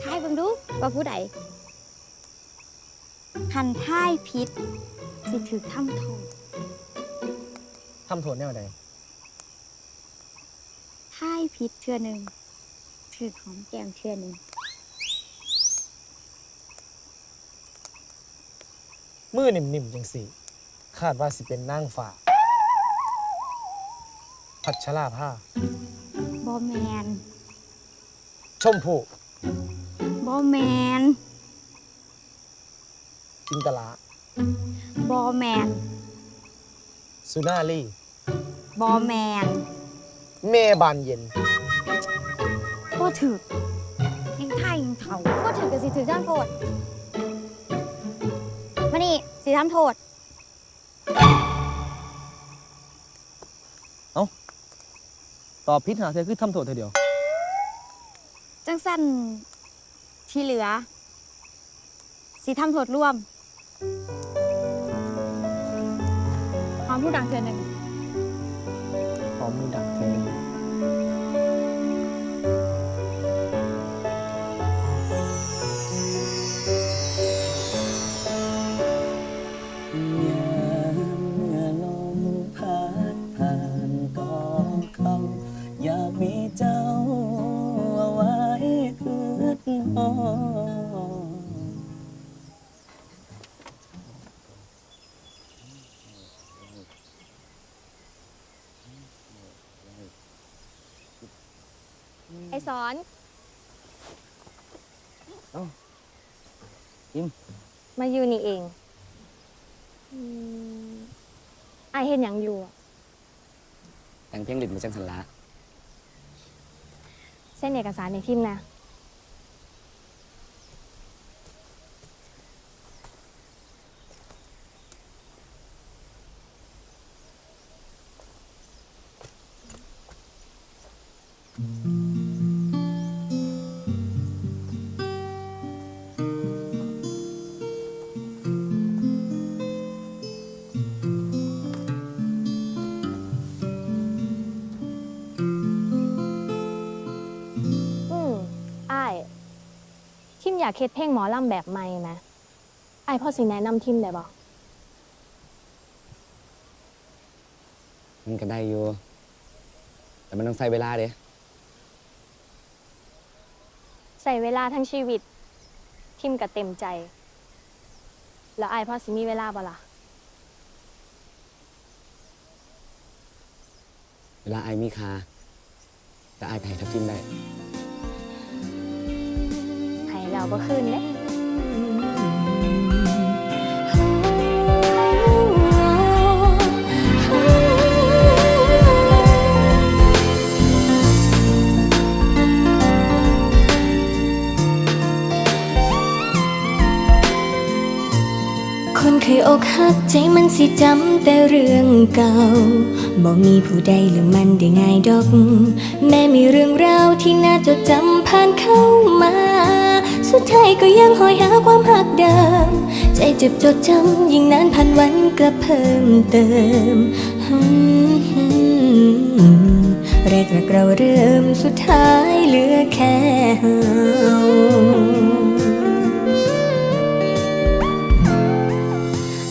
ທາຍເບິ່ງດູວ່າຜູ້ໃດ? ຄັນທາຍຜິດ ຊິຖືກທຳໂທດ. ທຳໂທດແນວໃດ? ທາຍຜິດເທື່ອໜຶ່ງ ຖືກຫອມແກ້ມເທື່ອໜຶ່ງ. ມືນິ້ມໆ ຈັ່ງຊີ້ ຄາດວ່າຊິເປັນນາງຟ້າ ພັດຊະລາພາ. ບໍ່ແມ່ນ. ຊົມພູ້. ບໍ່ແມ່ນ. ຈິນຕະລາ. ບໍ່ແມ່ນ. ສຸນາລີ. ບໍ່ແມ່ນ. ແມ່ບານເຢັນ. ບໍ່ຖືກ. ຍັງທ້າຍຍັງເຖົ້າ. ບໍ່ຖືກກໍຊິຖືກທຳໂທດ. ມານີ້ ຊິທຳໂທດ. ເອົ້າ ຕອບຜິດຫ້າເທື່ອ ຄືທຳໂທດເທື່ອດຽວ? ຈັ່ງຊັ້ນ ທີ່ເຫຼືອ ຊິທຳໂທດລວມ. ຫອມຮູ້ດັງເທື່ອໜຶ່ງ. ຫອມຮູ້ດັງເທື່ອໜຶ່ງ. ຍາມເມື່ອລົມພັດຜ່ານກອງເຂົາ ຢາກມີເຈົ້າເອົາໄວ້ຄິດຮອດ. ໄອສອນ. ເອົ້າ ພິມ ມາຢູ່ນີ້ເອງ. ອືມ ອ້າຍເຮັດຫຍັງຢູ່? ແຕ່ງເພງຫຼິ້ນໄປຈັ່ງຊັ້ນລະ. ເຊັນເອກະສານໃຫ້ພິມແດ່. ອືມ ອ້າຍ ພິມຢາກເຮັດເພງໝໍລຳແບບໃໝ່ນະ. ອ້າຍພໍຊິແນະນຳພິມໄດ້ບໍ່? ມັນກໍໄດ້ຢູ່ ແຕ່ມັນຕ້ອງໃຊ້ເວລາເດ້. ໃຊ້ເວລາທັງຊີວິດ ພິມກໍເຕັມໃຈ. ແລ້ວອ້າຍພໍຊິມີເວລາບໍ່ລະ? ເວລາອ້າຍມີຄ່າ ແຕ່ອ້າຍກໍໃຫ້ທັບທິມໄດ້. ໃຫ້ແລ້ວບໍ່ຄືນເດ້. ຄົນເຄີຍອົກຫັກ ໃຈມັນຊິຈຳແຕ່ເລື່ອງເກົ່າ. ບໍ່ມີຜູ້ໃດລືມມັນໄດ້ງ່າຍດອກ. ແມ້ມີເລື່ອງລາວທີ່ໜ້າຈົດຈຳຜ່ານເຂົ້າມາ, ສຸດທ້າຍກໍຍັງຫອຍຫາຄວາມຮັກເດີມ. ໃຈເຈັບຈົດຈຳ, ຍິ່ງນານຜ່ານວັນກໍເພີ່ມເຕີມ. ແລກລັກເຮົາເລີ່ມ, ສຸດທ້າຍເຫຼືອແຄ່ເຮົາ.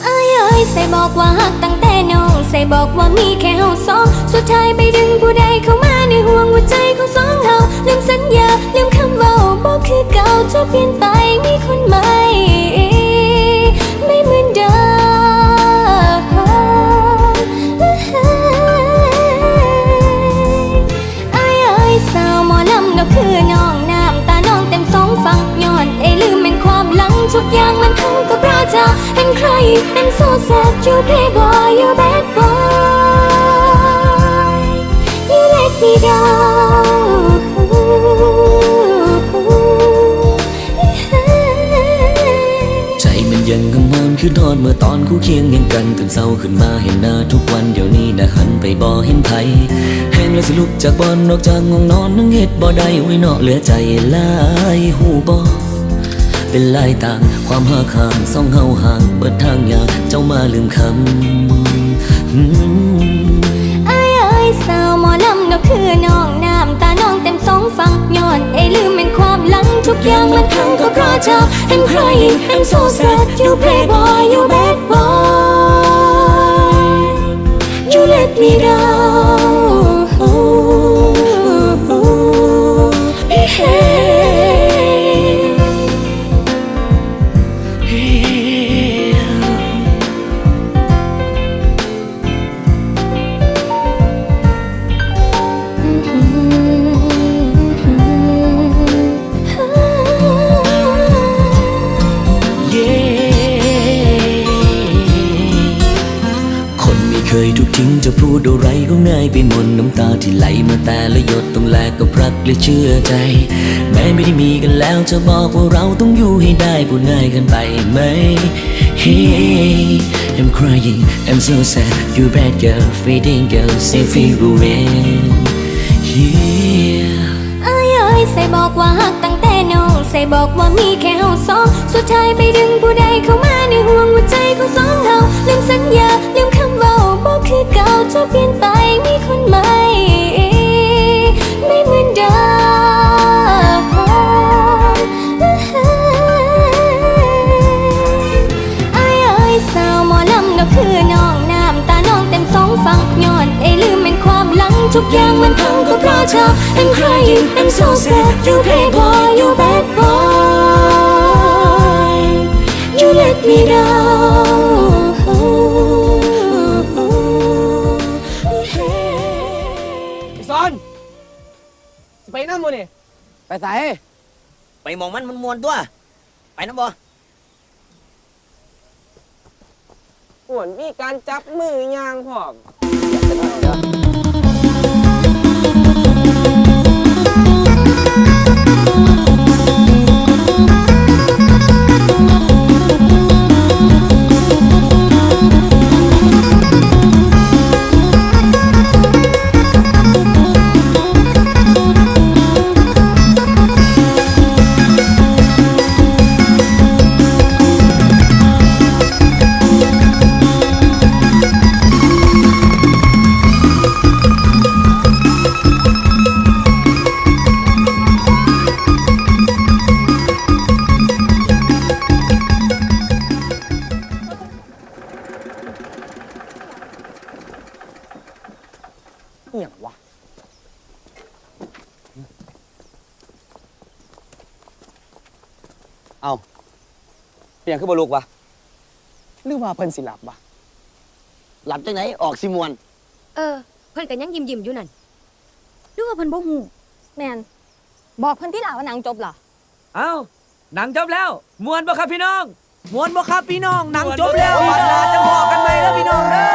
ອ້າຍເອີຍ ໃສບອກວ່າຮັກຕັ້ງແຕ່ນ້ອງ, ໃສບອກວ່າມີແຄ່ເຮົາສອງ, ສຸດທ້າຍໄປດຶງຜູ້ໃດເຂົ້າມາໃນຮ່ວງຫົວໃຈຂອງສອງເຮົາ. ລືມສັນຍາ, ລືມຄຳເວົ້າ, ບໍ່ຄືເກົ່າ, ຈະປ່ຽນໄປ, ມີຄົນໃໝ່, ໄມ່ເໝືອນເດີມ. ອ້າຍເອີຍ ສາວໝໍລຳກໍຄືນ້ອງ, ນ້ຳຕານ້ອງເຕັມສອງຝັ່ງ, ຍ້ອນໄອ້ລືມແມ່ນຄວາມຫຼັງ, ທຸກຢ່າງມັນພັງກໍເພາະເຈົ້າ. ເຫັນໃຄ I'm so sad, you playboy, you bad boy, you let me down. ໃຈມັນຍັງຫວານຄືນອນເມື່ອຕອນຄູ່ຄຽງຫຍັງກັນ ຕື່ນເຊົ້າຂຶ້ນມາເຫັນໜ້າທຸກວັນ ດຽວນີ້ນະຫັນໄປບໍ່ເຫັນໃຜ ແຮງແລ້ວຊິລຸກຈາກບ່ອນ ອອກຈາກຫ້ອງນອນ ຍັງເຮັດບໍ່ໄດ້ ໂອ້ຍເນາະ ເຫຼືອໃຈຫຼາຍ ຮູ້ບໍ່ ເປັນລາຍຕາ ຄວາມຮັກຮ້າງ ສອງເຮົາຫ່າງ ເບິດທາງຍາກ ເຈົ້າມາລືມຄຳ ອືມ ອ້າຍເອີຍ ສາວໝໍລຳ ເນາະຄືນ້ອງ ນ້ຳຕານ້ອງເຕັມສອງຝັ່ງ ຍ້ອນໄອ້ລືມແມ່ນຄວາມຫຼັງ ທຸກຢ່າງມັນພັງກໍເພາະເຈົ້າ I'm crying, I'm so sad, you playboy, you bad boy, you let me down. Yeah. ຄົນໄມ່ເຄີຍຖືກຖິ້ມ ຈະພູດເທົ່າໃດກໍງ່າຍໄປໝົດ ນ້ຳຕາທີ່ໄຫຼມາແຕ່ລະຫຍົດ ຕ້ອງແລກກັບຮັກ ແລະເຊື່ອໃຈ ແມ້ໄມ່ໄດ້ມີກັນແລ້ວ ຈະບອກວ່າເຮົາຕ້ອງຢູ່ໃຫ້ໄດ້ ພູດງ່າຍເກີນໄປໄໝ? Hey, I'm crying, I'm so sad, you bad girl, fading girl, save it away. Yeah. ອ້າຍເອີຍ ໃສບອກວ່າຮັກຕັ້ງແຕ່ນ້ອງ ໃສບອກວ່າມີແຄ່ເຮົາສອງ ສຸດທ້າຍໄປດຶງຜູ້ໃດເຂົ້າມາໃນຮ່ວງຫົວໃຈຂອງສອງເຮົາ ລືມສັນຍາ ລືມຄຳເວົ້າ ບໍ່ຄືເກົ່າ ເຈົ້າປ່ຽນໄປ ມີຄົນໃໝ່ ໄມ່ເໝືອນເດີມ. ອ້າຍເອີຍ ສາວໝໍລຳ ເນາະຄືນ້ອງ ນ້ຳຕານ້ອງເຕັມສອງຝັ່ງ ຍ້ອນໄອ້ລືມແມ່ນຄວາມຫຼັງ ທຸກຢ່າງມັນພັງກໍເພາະເຈົ້າ I'm crying, I'm so sad, you playboy, you bad boy, you let me down. ໄອ້ສອນ ຊິໄປນຳບໍ່ນີ້? ໄປໃສ? ໄປໝ່ອງມັນມ່ວນໆຕົວະ ໄປນຳບໍ່? ໂອ້ຍ ມີການຈັບມືຍ່າງພ້ອມ. ອີ່ຫຍັງວະ? ເອົ້າ ເປັນຫຍັງຄືບໍ່ລຸກວະ? ຫຼືວ່າເພິ່ນຊິຫຼັບວະ? ຫຼັບຈັ່ງໃດ ອອກຊິມ່ວນ. ເອີ ເພິ່ນກໍຍັງຍິ້ມໆຢູ່ນັ້ນ ຫຼືວ່າເພິ່ນບໍ່ຮູ້? ແມ່ນ ບອກເພິ່ນຕິລະວ່າໜັງຈົບລະ. ເອົ້າ ໜັງຈົບແລ້ວ ມ່ວນບໍ່ຄັບພີ່ນ້ອງ? ມ່ວນບໍ່ຄັບພີ່ນ້ອງ? ໜັງຈົບແລ້ວ ບັດໜ້າຈັ່ງພໍ້ກັນໃໝ່ເດີພີ່ນ້ອງເດີ.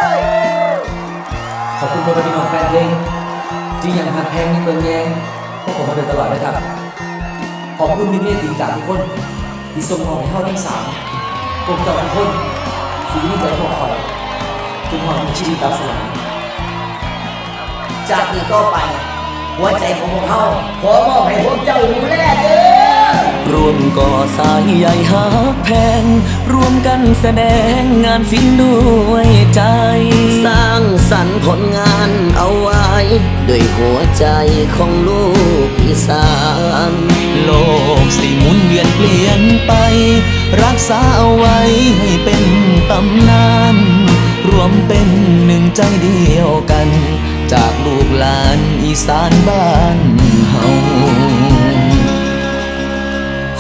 ຂອບຄຸນພໍ່ແມ່ພີ່ນ້ອງແຟນເພງ ທີ່ຍັງຮັກແພງ ຍັງເບິ່ງແຍງພວກເຮົາມາໂດຍຕະຫຼອດເດີຄັບ. ຂອບຄຸນມິດເມດດີຈາກທຸກຄົນ ທີ່ສົ່ງມອບໃຫ້ເຮົາທັງສາມ. ພວກເຈົ້າທຸກຄົນຊິຢູ່ໃນໃຈພວກຂ້ອຍ ຈົນຮອດມື້ຊີວິດດັບສະຫວາຍ. ຈາກນີ້ຕໍ່ໄປ ຫົວໃຈຂອງພວກເຮົາຂໍມອບໃຫ້ພວກເຈົ້າດູແລເດີ. ຮ່ວມກໍ່ສາຍໃຍຮັກແພງ ຮ່ວມກັນສະແດງງານສິນດ້ວຍໃຈ ສ້າງສັນຜົນງານເອົາໄວ້ ດ້ວຍຫົວໃຈຂອງລູກອີສານ. ໂລກຊິໝູນວຽນປ່ຽນໄປ ຮັກສາເອົາໄວ້ໃຫ້ເປັນຕຳນານ ລວມເປັນໜຶ່ງໃຈດຽວກັນ ຈາກລູກຫຼານອີສານບ້ານເຮົາ.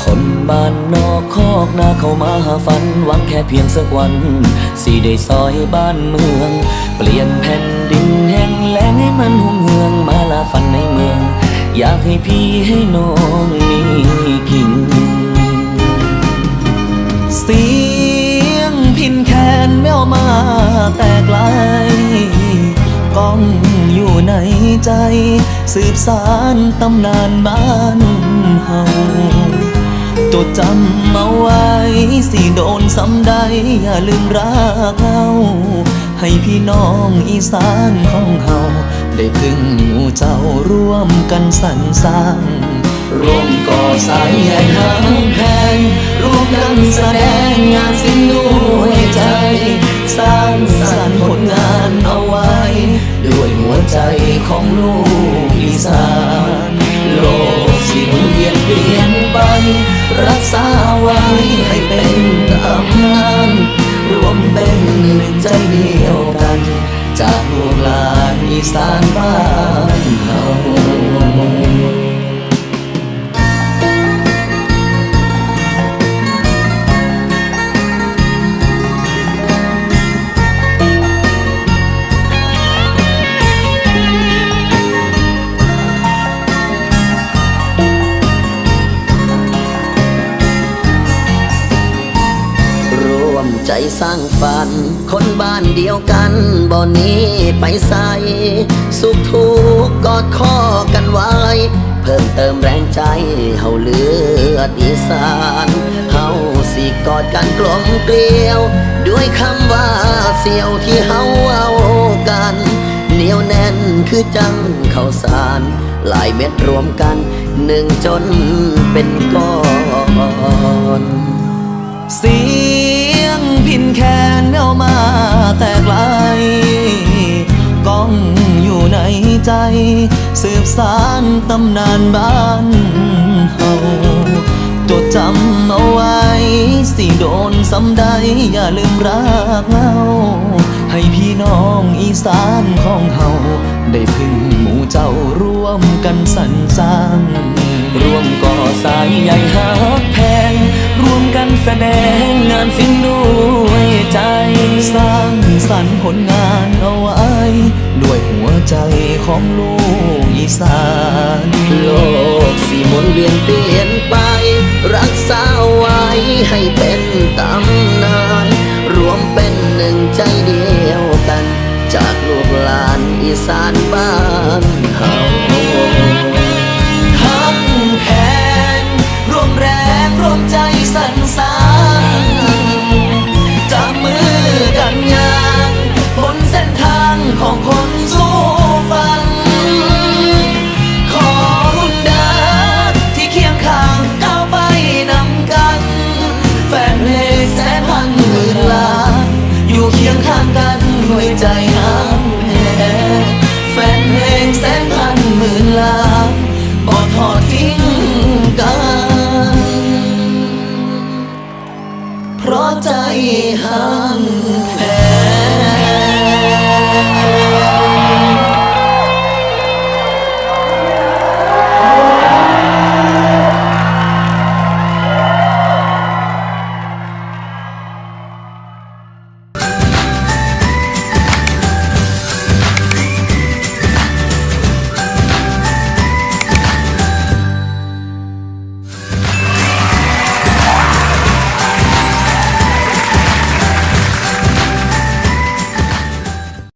ຄົນບ້ານນອກຄອກນາເຂົ້າມາຫາຝັນ ຫວັງແຄ່ພຽງສັກວັນ ຊິໄດ້ຊ່ອຍບ້ານເມືອງ ປ່ຽນແຜ່ນດິນແຫ້ງແລ້ງໃຫ້ມັນຮຸ່ງເຮືອງ ມາລາຝັນໃນເມືອງ ຢາກໃຫ້ພີ່ໃຫ້ນ້ອງມີກິນ. ສຽງພິ ແຄນແວວມາແຕກລາຍ ກ້ອງຢູ່ໃນໃຈ ສືບສານຕຳນານບ້ານເຮົາ. ຈົດຈຳເອົາໄວ້ ຊິໂດນສ່ຳໃດ ຢ່າລືມລາກເຮົາ ໃຫ້ພີ່ນ້ອງອີສານຂອງເຮົາ ໄດ້ເພິ່ງໝູ່ເຈົ້າ ຮ່ວມກັນສັນສ້າງ ຮ່ວມກໍ່ສາຍໃຍຮັກແພງ ຮ່ວມກັນສະແດງງານສິນດ້ວຍໃຈ ສ້າງສັນຜົນງານເອົາໄວ້ ດ້ວຍຫົວໃຈຂອງລູກອີສານ. ໂລກຊິໝູນວຽນປ່ຽນໄປ ຮັກສາໄວ້ໃຫ້ເປັນຕຳນານ ລວມເປັນໜຶ່ງໃຈດຽວກັນ ຈາກລູກຫຼານອີສານບ້ານເຮົາ. ຮ່ວມໃຈສ້າງຝັນ ຄົນບ້ານດຽວກັນບໍ່ໜີໄປໃສ ສຸກທຸກກອດຄໍກັນໄວ້ ເພີ່ມເຕີມແຮງໃຈເຮົາເລືອດອີສານ ເຮົາຊິກອດກັນກົມກລຽວ ດ້ວຍຄຳວ່າສ່ຽວທີ່ເຮົາເວົ້າກັນ ໜຽວແໜ້ນຄືຈັ່ງເຂົ້າສານ ຫຼາຍເມັດລວມກັນ ໜຶ່ງຈົນເປັນກ້ອນ. ສຽງພິນແຄນແວວມາແຕກລາຍ ກ້ອງຢູ່ໃນໃຈ ສືບສານຕຳນານບ້ານເຮົາ. ຈົດຈຳເອົາໄວ້ ຊິໂດນສ່ຳໃດ ຢ່າລືມລາກເງົາ ໃຫ້ພີ່ນ້ອງອີສານຂອງເຮົາ ໄດ້ເພິ່ງໝູ່ເຈົ້າ ຮ່ວມກັນສັນສ້າງ ຮ່ວມກໍ່ສາຍໃຍຮັກແພງ ຮ່ວມກັນສະແດງງານສິນດ້ວຍໃຈ ສ້າງສັນຜົນງານເອົາໄວ້ ດ້ວຍຫົວໃຈຂອງລູກອີສານ. ໂລກຊິໝູນວຽນປ່ຽນໄປ ຮັກສາໄວ້ໃຫ້ເປັນຕຳນານ ລວມເປັນໜຶ່ງໃຈດຽວກັນ ຈາກລູກຫຼານອີສານບ້ານເຮົາ ຮັກແພງ ຮ່ວມແຮງຮ່ວມໃຈສັນສ້າງ ຈັບມືກັນຍ່າງ ບົນເສັ້ນທາງຂອງຄົນສູ່ຝັນ ຂໍບຸນເດີ ທີ່ຄຽງຂ້າງກ້າວໄປນຳກັນ ແຟນເພງແສນພັນໝື່ນລ້ານ ຢູ່ຄຽງຂ້າງກັນດ້ວຍໃຈຮັກແພງ ແຟນເພງແສນພັນໝື່ນລ້ານ ບໍ່ທອດຖິ້ມກັນ ເພາະໃຈຮັກແພ